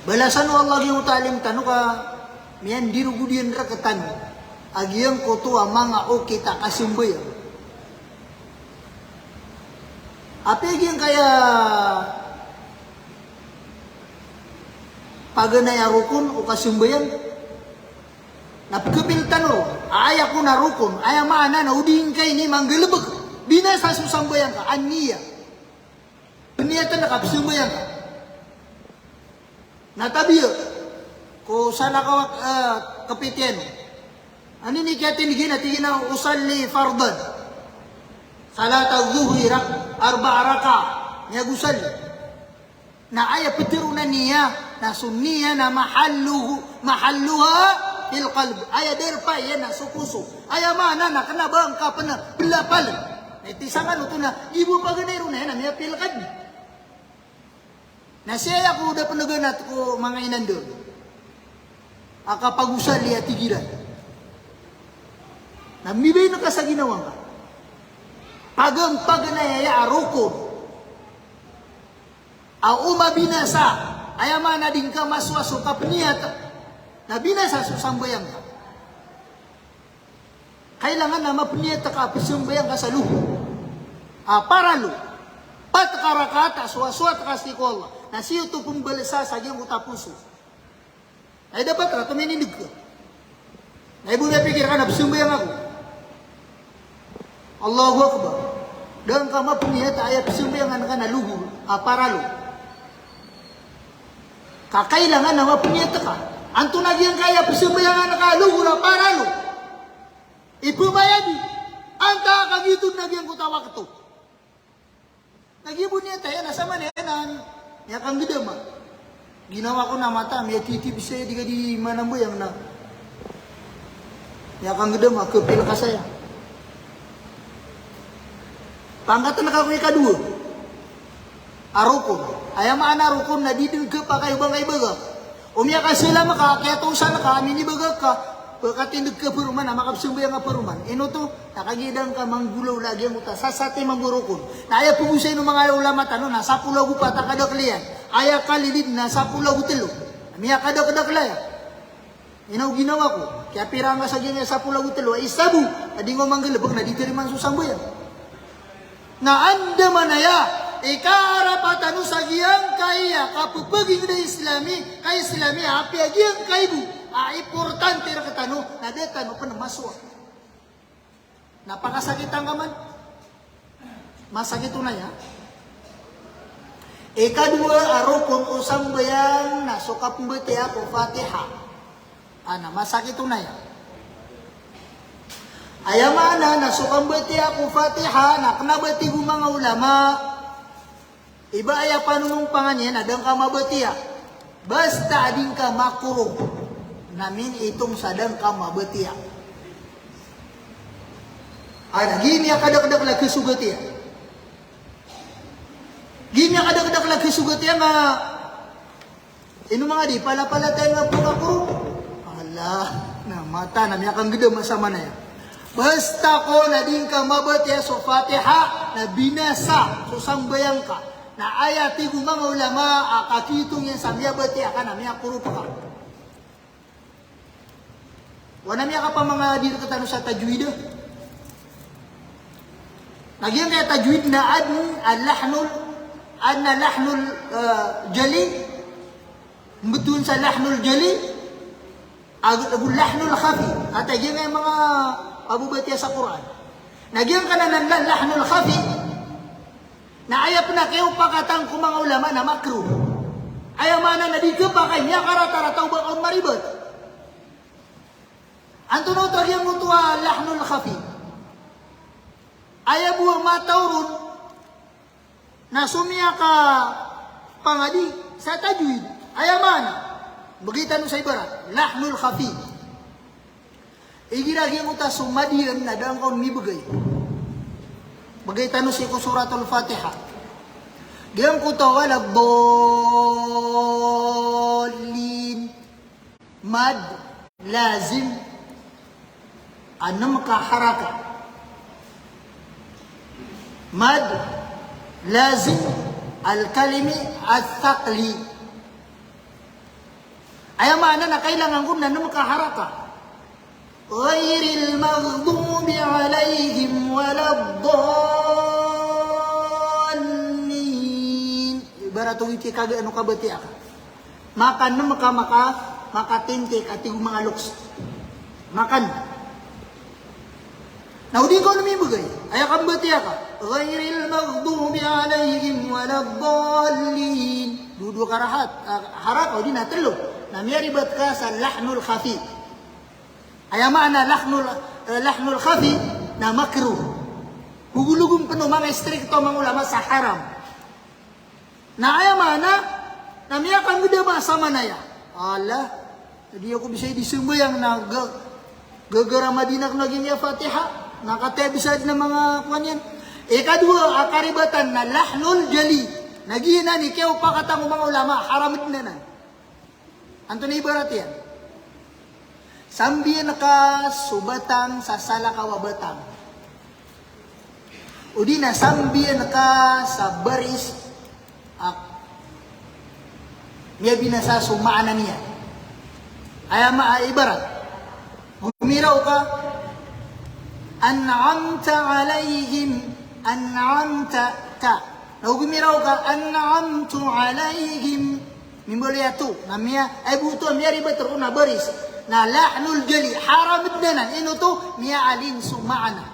Balasan o Allah giyangkoto a alim tano ka miyandirogod iyan rektano a giyangkoto a manga okit a kasambayang. Apiya giyangkaya paganay a rokon o kasambayang. Na pekepil tano, aya kon a rokon, aya maana na o di ngka ini manggalebek. Binasa so sambayang ka, an-niyah. Peniyatan ka pesambayang ka. Na tabiya ko salakaw a, eh, kapitiyan. Anini kiyatindigan a tig iyan a usalli fardan. Salata zuhri rak-, arba'a raka'a. Niya go salli. Na aya petero na niyah, na so niyah na mahalluhu, mahalluha fil qalb. Aya darpa iyan na so poso. Aya maana na kena ba ngka pen pelapalen. Na iti sangkanoto na, di bo paganay ron na iyan a miyapil ka den. Na sii aya ko da peneganat ko manga inandang a kapagosali a tig iran. Na mibay na ka sa ginawa ngka. Pagan-, paganay aya a rokon. A o mabinasa, aya maana di ngka masowa so kapeniyat, na binasa so sambayang ka. Kailangan a mapeniyat ka a pesambayang ka sa lohor. A paralo. Pat ka rakaat a sowasowat ka sii ko Allah. Na sii oto pembalasa sa giyangkoto a poso. Ay, dapat ka, tominindeg ka. Na ibo miyapikir ka na pesambayang ako. Allahu Akbar. Da ngka mapeniyat a aya pesambayangan ka na lohor, a paralo. Ka kailangan a mapeniyat ka. Antonaa giyangkaya pesambayangan ka a lohor, a paralo? Ipemayadi. Antaa ka giyoto na giyangkoto a wakto. Na giya bo niyat aya na samanaya na miyakanggedama. Ginawa ko na mata, miyatitib saya di ka di manambayang na. Miyakanggedama, kepil ka saya. Pangkatan ka ko ikadowa a rokon. Aya maana rokon na di den kepakay o ba ngka ibaga. O miyakasalam ka, kiyatosan ka, a minibaga ka. Pkatindg ka paroman a makapsambayang ka paroman. Ino oto, na kagiya da ngka manggolawla a giyangkoto a sasati mambo a rokon. Na aya pgosayn o manga ulama tano na sapolo ago pat a kadakel iyan. Aya kalilid na sapolo ago tlo. Miyakadakedakel aya. Ino ginawa ko, kiyapira ngka sa giyangkaya sapolo ago tlo a isa bo a di ngka manggalbk na di tarimaan so sambayang. Na andamanaya i kaarapatan o sa giyangkaya kapphaginda Islami, ka-Islami, apiya giyangkai bo a importante rktano, na da tano pn masowa. Na pakasakitan ka man. Masakit on aya. Ikadowa a rokon o sambayang na so kapmbatiya ko Fatiha. Ana, masakit on aya. Aya maana na so kambatiya ko Fatiha na kna ba tig o manga ulama, i ba aya panonompangan iyan na da ngka mabatiya. Basta a di ngka makoro, na miniitong sa da ngka mabatiya. Ana, giya miyakadakdakl a kasogatiya. Giya miyakadakdakl a kasogatiya nga Ino manga di, palapalatayan nga pkakoro. Ala, na mataan a miyakanggdam a samanaya. Basta ko na di ngka mabatiya so Fatiha, na binasa so sambayang ka. Na aya tig o manga ulama a kakiitong iyan sa miyabatiya ka na miyakoro pka. Wana miyakapamangadi rktano sa tajwid. Na giyangkaya tajwid na adn a lahnul, adn a lahnul, eh, jali, mbtowan sa lahnul jali, ago, ago lahnul khafi. Ata giyangkaya manga pababatiya sa Qur'an. Na giyangkanan a lahnul khafi, na aya pn a kiyaopakatan ko manga ulama na makruh. Aya maana na di khapakay, miyakaratarata o ba ka on maribat. Antonaa oto a giyangkoto a lahnul khafi? Aya bo a mataw ron na so miyakapangadi sa tajwid. Aya maana, bgay tano sa ibarat, lahnul khafi. Igira giyangkoto a so mad iyan na da ngka on mibgay. Bgay tano sii ko Suratul Fatiha. Giyangkoto a waladdallin. Mad lazim a nem ka haraka. Mad lazim al-kalimi ath-thaqli. Aya maana na kailangan ko na nem ka haraka. Ghairil maghdubi alaihim waladdallin. Ibarat o iti kaga ano kabatiya ka. Makanem ka maka, makatintik a tig o manga loks. Makan. Na o di ngka on mibgay, aya kambatiya ka, ghairil maghdubi alaihim waladdallin. Dowa-dowa ka rahat, ah, haraka, o di na tlo. Na miyaribat ka sa lahnul khafi. Aya maana lahnul, eh, lahnul khafi na makruh. Hogologon pn o manga istrikto a manga ulama sa haram. Na aya maana na miyakanggdam a samanaya. Ala, di ako bisa di sambayang na ga-, gagara madina ko lagi niya Fatiha. Na kataya bisa di na manga kowan iyan. Ikadowa a karibatan na lahnul jali. Na giyanan i kiyaopakatan o manga ulama, haram dn anan. Antonaa i ibarat iyan? Sambiyan ka so batang sa salakaw a batang. O di na sambiyan ka sa baris a miyabinasa so maana niyan. Aya ma-, ibarat. Gomiraw ka, an'amta alaihim, an'amta ka. Na gomiraw ka, an'amtu alaihim. Mimbaloy a to, na miya, ay bo oto a miyaribat roo na baris. Na lahnul jali, haram dn anan, ino oto, miyaalin so maana.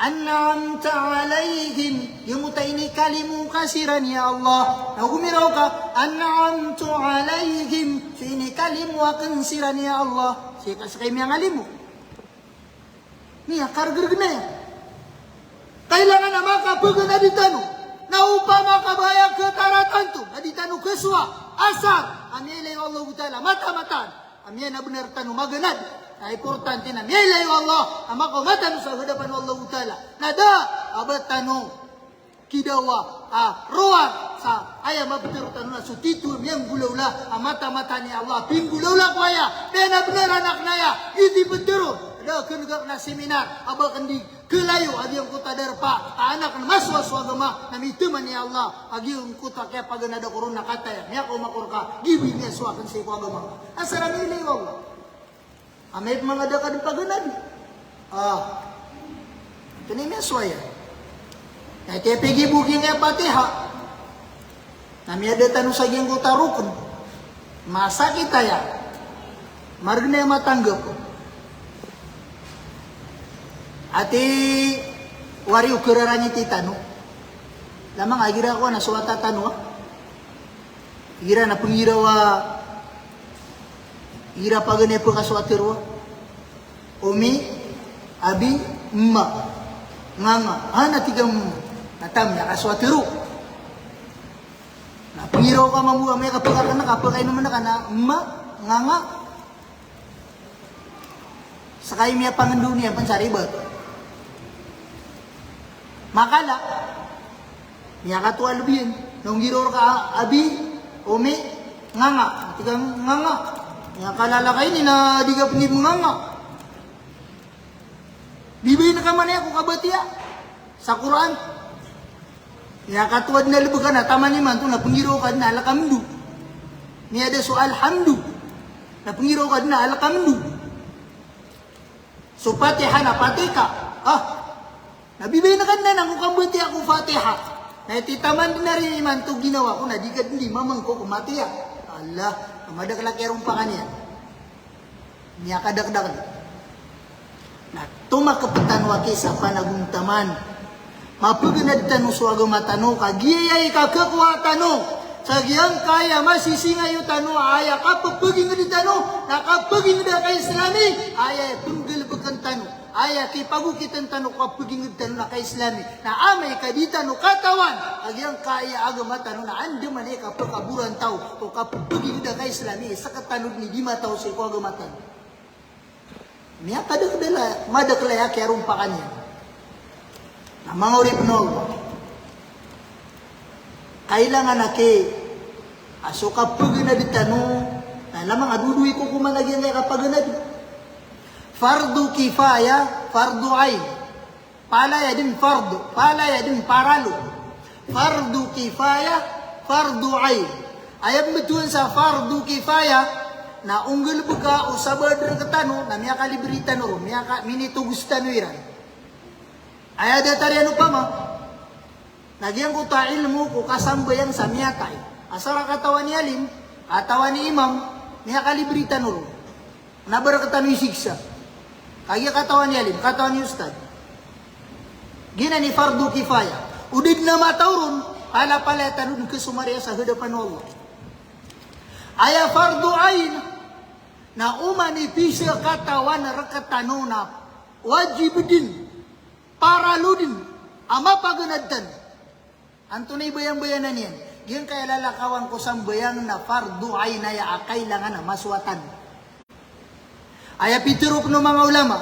An'amta alaihim, giyangkoto a inikalimo ka siran ya Allah. Na gomiraw ka, an'amtu alaihim, so inikalimo akn siran ya Allah. Sii ka, sii ka miyangalimo. Niya, kargrg na iyan. Kailangan a makapaganad tano. Na opama ka ba aya khataratan to, na di tano khasowa, asar a miyailay o Allahu Ta'ala, mata-mataan a miyanabnar tano maganad. Na importante na miyailay o Allah a makaoma tano sa hadapan o Allahu Ta'ala. Na da a ba tano kidawa a rowar Sa aya maptharo tano na so titho a miyanggolawla a mata-mata niyan Allah, pinggolawla ko aya, bnar a bnar a anak na aya, giyoto i ptharo. Da kn gak na seminar a ba kn di khlayo a giyangkoto a darpa a anak na masowa so agama, na mitaman iyan Allah a giyangkoto a kiyapaganad ako ron na kataya, miyakaoma ko rka, giyoto i miyasowa akn sii ko agama. Asar a miyailay o Allah. Amay pman a da ka dn paganadi. Ah. Kna i miyasowa iyan. Na aya tiyapigibo giyangkaya Fatiha. Na miyada tano sa giyangkoto a rukn. Masakit aya. Margn aya matanggap. Ati wari o kararangiti tano. Lamang a igira ko na so wata tano, ah. Igira na pnggiraw a, igira paganay pkasowa tero a. Umi, abi, mma. Nganga. A, na tig a mma. Na tam, miyakasowa tero. Na pnggiraw ka mambo a miyakapkakn ka, pkainoman ka na mma, nganga. Ska i miyapangndao niyan pn sa ribat. Makala. Miyakatowa lbi iyan. Na ongiraw rka a, abi, umi, nganga. Tig a nganga. Miyakalala ka ini na di ka pnggib nganga. Bibayin ka man aya ko kabatiya sa Qur'an. Miyakatowa dn a lbi ka na taman imanto na pnggiraw ka dn a alkamdu. Miyada so alhamdu. Na pnggiraw ka dn a alkamdu. So Fatiha na pati ka. Ah. Na bibayin ka dn anan ko kabatiya ko Fatiha. Na aya titaman dn ari imanto ginawa ko na di ka dn di mamangko ko matiya. Allah. Madakl a kiyarompaka niyan. Miyakadakdakl. Na tomakp tano aki sa panagontaman. Mapaganad tano so agama tano, kagiya i kakakowa tano sa giyangkaya masisingayo tano, aya kapphagingd tano, na kaphagingd a ka-Islami, aya pnggalbkn tano, aya kipagokitn tano, kaphagingd tano na ka-Islami. Na amay ka di tano katawan a giyangkaya agama tano na andamanaya i kapakaboran taw o kaphagingd a ka-Islami, sktano dn i di mataw sii ko agama tano. Miyakadakdakl, madakl aya kiyarompaka niyan. Na manga oripn o Allah, kailangan aki a so kapaganad tano, na lamang a dowa i kokoman a giyangkaya kapaganad. Fardu kifaya, fardu ain. Palaya dn fardu, palaya dn paralo. Fardu kifaya, fardu ain. Aya pmbtowan sa fardu kifaya, na o nggalbka o sabaad rktano, na miyakalibri tano ron, miyaka-, minitogos tano iran. Aya datar iyan opama na giyangkoto a ilmo ko kasambayang sa miyatay. Asar a katawan i alim, katawan i imam, miyakalibri tano ron. Na ba rktano isigsa. Kagiya katawan i alim, katawan i ustad. Giyanan i fardu kifaya. O da dn a mataw ron, palapalaya tano dn khasomariya sa hadapan o Allah. Aya fardu ain, na oman i pizakatawan rktano na wajib dn, paralo dn a mapaganad tano. Antonaa i bayambayanan iyan? Giyangkaya lalakawan ko sambayang na fardu ain aya a kailangan a masowa tano. Aya pitharo pn o manga ulama,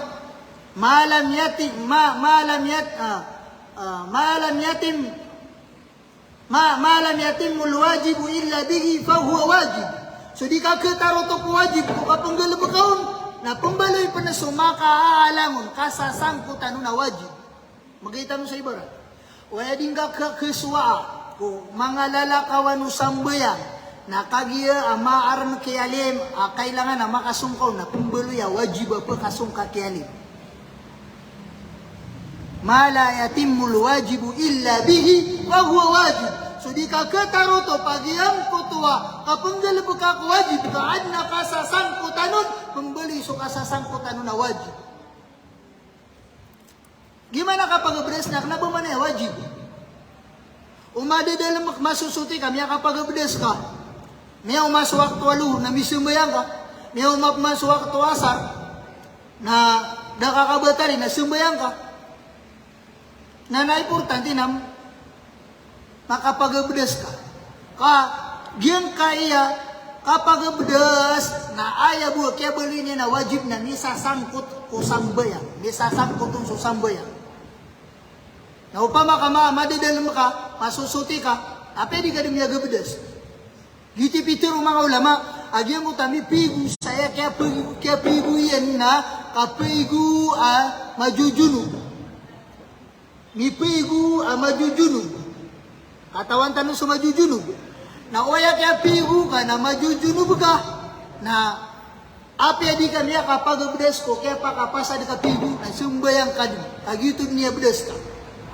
ma lam yati-, ma, ma lam yat-, ah, ah, ma lam yatim, ma, ma lam yatimmul wajibu illa bihi fahuwa wajib. So di kakhatarotop o wajib ko kapnggalbka on, na pmbaloy pn so makaaalang on, kasasangkotan on a wajib. Mgay tano sa ibarat. Aya di ngka kha-, khasowaa ko manga lalakawan o sambayang, na kagiya a maarn ki alim a kailangan a makasong ka on, na pmbaloy a wajib a pkhasong ka ki alim. Ma la yatimmul wajibu illa bihi fahuwa wajib. So di kakhatarotop a giyangkoto a kapnggalbka ko wajib ka adn a kasasangkotan on, pmbaloy so kasasangkotan on a wajib. Giya maana kapagabdas na kna ba maana iyan wajib. O madadalm ka, masosoti ka, miyakapagabdas ka. Miyaoma so wakto a lohor na misambayang ka. Miyaoma pman so wakto a asar na da ka kabatari na sambayang ka. Na, na importante na makapagabdas ka. Ka giyangkaya kapagabdas na aya bo a kiyabaloy niyan a wajib na misasangkot ko sambayang, misasangkot on so sambayang. Na opama ka ma-, madadalm ka, masosoti ka, Apiya di ka dn miyagabdas. Giyoto i pitharo o manga ulama a giyangkoto a mipaigo sa aya kiyapaigo, kiyapaigo iyan na kapaigo a majujunub. Mipaigo a majujunub. Katawan tano so majujunub. Na o aya kiyapaigo ka na majujunub ka, na apiya di ka miyakapagabdas ko kiyapakapasad ka paigo, na sambayang ka dn. Ka giyoto dn i abdas ka.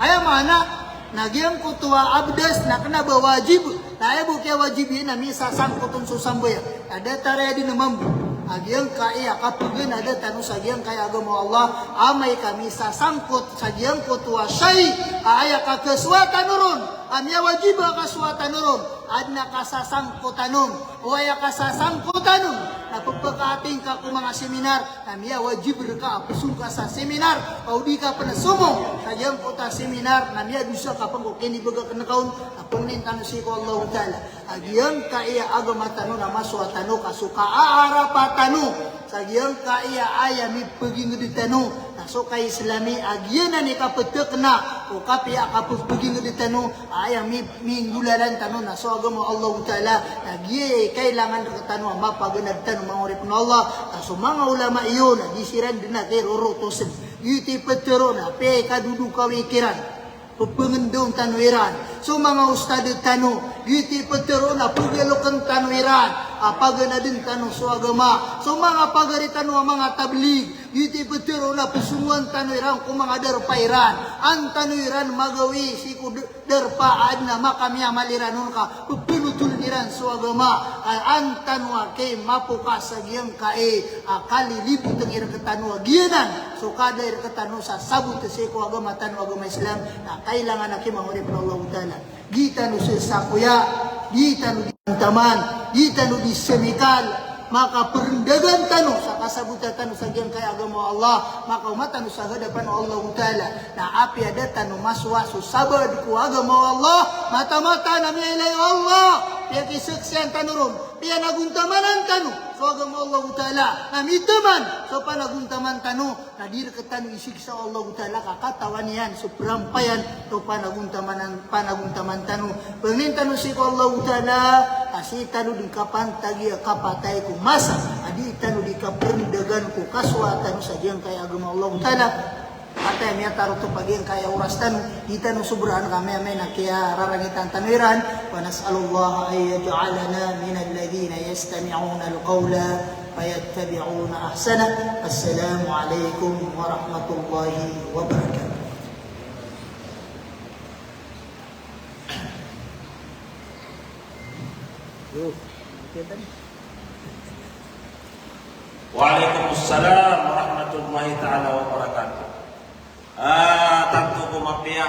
Aya maana na giyangkoto a abdas na kna ba wajib, na aya bo kiyawajib iyan na misasangkot on so sambayang. Na datar aya dn a mambo a giyangkai a kapaganada tano sa giyangkai a agama o Allah, amay ka misasangkot sa giyangkoto a shay a aya kakasowa tano ron a miyawajib a kasowa tano ron, adn a kasasangkotan on. O aya kasasangkotan on na pphakaating ka ko manga seminar, na miyawajib rka a psong ka sa seminar. Ka o di ka pn somong sa giyangkoto a seminar, na miyadosa ka pn ko kinibagakn ka on. Na pangnin tano sii ko Allahu Ta'ala a giyangkai a agama tano na masowa tano ka so kaaarapa tano sa giyangkai a aya mipagingd tano. Na so ka-Islami a giyanan i kapthakna ko kapiya a kapagingd tano, aya mi-, minggolalan tano na so agama o Allahu Ta'ala, na giyai kailangan rktano a mapaganad tano manga oripn o Allah. Ka so manga ulama iyo na di siran dn a kairorotosn. Giyoto i pitharo na pkadodokawi kiran. Pphangndao tano iran. So manga ustad tano, giyoto i pitharo na pgalokn tano iran a paganadn tano so agama. So manga pagari tano a manga tablig, giyoto i pitharo na psongowan tano iran ko manga darpa iran. An tano iran magawii sii ko d-, darpa a adn a makamiyamal iran on ka pphanothol iran so agama. An tano a kaimapokas a giyangkai a kalilibotng i rktano a giyanan so kadai rktano sa sabot sii ko agama tano a agama Islam. Na kailangan a ki manga oripn o Allahu Ta'ala, di tano sasakoya, di tano di antaman, di tano di smikal, makaprndagan tano sa kasabota tano sa giyangkai a agama o Allah, makaoma tano sa hadapan o Allahu Ta'ala. Na apiya da tano masowa so sabaad ko agama o Allah, mataan-mataan a miyailay o Allah, piyakisaksian tano ron, piyanagontamanan tano so agama o Allahu Ta'ala, na mitaman so panagontaman tano, na di rktano isiksa o Allahu Ta'ala ka katawan iyan so prampayan o panagontamanan, panagontaman tano. Pangnin tano sii ko Allahu Ta'ala a sii tano dn kapantagi a kapatay ko masa a di tano di kaprndagan ko kasowa tano sa giyangkai a agama o Allahu Ta'ala. Atay miyatarotop a giyangkai a oras tano, di tano sobraan ka amay-amay na kiyararangitan tano iran. Wa nas'alullaha an yaj'alana minal ladhina yastami'unal qawla fayattabi'una ahsanah. Assalamu alaikum warahmatullahi wabarakatuh. Wa alaikum assalam warahmatullahi ta'ala wabarakatuh. Ah, tanto ko mapiya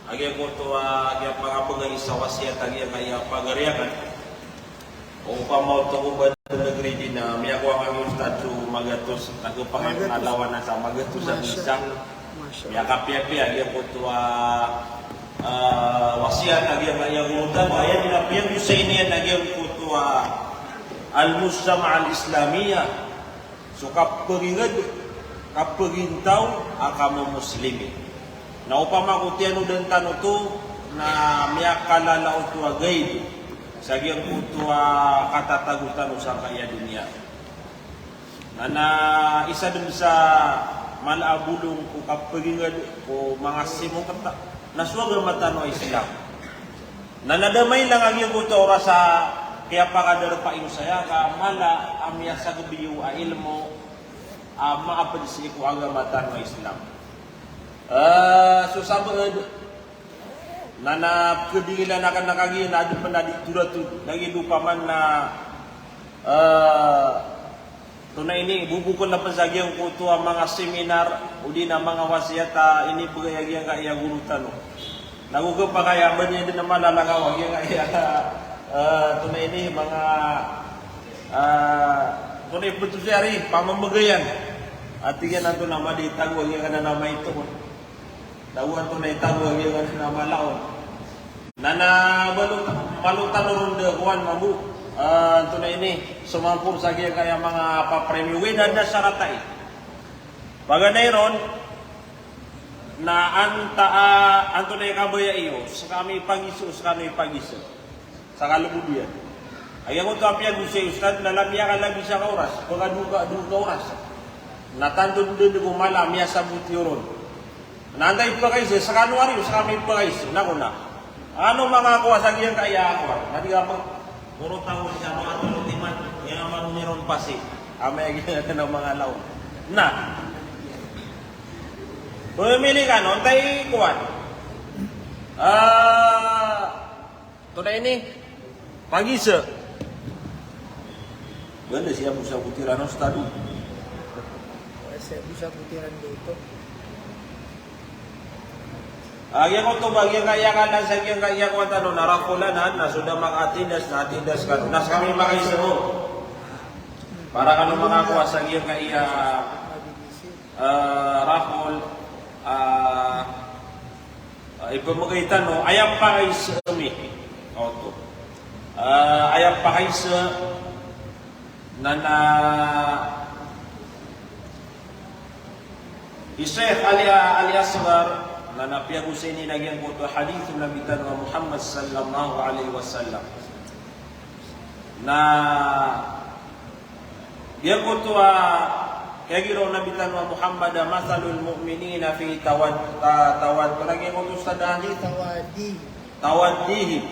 a giyangkoto a giyangkaya pagari sa wasiyat a giyangkaya pagari akn. Opama oto ko ba negeri di na miyakowa kami ustad so magatos, na kapangan na lawan sa magatos a isa. Miyakapiyapiya giyangkoto a, ah, wasiyat a giyangkaya guro tano. Aya di na piyagosay niyan a giyangkoto a al-mujtama' al-islamiyah. So kapagingd, kapagintaw a kamomoslimi. Na opama ko tiyanodan tano oto, na miyakalala oto a gaid sa giyangkoto a katatago tano sangkaya doniya. Na, na isa dn sa mala a bolong ko kapagingd ko manga simokt na so agama tano a Islam. Na na da mailang a giyangkoto a oras a kiyapakadarpa iyo saya ka mala a miyasagb iyo a ilmo a maapd sii ko agama tano a Islam. Eh, so sabaad na, na pkadingilan akn a kagiya na adn pn a di toratod, lagid opama na, eh, Tonaa ini, bobokol a pn sa giyangkoto a manga seminar, odi na manga wasiyat a inibgay a giyangkaya guro tano. Nago khapakay a ba niyan dn a mala langaw a giyangkaya, eh, tonaa ini, manga, eh, tonaa i ptosiyari, pamamagayan. A tig iyan antonaa madi tago a giyangkanan a maito. Tago antonaa i tago a giyangkanan a mala on. Na na malo, malo tano ron da kowan mambo. Ah, antonaa ini, somampor sa giyangkaya manga papremyo, ogaid na da saratai. Paganay ron, Na anta, ah, antonaa i kabaya iyo, skami pagiza, skami pagiza. Sa kalbod iyan. Aya ko to apiya gosay ustad, na lamiya ka lagi sa ka oras, pagado ka, do ka oras. Na tanto dn ko mala a miyasabot iyo ron. Na anda i pakaisa, skano ari, skami pakaisa, na ko na. Ano manga kowa sa giyangkaya kowa, na di ka pag-, puro tawo sa manga tolo timan, iya manga niron pasi. Amay a giyangkaya na manga law. Na. Pemili kano, anda i kowa. Ah, Tonaa ini? Pagiza. Banda siya bo sa kotiran, ustad. Siya bo sa kotiran dito. Ah, giyangkoto ba, giyangkaya ka na sa giyangkaya kowa tano na raffle-an na so da makaatidas, na atidas kano. Na skami makaiza o. Para kano makakowa sa giyangkaya, ah, raffle, ah, Ah, ipemegay tano, aya pakaiza ami. Oto. Ah, aya pakaiza, na, na, i Sheikh Ali, Ali Asghar, na, na piyagosay niyan a giyangkoto a hadith o Nabi tano a Muhammad sallallahu alaihi wasallam. Na giyangkoto a kiyagiraw o Nabi tano a Muhammad a, "Mathalul mu'minina fi tawad-, ta-, tawad-," na giyangkoto, ustad, a hadith? Tawaddi. "Tawaddihim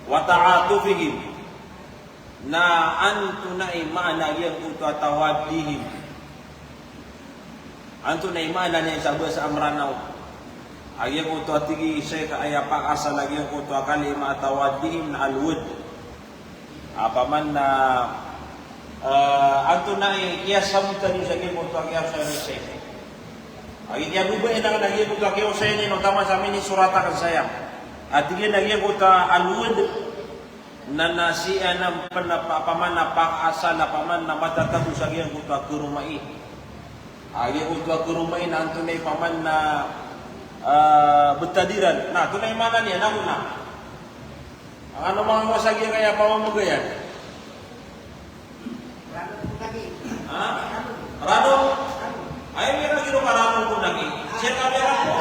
wa ta'atufihim." Na antonaa i maana giyangkoto a tawaddihim? Antonaa i maana niyan sa bahasa a Mranaw? A giyangkoto a tig i Sheikh a aya pakaasal a giyangkoto a kalima a tawaddihim na al-wudd. Opama na, eh, antonaa i kiyasabotan iyo sa giyangkoto a kiyaosay o Sheikh? A giya bo ba ina na giyangkoto a kiyaosay niyan o taman sa minisorat akn saya. A tig iyan a giyangkoto a al-wudd, na, na sii anan pn a pa-, opama na pakaasal, opama na matatago sa giyangkoto a karomai. A giyangkoto a karomai na antonaa i opama na, ah, btad iran. Na antonaa i maana niyan, na ko na. Ano manga kowa sa giyangkaya pamamagayan? Ha? Rano? Ay, mira giro ka rano ko nagi. Sir, kami rano.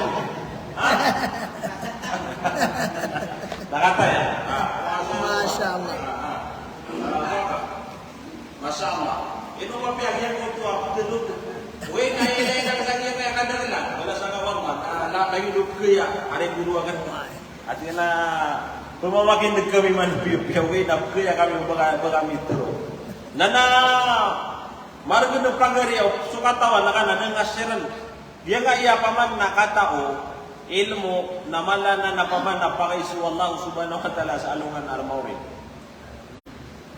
Ha? Nakataya. Ah. Masha Allah. Ah, ah. Masha Allah. Ino mapiya giyangkoto a ptdod. Oway, na ina, ina sa giyangkaya kadaklan. Wala sa kawan, ah, la, lagi do kaya. Ari goro akn. Ati na, pemamakin dn kami man piyapiya, oway, na kaya kami ba, ba kami tero. Na, na, margn o pagari o so katawan na ka na dn nga siran. Giyangkaya opama na katao, ilmo, na mala na opama na pakaiza o Allah subhanahu wa ta'ala sa alongan a rmawri.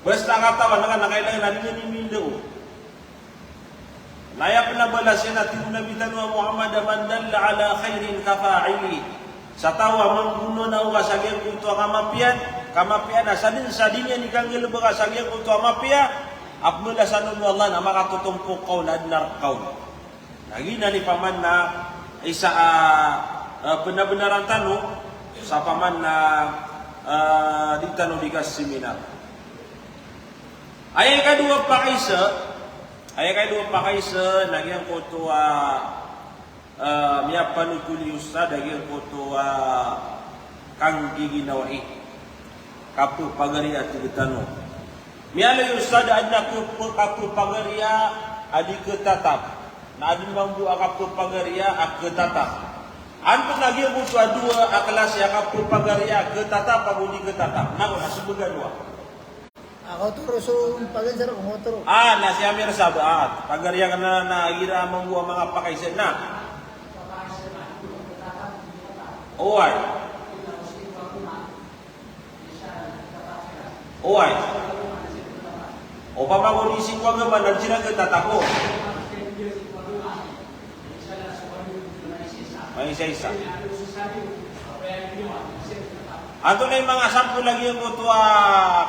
Basta katawan na ka na kailangan na dn nga mindaw. Na aya pn a balas iyan a tig o Nabi tano a Muhammad a, "Man dalla ala khairin kafa'ilih." Sa taw a manggonona oka sa giyangkoto a kamapiya, kamapiya na sadn sa di niyan ikanggalbka sa giyangkoto a mapiya, a pmbalasan on o Allah na makatotompok ka on a adn a rk ka on. Na giyanan i opama na isa a, a, pnabnaran tano sa opama na, a, di tano di kaseminar. Aya ikadowa a pakaiza, aya ikadowa a pakaiza na giyangkoto a, ah, miyapanotol i ustad a giyangkoto a kanggiginawai. Kapepagariya a tig tano. Miyaaloy i ustad a adn a kep-, kapepagariya a di ketatap. Na adn mambo a kapepagariya a ketatap. Antonaa giyangkoto a dowa a klasi a kapepagariya a ketatap ago di ketatap? Na ko na so bgan wa. Ako toro so paganser ko, ako toro. Ah, na si Amir Sab, ah, pagari akn na, na igira mambo a manga pakaiza na. Oway. Oway. Opama ko di sii ko agama na di siran ketatap. Maisaisa. Antonaa i manga sampol a giyangkoto a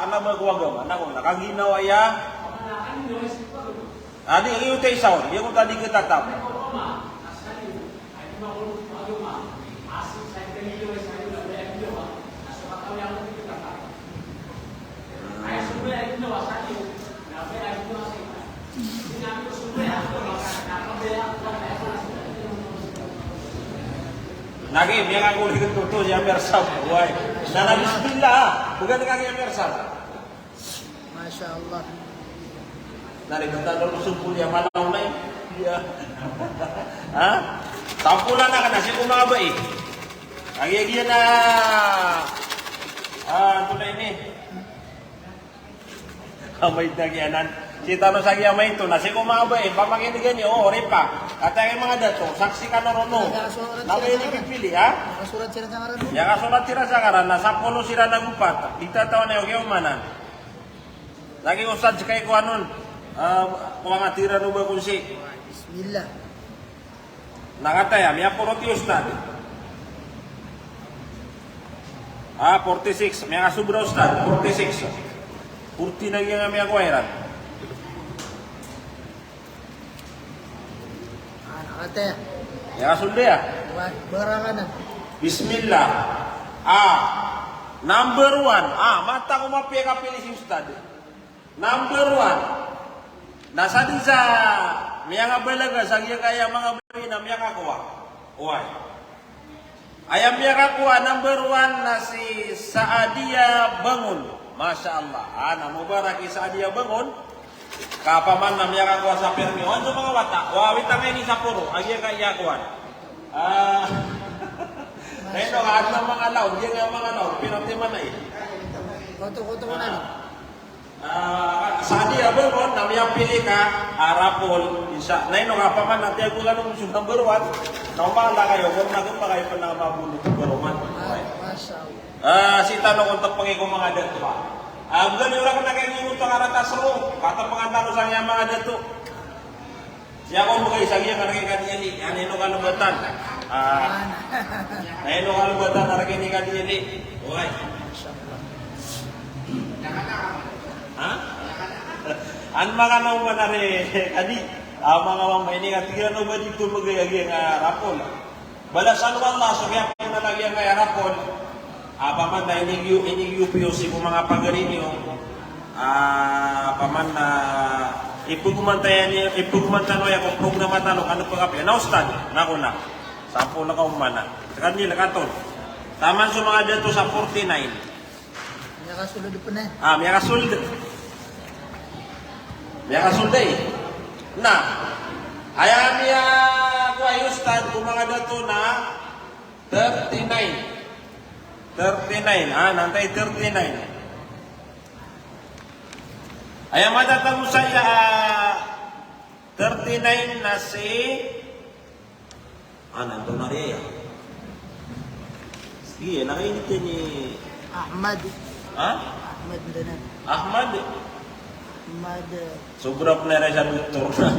kna ba ko agama, na ko na kangginawai a. Adi, iyo ta isa on, giyangkoto a di ketatap. Na kagiya miyakakowa iyan oto si Amir Sam. Oway. Na, na bismillah, ha? Bgan ka kay Amir Sam. Masha Allah. Na ri, btad o sampol iyan, mala on na iyan. Iya. Ha? Sampolan akn na sii ko manga bai. Kagiya giya na, ah, antonaa ini? Amay ta giyanan. Sii tano sa giya maito, na sii ko manga bai, pamakinigan iyo, o, ripa. Katii a manga dato, saksi kano ron, o. Na bai ini pipili, ha? Miyakasorat siran sa ngaran, na sapolo siran ago pat. Di tatawan iyo, giya omanan. Lagid o ustadh, sii ko anon, ah, ko manga tira no ba kon si. Bismillah. Na katii a, miyaporo ti ustadh. Ah, forty-six. Miyakasobra ustadh, forty-six. Forty na giya nga miyakowa iran. Ah, na katii a. Miyakasold iyan. Wah, barakan na. Bismillah. Ah, number one. Ah, mataan ko mapiya i kapili si ustadh. Number one. Na sadn sa miyangabalaga sa giyangkaya manga bai na miyakakowa. Oway. Aya miyakakowa number one na si Saadia Bangon. Masha Allah. Ah, na mubarak i Saadia Bangon. Ka opama na miyakakowa sa permi. Oway, so manga wata. Oway, awit angkaini sa poro. A giyangkaya kowan. Ah. Na ino ka adn a manga lawn, giyangkaya manga lawn, pira timan ai. Koto, koto ko na. Ah, Saadia Bangon, na miyapili ka, ah, raffle, isa. Na ino ka opama na tiyago kano so number one, na oman na kayo, kon na gamba kayo pn a mabolo ko baroman. Ah, masha Allah. Ah, sii tano kon tpngi ko manga dato, ah. Ah, bgan iyo rakn a kagiya oto a karatas roo, patpngan tano sangkaya manga dato. Siya ko mbgay sa giyangkaya kadiyan i, ino ka lbatan. Ah, ino ka lbatan a rk ini kadiyan i. Oway. Ha? An makanan o ba na ri kadi. Ah, manga mama ini katigiran o ba di to mbgay a giyangkaya raffle. Balasan o Allah so kiyapagana lagid angkaya raffle. Opama na inig iyo, inig iyo piyo sii ko manga pagari niyo. Ah, opama na ipagomantaya niyo, ipagomantaya niyo ko programa tano, kano pagkapiya. Na ustadh, na ko na. Sampol ka oman na. Skan nila katon. Taman so manga dato sa forty-nine. Miyakasold pn, eh. Ah, miyakasold. Miyakasold, eh. Na, aya miyakowa i ustadh ko manga dato na thirty-nine. Thirty-nine. Ah, na antaa i thirty-nine? Aya matatago saya, ah, thirty-nine na si Anan to na riya. Sige, na kainit ni Ahmad. Ha? Ahmad na. Ahmad. Ahmad. Sobra pn a riya sa doktor.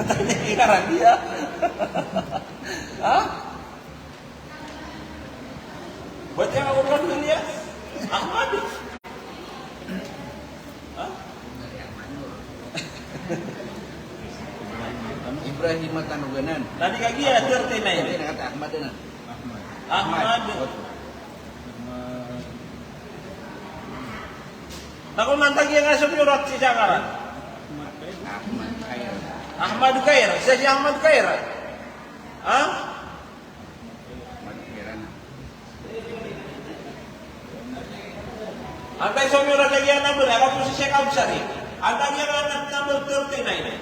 Kaya riya. Ha? Bati ako kan Ilyas. Ahmad. Ha? Ibrahim Matanuganan. Tadi kagiya, thirty-nine. Thirty-nine, kata Ahmad na. Ahmad. Ahmad. Na kon antaa giya nga somiyurat sii sa ngaran? Ahmad Khair. Ahmad Khair. Sii si Ahmad Khair. Ha? Antaa i somiyurat lagid a number, aya ko si Sheikh Absari. Antaa giya nga number thirty-nine.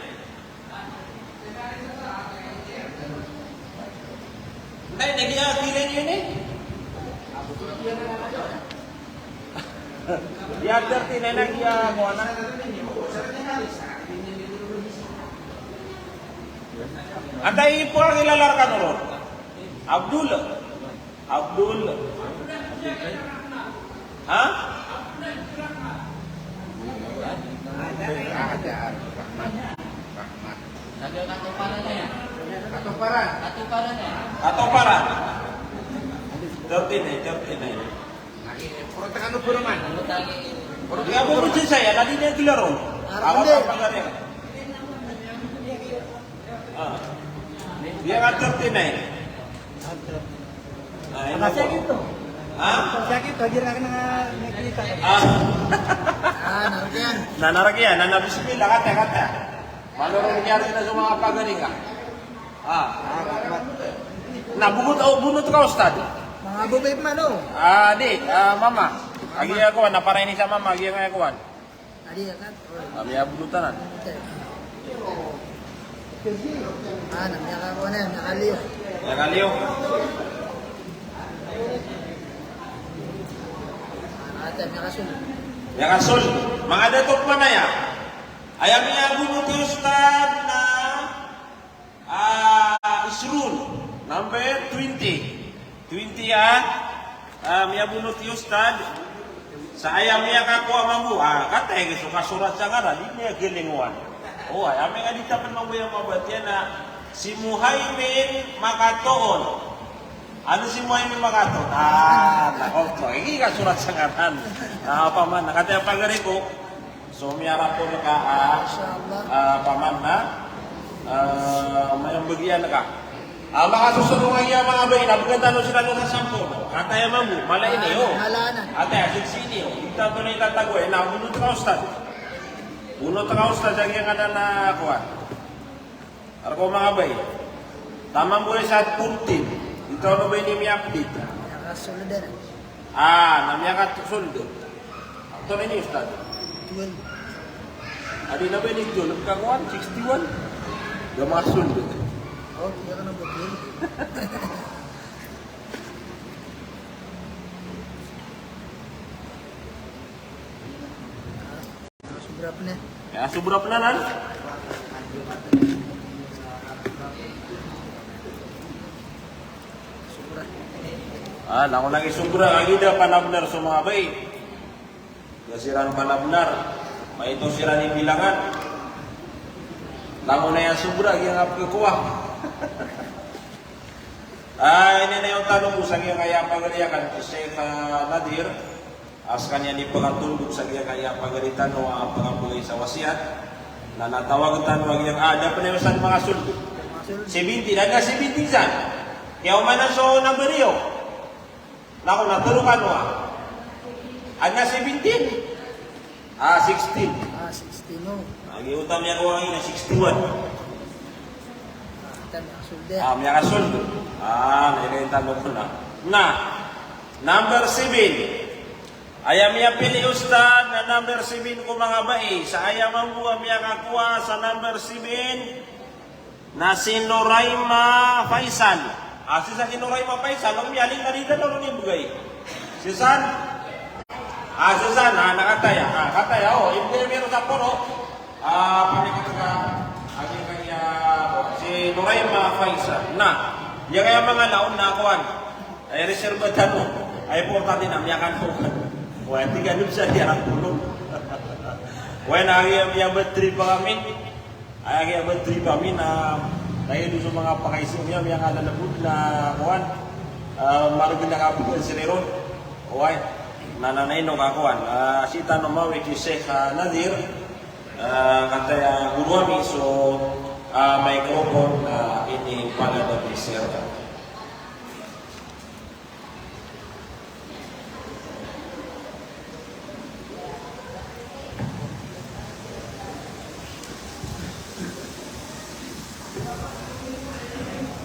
Antaa i giya kira niyo ini? Giya thirty-nine na giya ko ana. Antaa i pkilala rkano ron? Abdul. Abdul. Ha? Katoparan. Katoparan. Thirty-nine, thirty-nine. Puro tangano puro man. Puro tangano puro man. Saya, tadi niyan gilaro. Ako sa pagariyan. Ah. Iya nga thirty-nine. Ah, ino ba? Siya gito. Ha? Siya gito, di rin ako nangikita. Ah. Ah, narag iyan. Na, narag iyan. Na, na, bismillah, kata, kata. Malo ron nangyari na sa mga pagaling, ah. Ah. Na, bonot, o, bonot ka, Ustad. Manga babay man, o. Ah, di, ah, mama. Agi ako, na para ini sa mama, agi ako, an. Adi, ya kan? Ah, miyabonot anan. Ah, na miyakakuan, miyakaliyo. Miyakaliyo. Ah, ata, miyakasold. Miyakasold. Manga dato pman aya. Aya miyabonot i Ustad na Ah, isrun. Number twenty. Twenty, ah. Ah, miyabonot i Ustad. Sa aya miyakakowa mambo. Ah, kataya so kasorat sa ngaran, di niyan galingowan. O, aya miyakadita pn mambo iyan mabatiya na si Muhaimin Makatoon. Ano si Muhaimin Makatoon? Ah, nako, igi kasorat sa ngaran. Ah, paman, kataya pagari ko. So, miyarapol ka, ah, Insha Allah. Ah, paman na, ah, mayambagian ka. Ah, makasosold o aya manga babay na bgan tano siran sa sampolo. Kataya mambo, mala ini, o. Mala anan. Kataya, siksi ini, o. Di tano na itatago, eh, na bonot ka, Ustad. Bonot ka, Ustad, sa giyangkanan a kowan. Arko manga babay. Taman bo sa fourteen. Di tano ba ini mi-update. Miyakasold anan. Ah, na miyakasold. Antonaa ini, Ustad? Twelve. Adi na ba ini twelve? Kakowan, sixty-one. Da makasold. O, aya ka na ba twelve? Sobra pn. Ya, sobra pn anan. Sobra. Ah, langon lagid sobra, lagid a panabnar so manga babay. Da siran panabnar, maito siran i bilangan. Langon aya sobra, giyangkai a pkhakowa. Ah, ini na iyo tano bo sa giyangkai a pagari akn, Sheikh, ah, Nadir. A skaniyan i pkhatondog sa giyangkai a pagari tano a pkhabgay sa wasiyat. Na natawag tano a giyangkai a, da pn iyo san makasold. Seventeen, adn a seventeen san. Kiyaoma na so number iyo. Nako, na tlo kano a. Adn a seventeen. Ah, sixteen. Ah, sixteen, o. Agi oto a miyakowa na sixty-one. Ah, ata miyakasold. Ah, miyakasold. Ah, na, ina, ina, tano ko na. Na, number seven. Aya miyapili, Ustad, na number seven ko manga babay. Sa aya mambo a miyakakowa sa number seven na si Noraima Faisal. Ah, sii san si Noraima Faisal, o miyaling na di tano ron ibgay. Sii san? Ah, sii san, ah, na kataya. Ah, kataya, o, ibgay mi ron sa poro. Ah, panikit ka, agi kaya, o, si Noraima Faisal. Na, giyangkaya manga laon na kowan. Ay, reserba tano. Ay, importante na miyakano. Wai, tig a nobsa di anak polo. Wai, na agi a miyabatri pa kami. Ay, agi a batri pa kami na, tayo do so manga pakaiso niya, miyangalalabod na, kowan. Ah, marogn a kapagasiran iron. Wai, na, na, na ino ka kowan. Ah, sii tano mawit i Sheikh, ah, Nadir. Ah, kataya goro ami so, ah, microphone, ah, ini pala da Mister.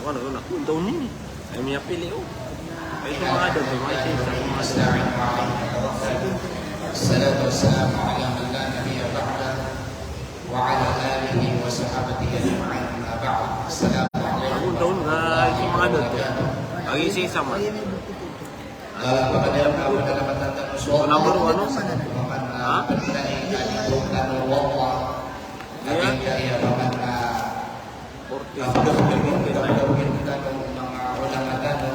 Wala, wala. Kung taon ini. Ay, miyapili, o. Ay, ito mga adult, mga isa-isa, mga adult. Salatu wassalamu ala man la nabiyya ba'dah. Wa ala alihi wa sahabatihi ajma'in, amma ba'd. Assalamu alaikum warahmatullahi wabarakatuh. Agi isa-isa man. Kala pa kanya ang kawan na matatanong sa number one, no? Ha? Forty. Manga ulama tano,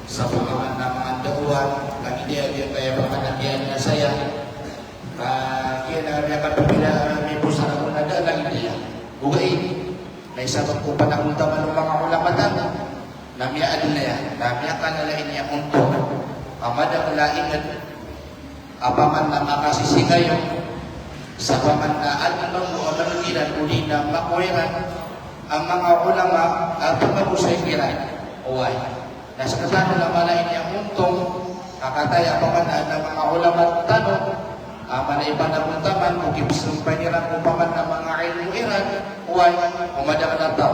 sa pamamana manga dakwah, lagid iyan, kaya pamanabihan na saya. Ka, giya na miyakapipila, miposara ko na da lagid iyan. Ogaid na isabap ko panagultaman o manga ulama tano na miyaadn iyan, na miyakalala iyan ontok a madakl a ingd a paman na makasisingayo sa paman na adn mambo a manga iran odi na makowa iran a manga ulama a pmagosay kiran. Oway. Na sktano na mala ini a ontong a kataya paman na manga ulama tano a mala i panagultaman ko kipsmpay iran ko paman na manga ilmo iran, oway, o madakl a taw.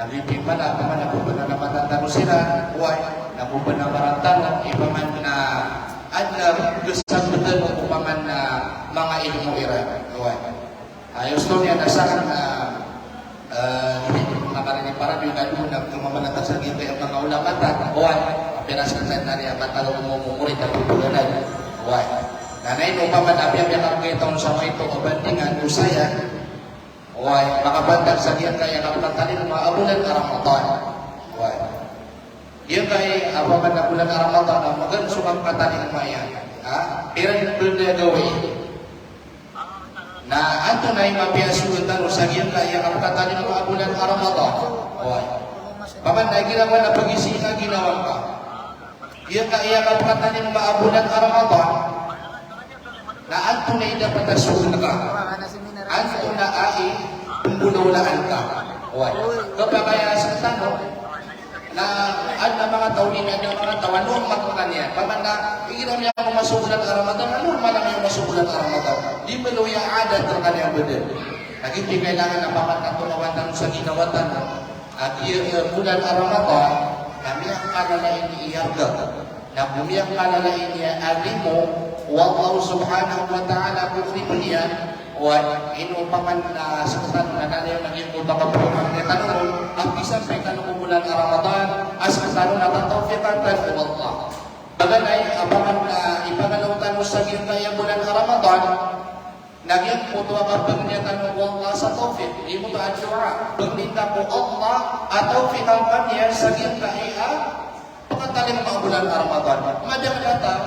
Lagid pman a opama na bo pn a na matantaro siran, oway, na bo pn a marantaro, opama na adn a gsambtn o opama na manga ilmo iran, oway. Aya osto niyan a sakn a, eh, hindi ko makarini para di na doon na kamamalata sa giyangkaya manga ulama ta, oway. Apiya na sa kanya na niya matalo mo mo murid a pagpagana, oway. Na ino opama na apiya, apiya ka kaya taon sa maito kabandingan o saya, oway, makabantag sa giyangkaya kapkatalingoma a bolan a Ramadan. Oway. Giyangkaya opama na bolan a Ramadan, a magaan so kapkatalingoma iyan. Ha? Pira pn a gawii. Na antonaa i mapiya a sold tano sa giyangkaya kapkatalingoma a bolan a Ramadan. Oway. Opama na igira ka na pagisi ka ginawa ka. Giyangkaya kapkatalingoma a bolan a Ramadan. Na antonaa i dapat a sold ka? Antonaa i pmbolawlaan ka? Oway. Kapakay a sktano na adn a manga taw, di na adn a manga taw a normal rkaniyan. Opama na igira miyaoma so bolan a Ramadan, na normal a miyaoma so bolan a Ramadan. Di mbaloy a adat rkaniyan bdn. Lagid di kailangan a opama na tatawagan tano sa ginawa tano a giya, eh, bolan a Ramadan, na miyakalala ini i arga. Na go miyakalala ini a rimo o Allah subhanahu wa ta'ala ko rimo niyan, oway, ino opama na sktano na nanayawn a giyangkoto a kapagpamangni tano ron, a pisampay tano ko bolan a Ramadan, a sktano na tatawfiqan tano o Allah. Paganay, opama na ipagalaw tano sa giyangkaya bolan a Ramadan, na giyangkoto a kapangnia tano ko Allah sa tawfiq, imanto a doa, pangni ta ko Allah a tawfiqan kami sa giyangkaya pkatalingoma a bolan a Ramadan. Madakl a taw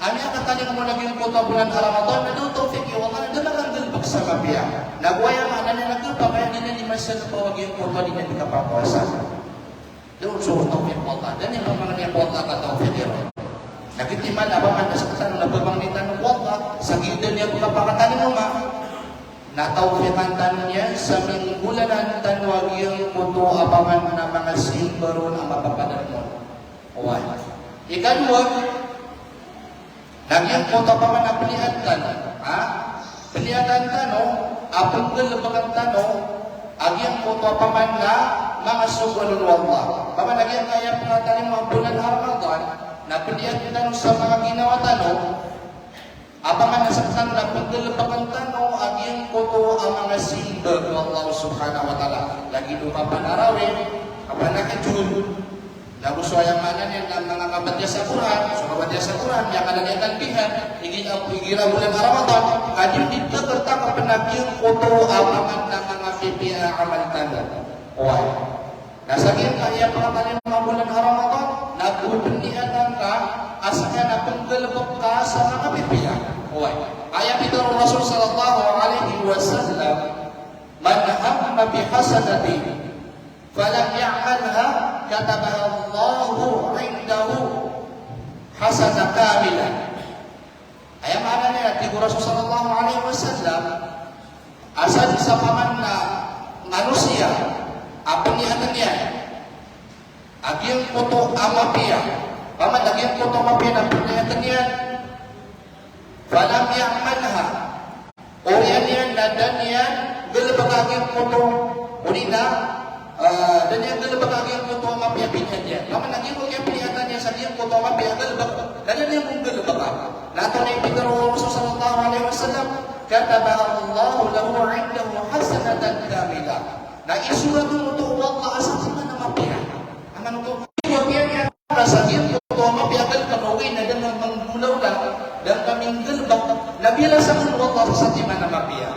a miyakatalingoma na giyangkoto a bolan a Ramadan, na da tawfiq o Allah, na da makanggalbk sa mapiya. Na go aya maana niyan na kapakay a di niyan di masalpaw a giyangkoto a di niyan di kapapowasa. Da on so tawfiq o Allah. Da niyan pamangnia ko Allah ka tawfiq iron. Na giyoto man a opama na sktano na pamangni tano ko Allah sa giya da niyan kapakatalingoma, na tawfiqan tano niyan sa minggolalan tano a giyangkoto a opama na manga simba ron a mapapadalm on. Oway. Ikadowa, na giyangkoto a opama na pniyatan tano, ha? Pniyatan tano a pnggalbkn tano a giyangkoto a opama na manga sogoan o Allah. Opama na giyangkaya pkatalingoma a bolan a Ramadan, na pniyatan tano sa manga ginawa tano a opama na sktano na pnggalbkn tano a giyangkoto a manga simba ko Allah subhanahu wa ta'ala. Lagid o kapanarawi, kapanahajjud, na go so aya maana niyan na manga kabatiya sa Qur'an, so kabatiya sa Qur'an, miyakalala i kalbihan, igira, igira bolan a Ramadan, ka di di pkharta ka pn a giyangkoto a opama na manga pipiya a amal tano. Oway. Na sa giyangkaya pkatalingoma a bolan a Ramadan, na go pniyatan ka a ska na pnggalbk ka sa manga pipiya. Oway. Aya pitharo o Rasul sallallahu alaihi wasallam, "Man hamma bi hasanatin falam ya'malha, katabaha Allahu 'indahu hasanatan kamilah." Aya maana niyan, tig o Rasul sallallahu alaihi wasallam, a sadn sa opama na manosiya a pniyatn iyan a giyangkoto a mapiya, opama na giyangkoto a mapiya na pniyatn iyan, falam ya'malha, oriyan iyan na da niyan galbka a giyangkoto, odi na, eh, da niyan galbka a giyangkoto a mapiya a pniyatn iyan. Opama na giyangkoto a pniyatn iyan sa giyangkoto a mapiya a galbk, na da niyan pnggalbka. Na antonaa i pitharo o Rasul sallallahu alaihi wasallam, katabaha Allahu lahu 'indahu hasanatan kamilah. Na isorat on oto o Allah a satiman a mapiya. Anan oto, iwa piya niyan na sa giyangkoto a mapiya a galbk, ogaid na da ngka manggolawla, da ngka minggalbk, na bilasangn o Allah sa satiman a mapiya.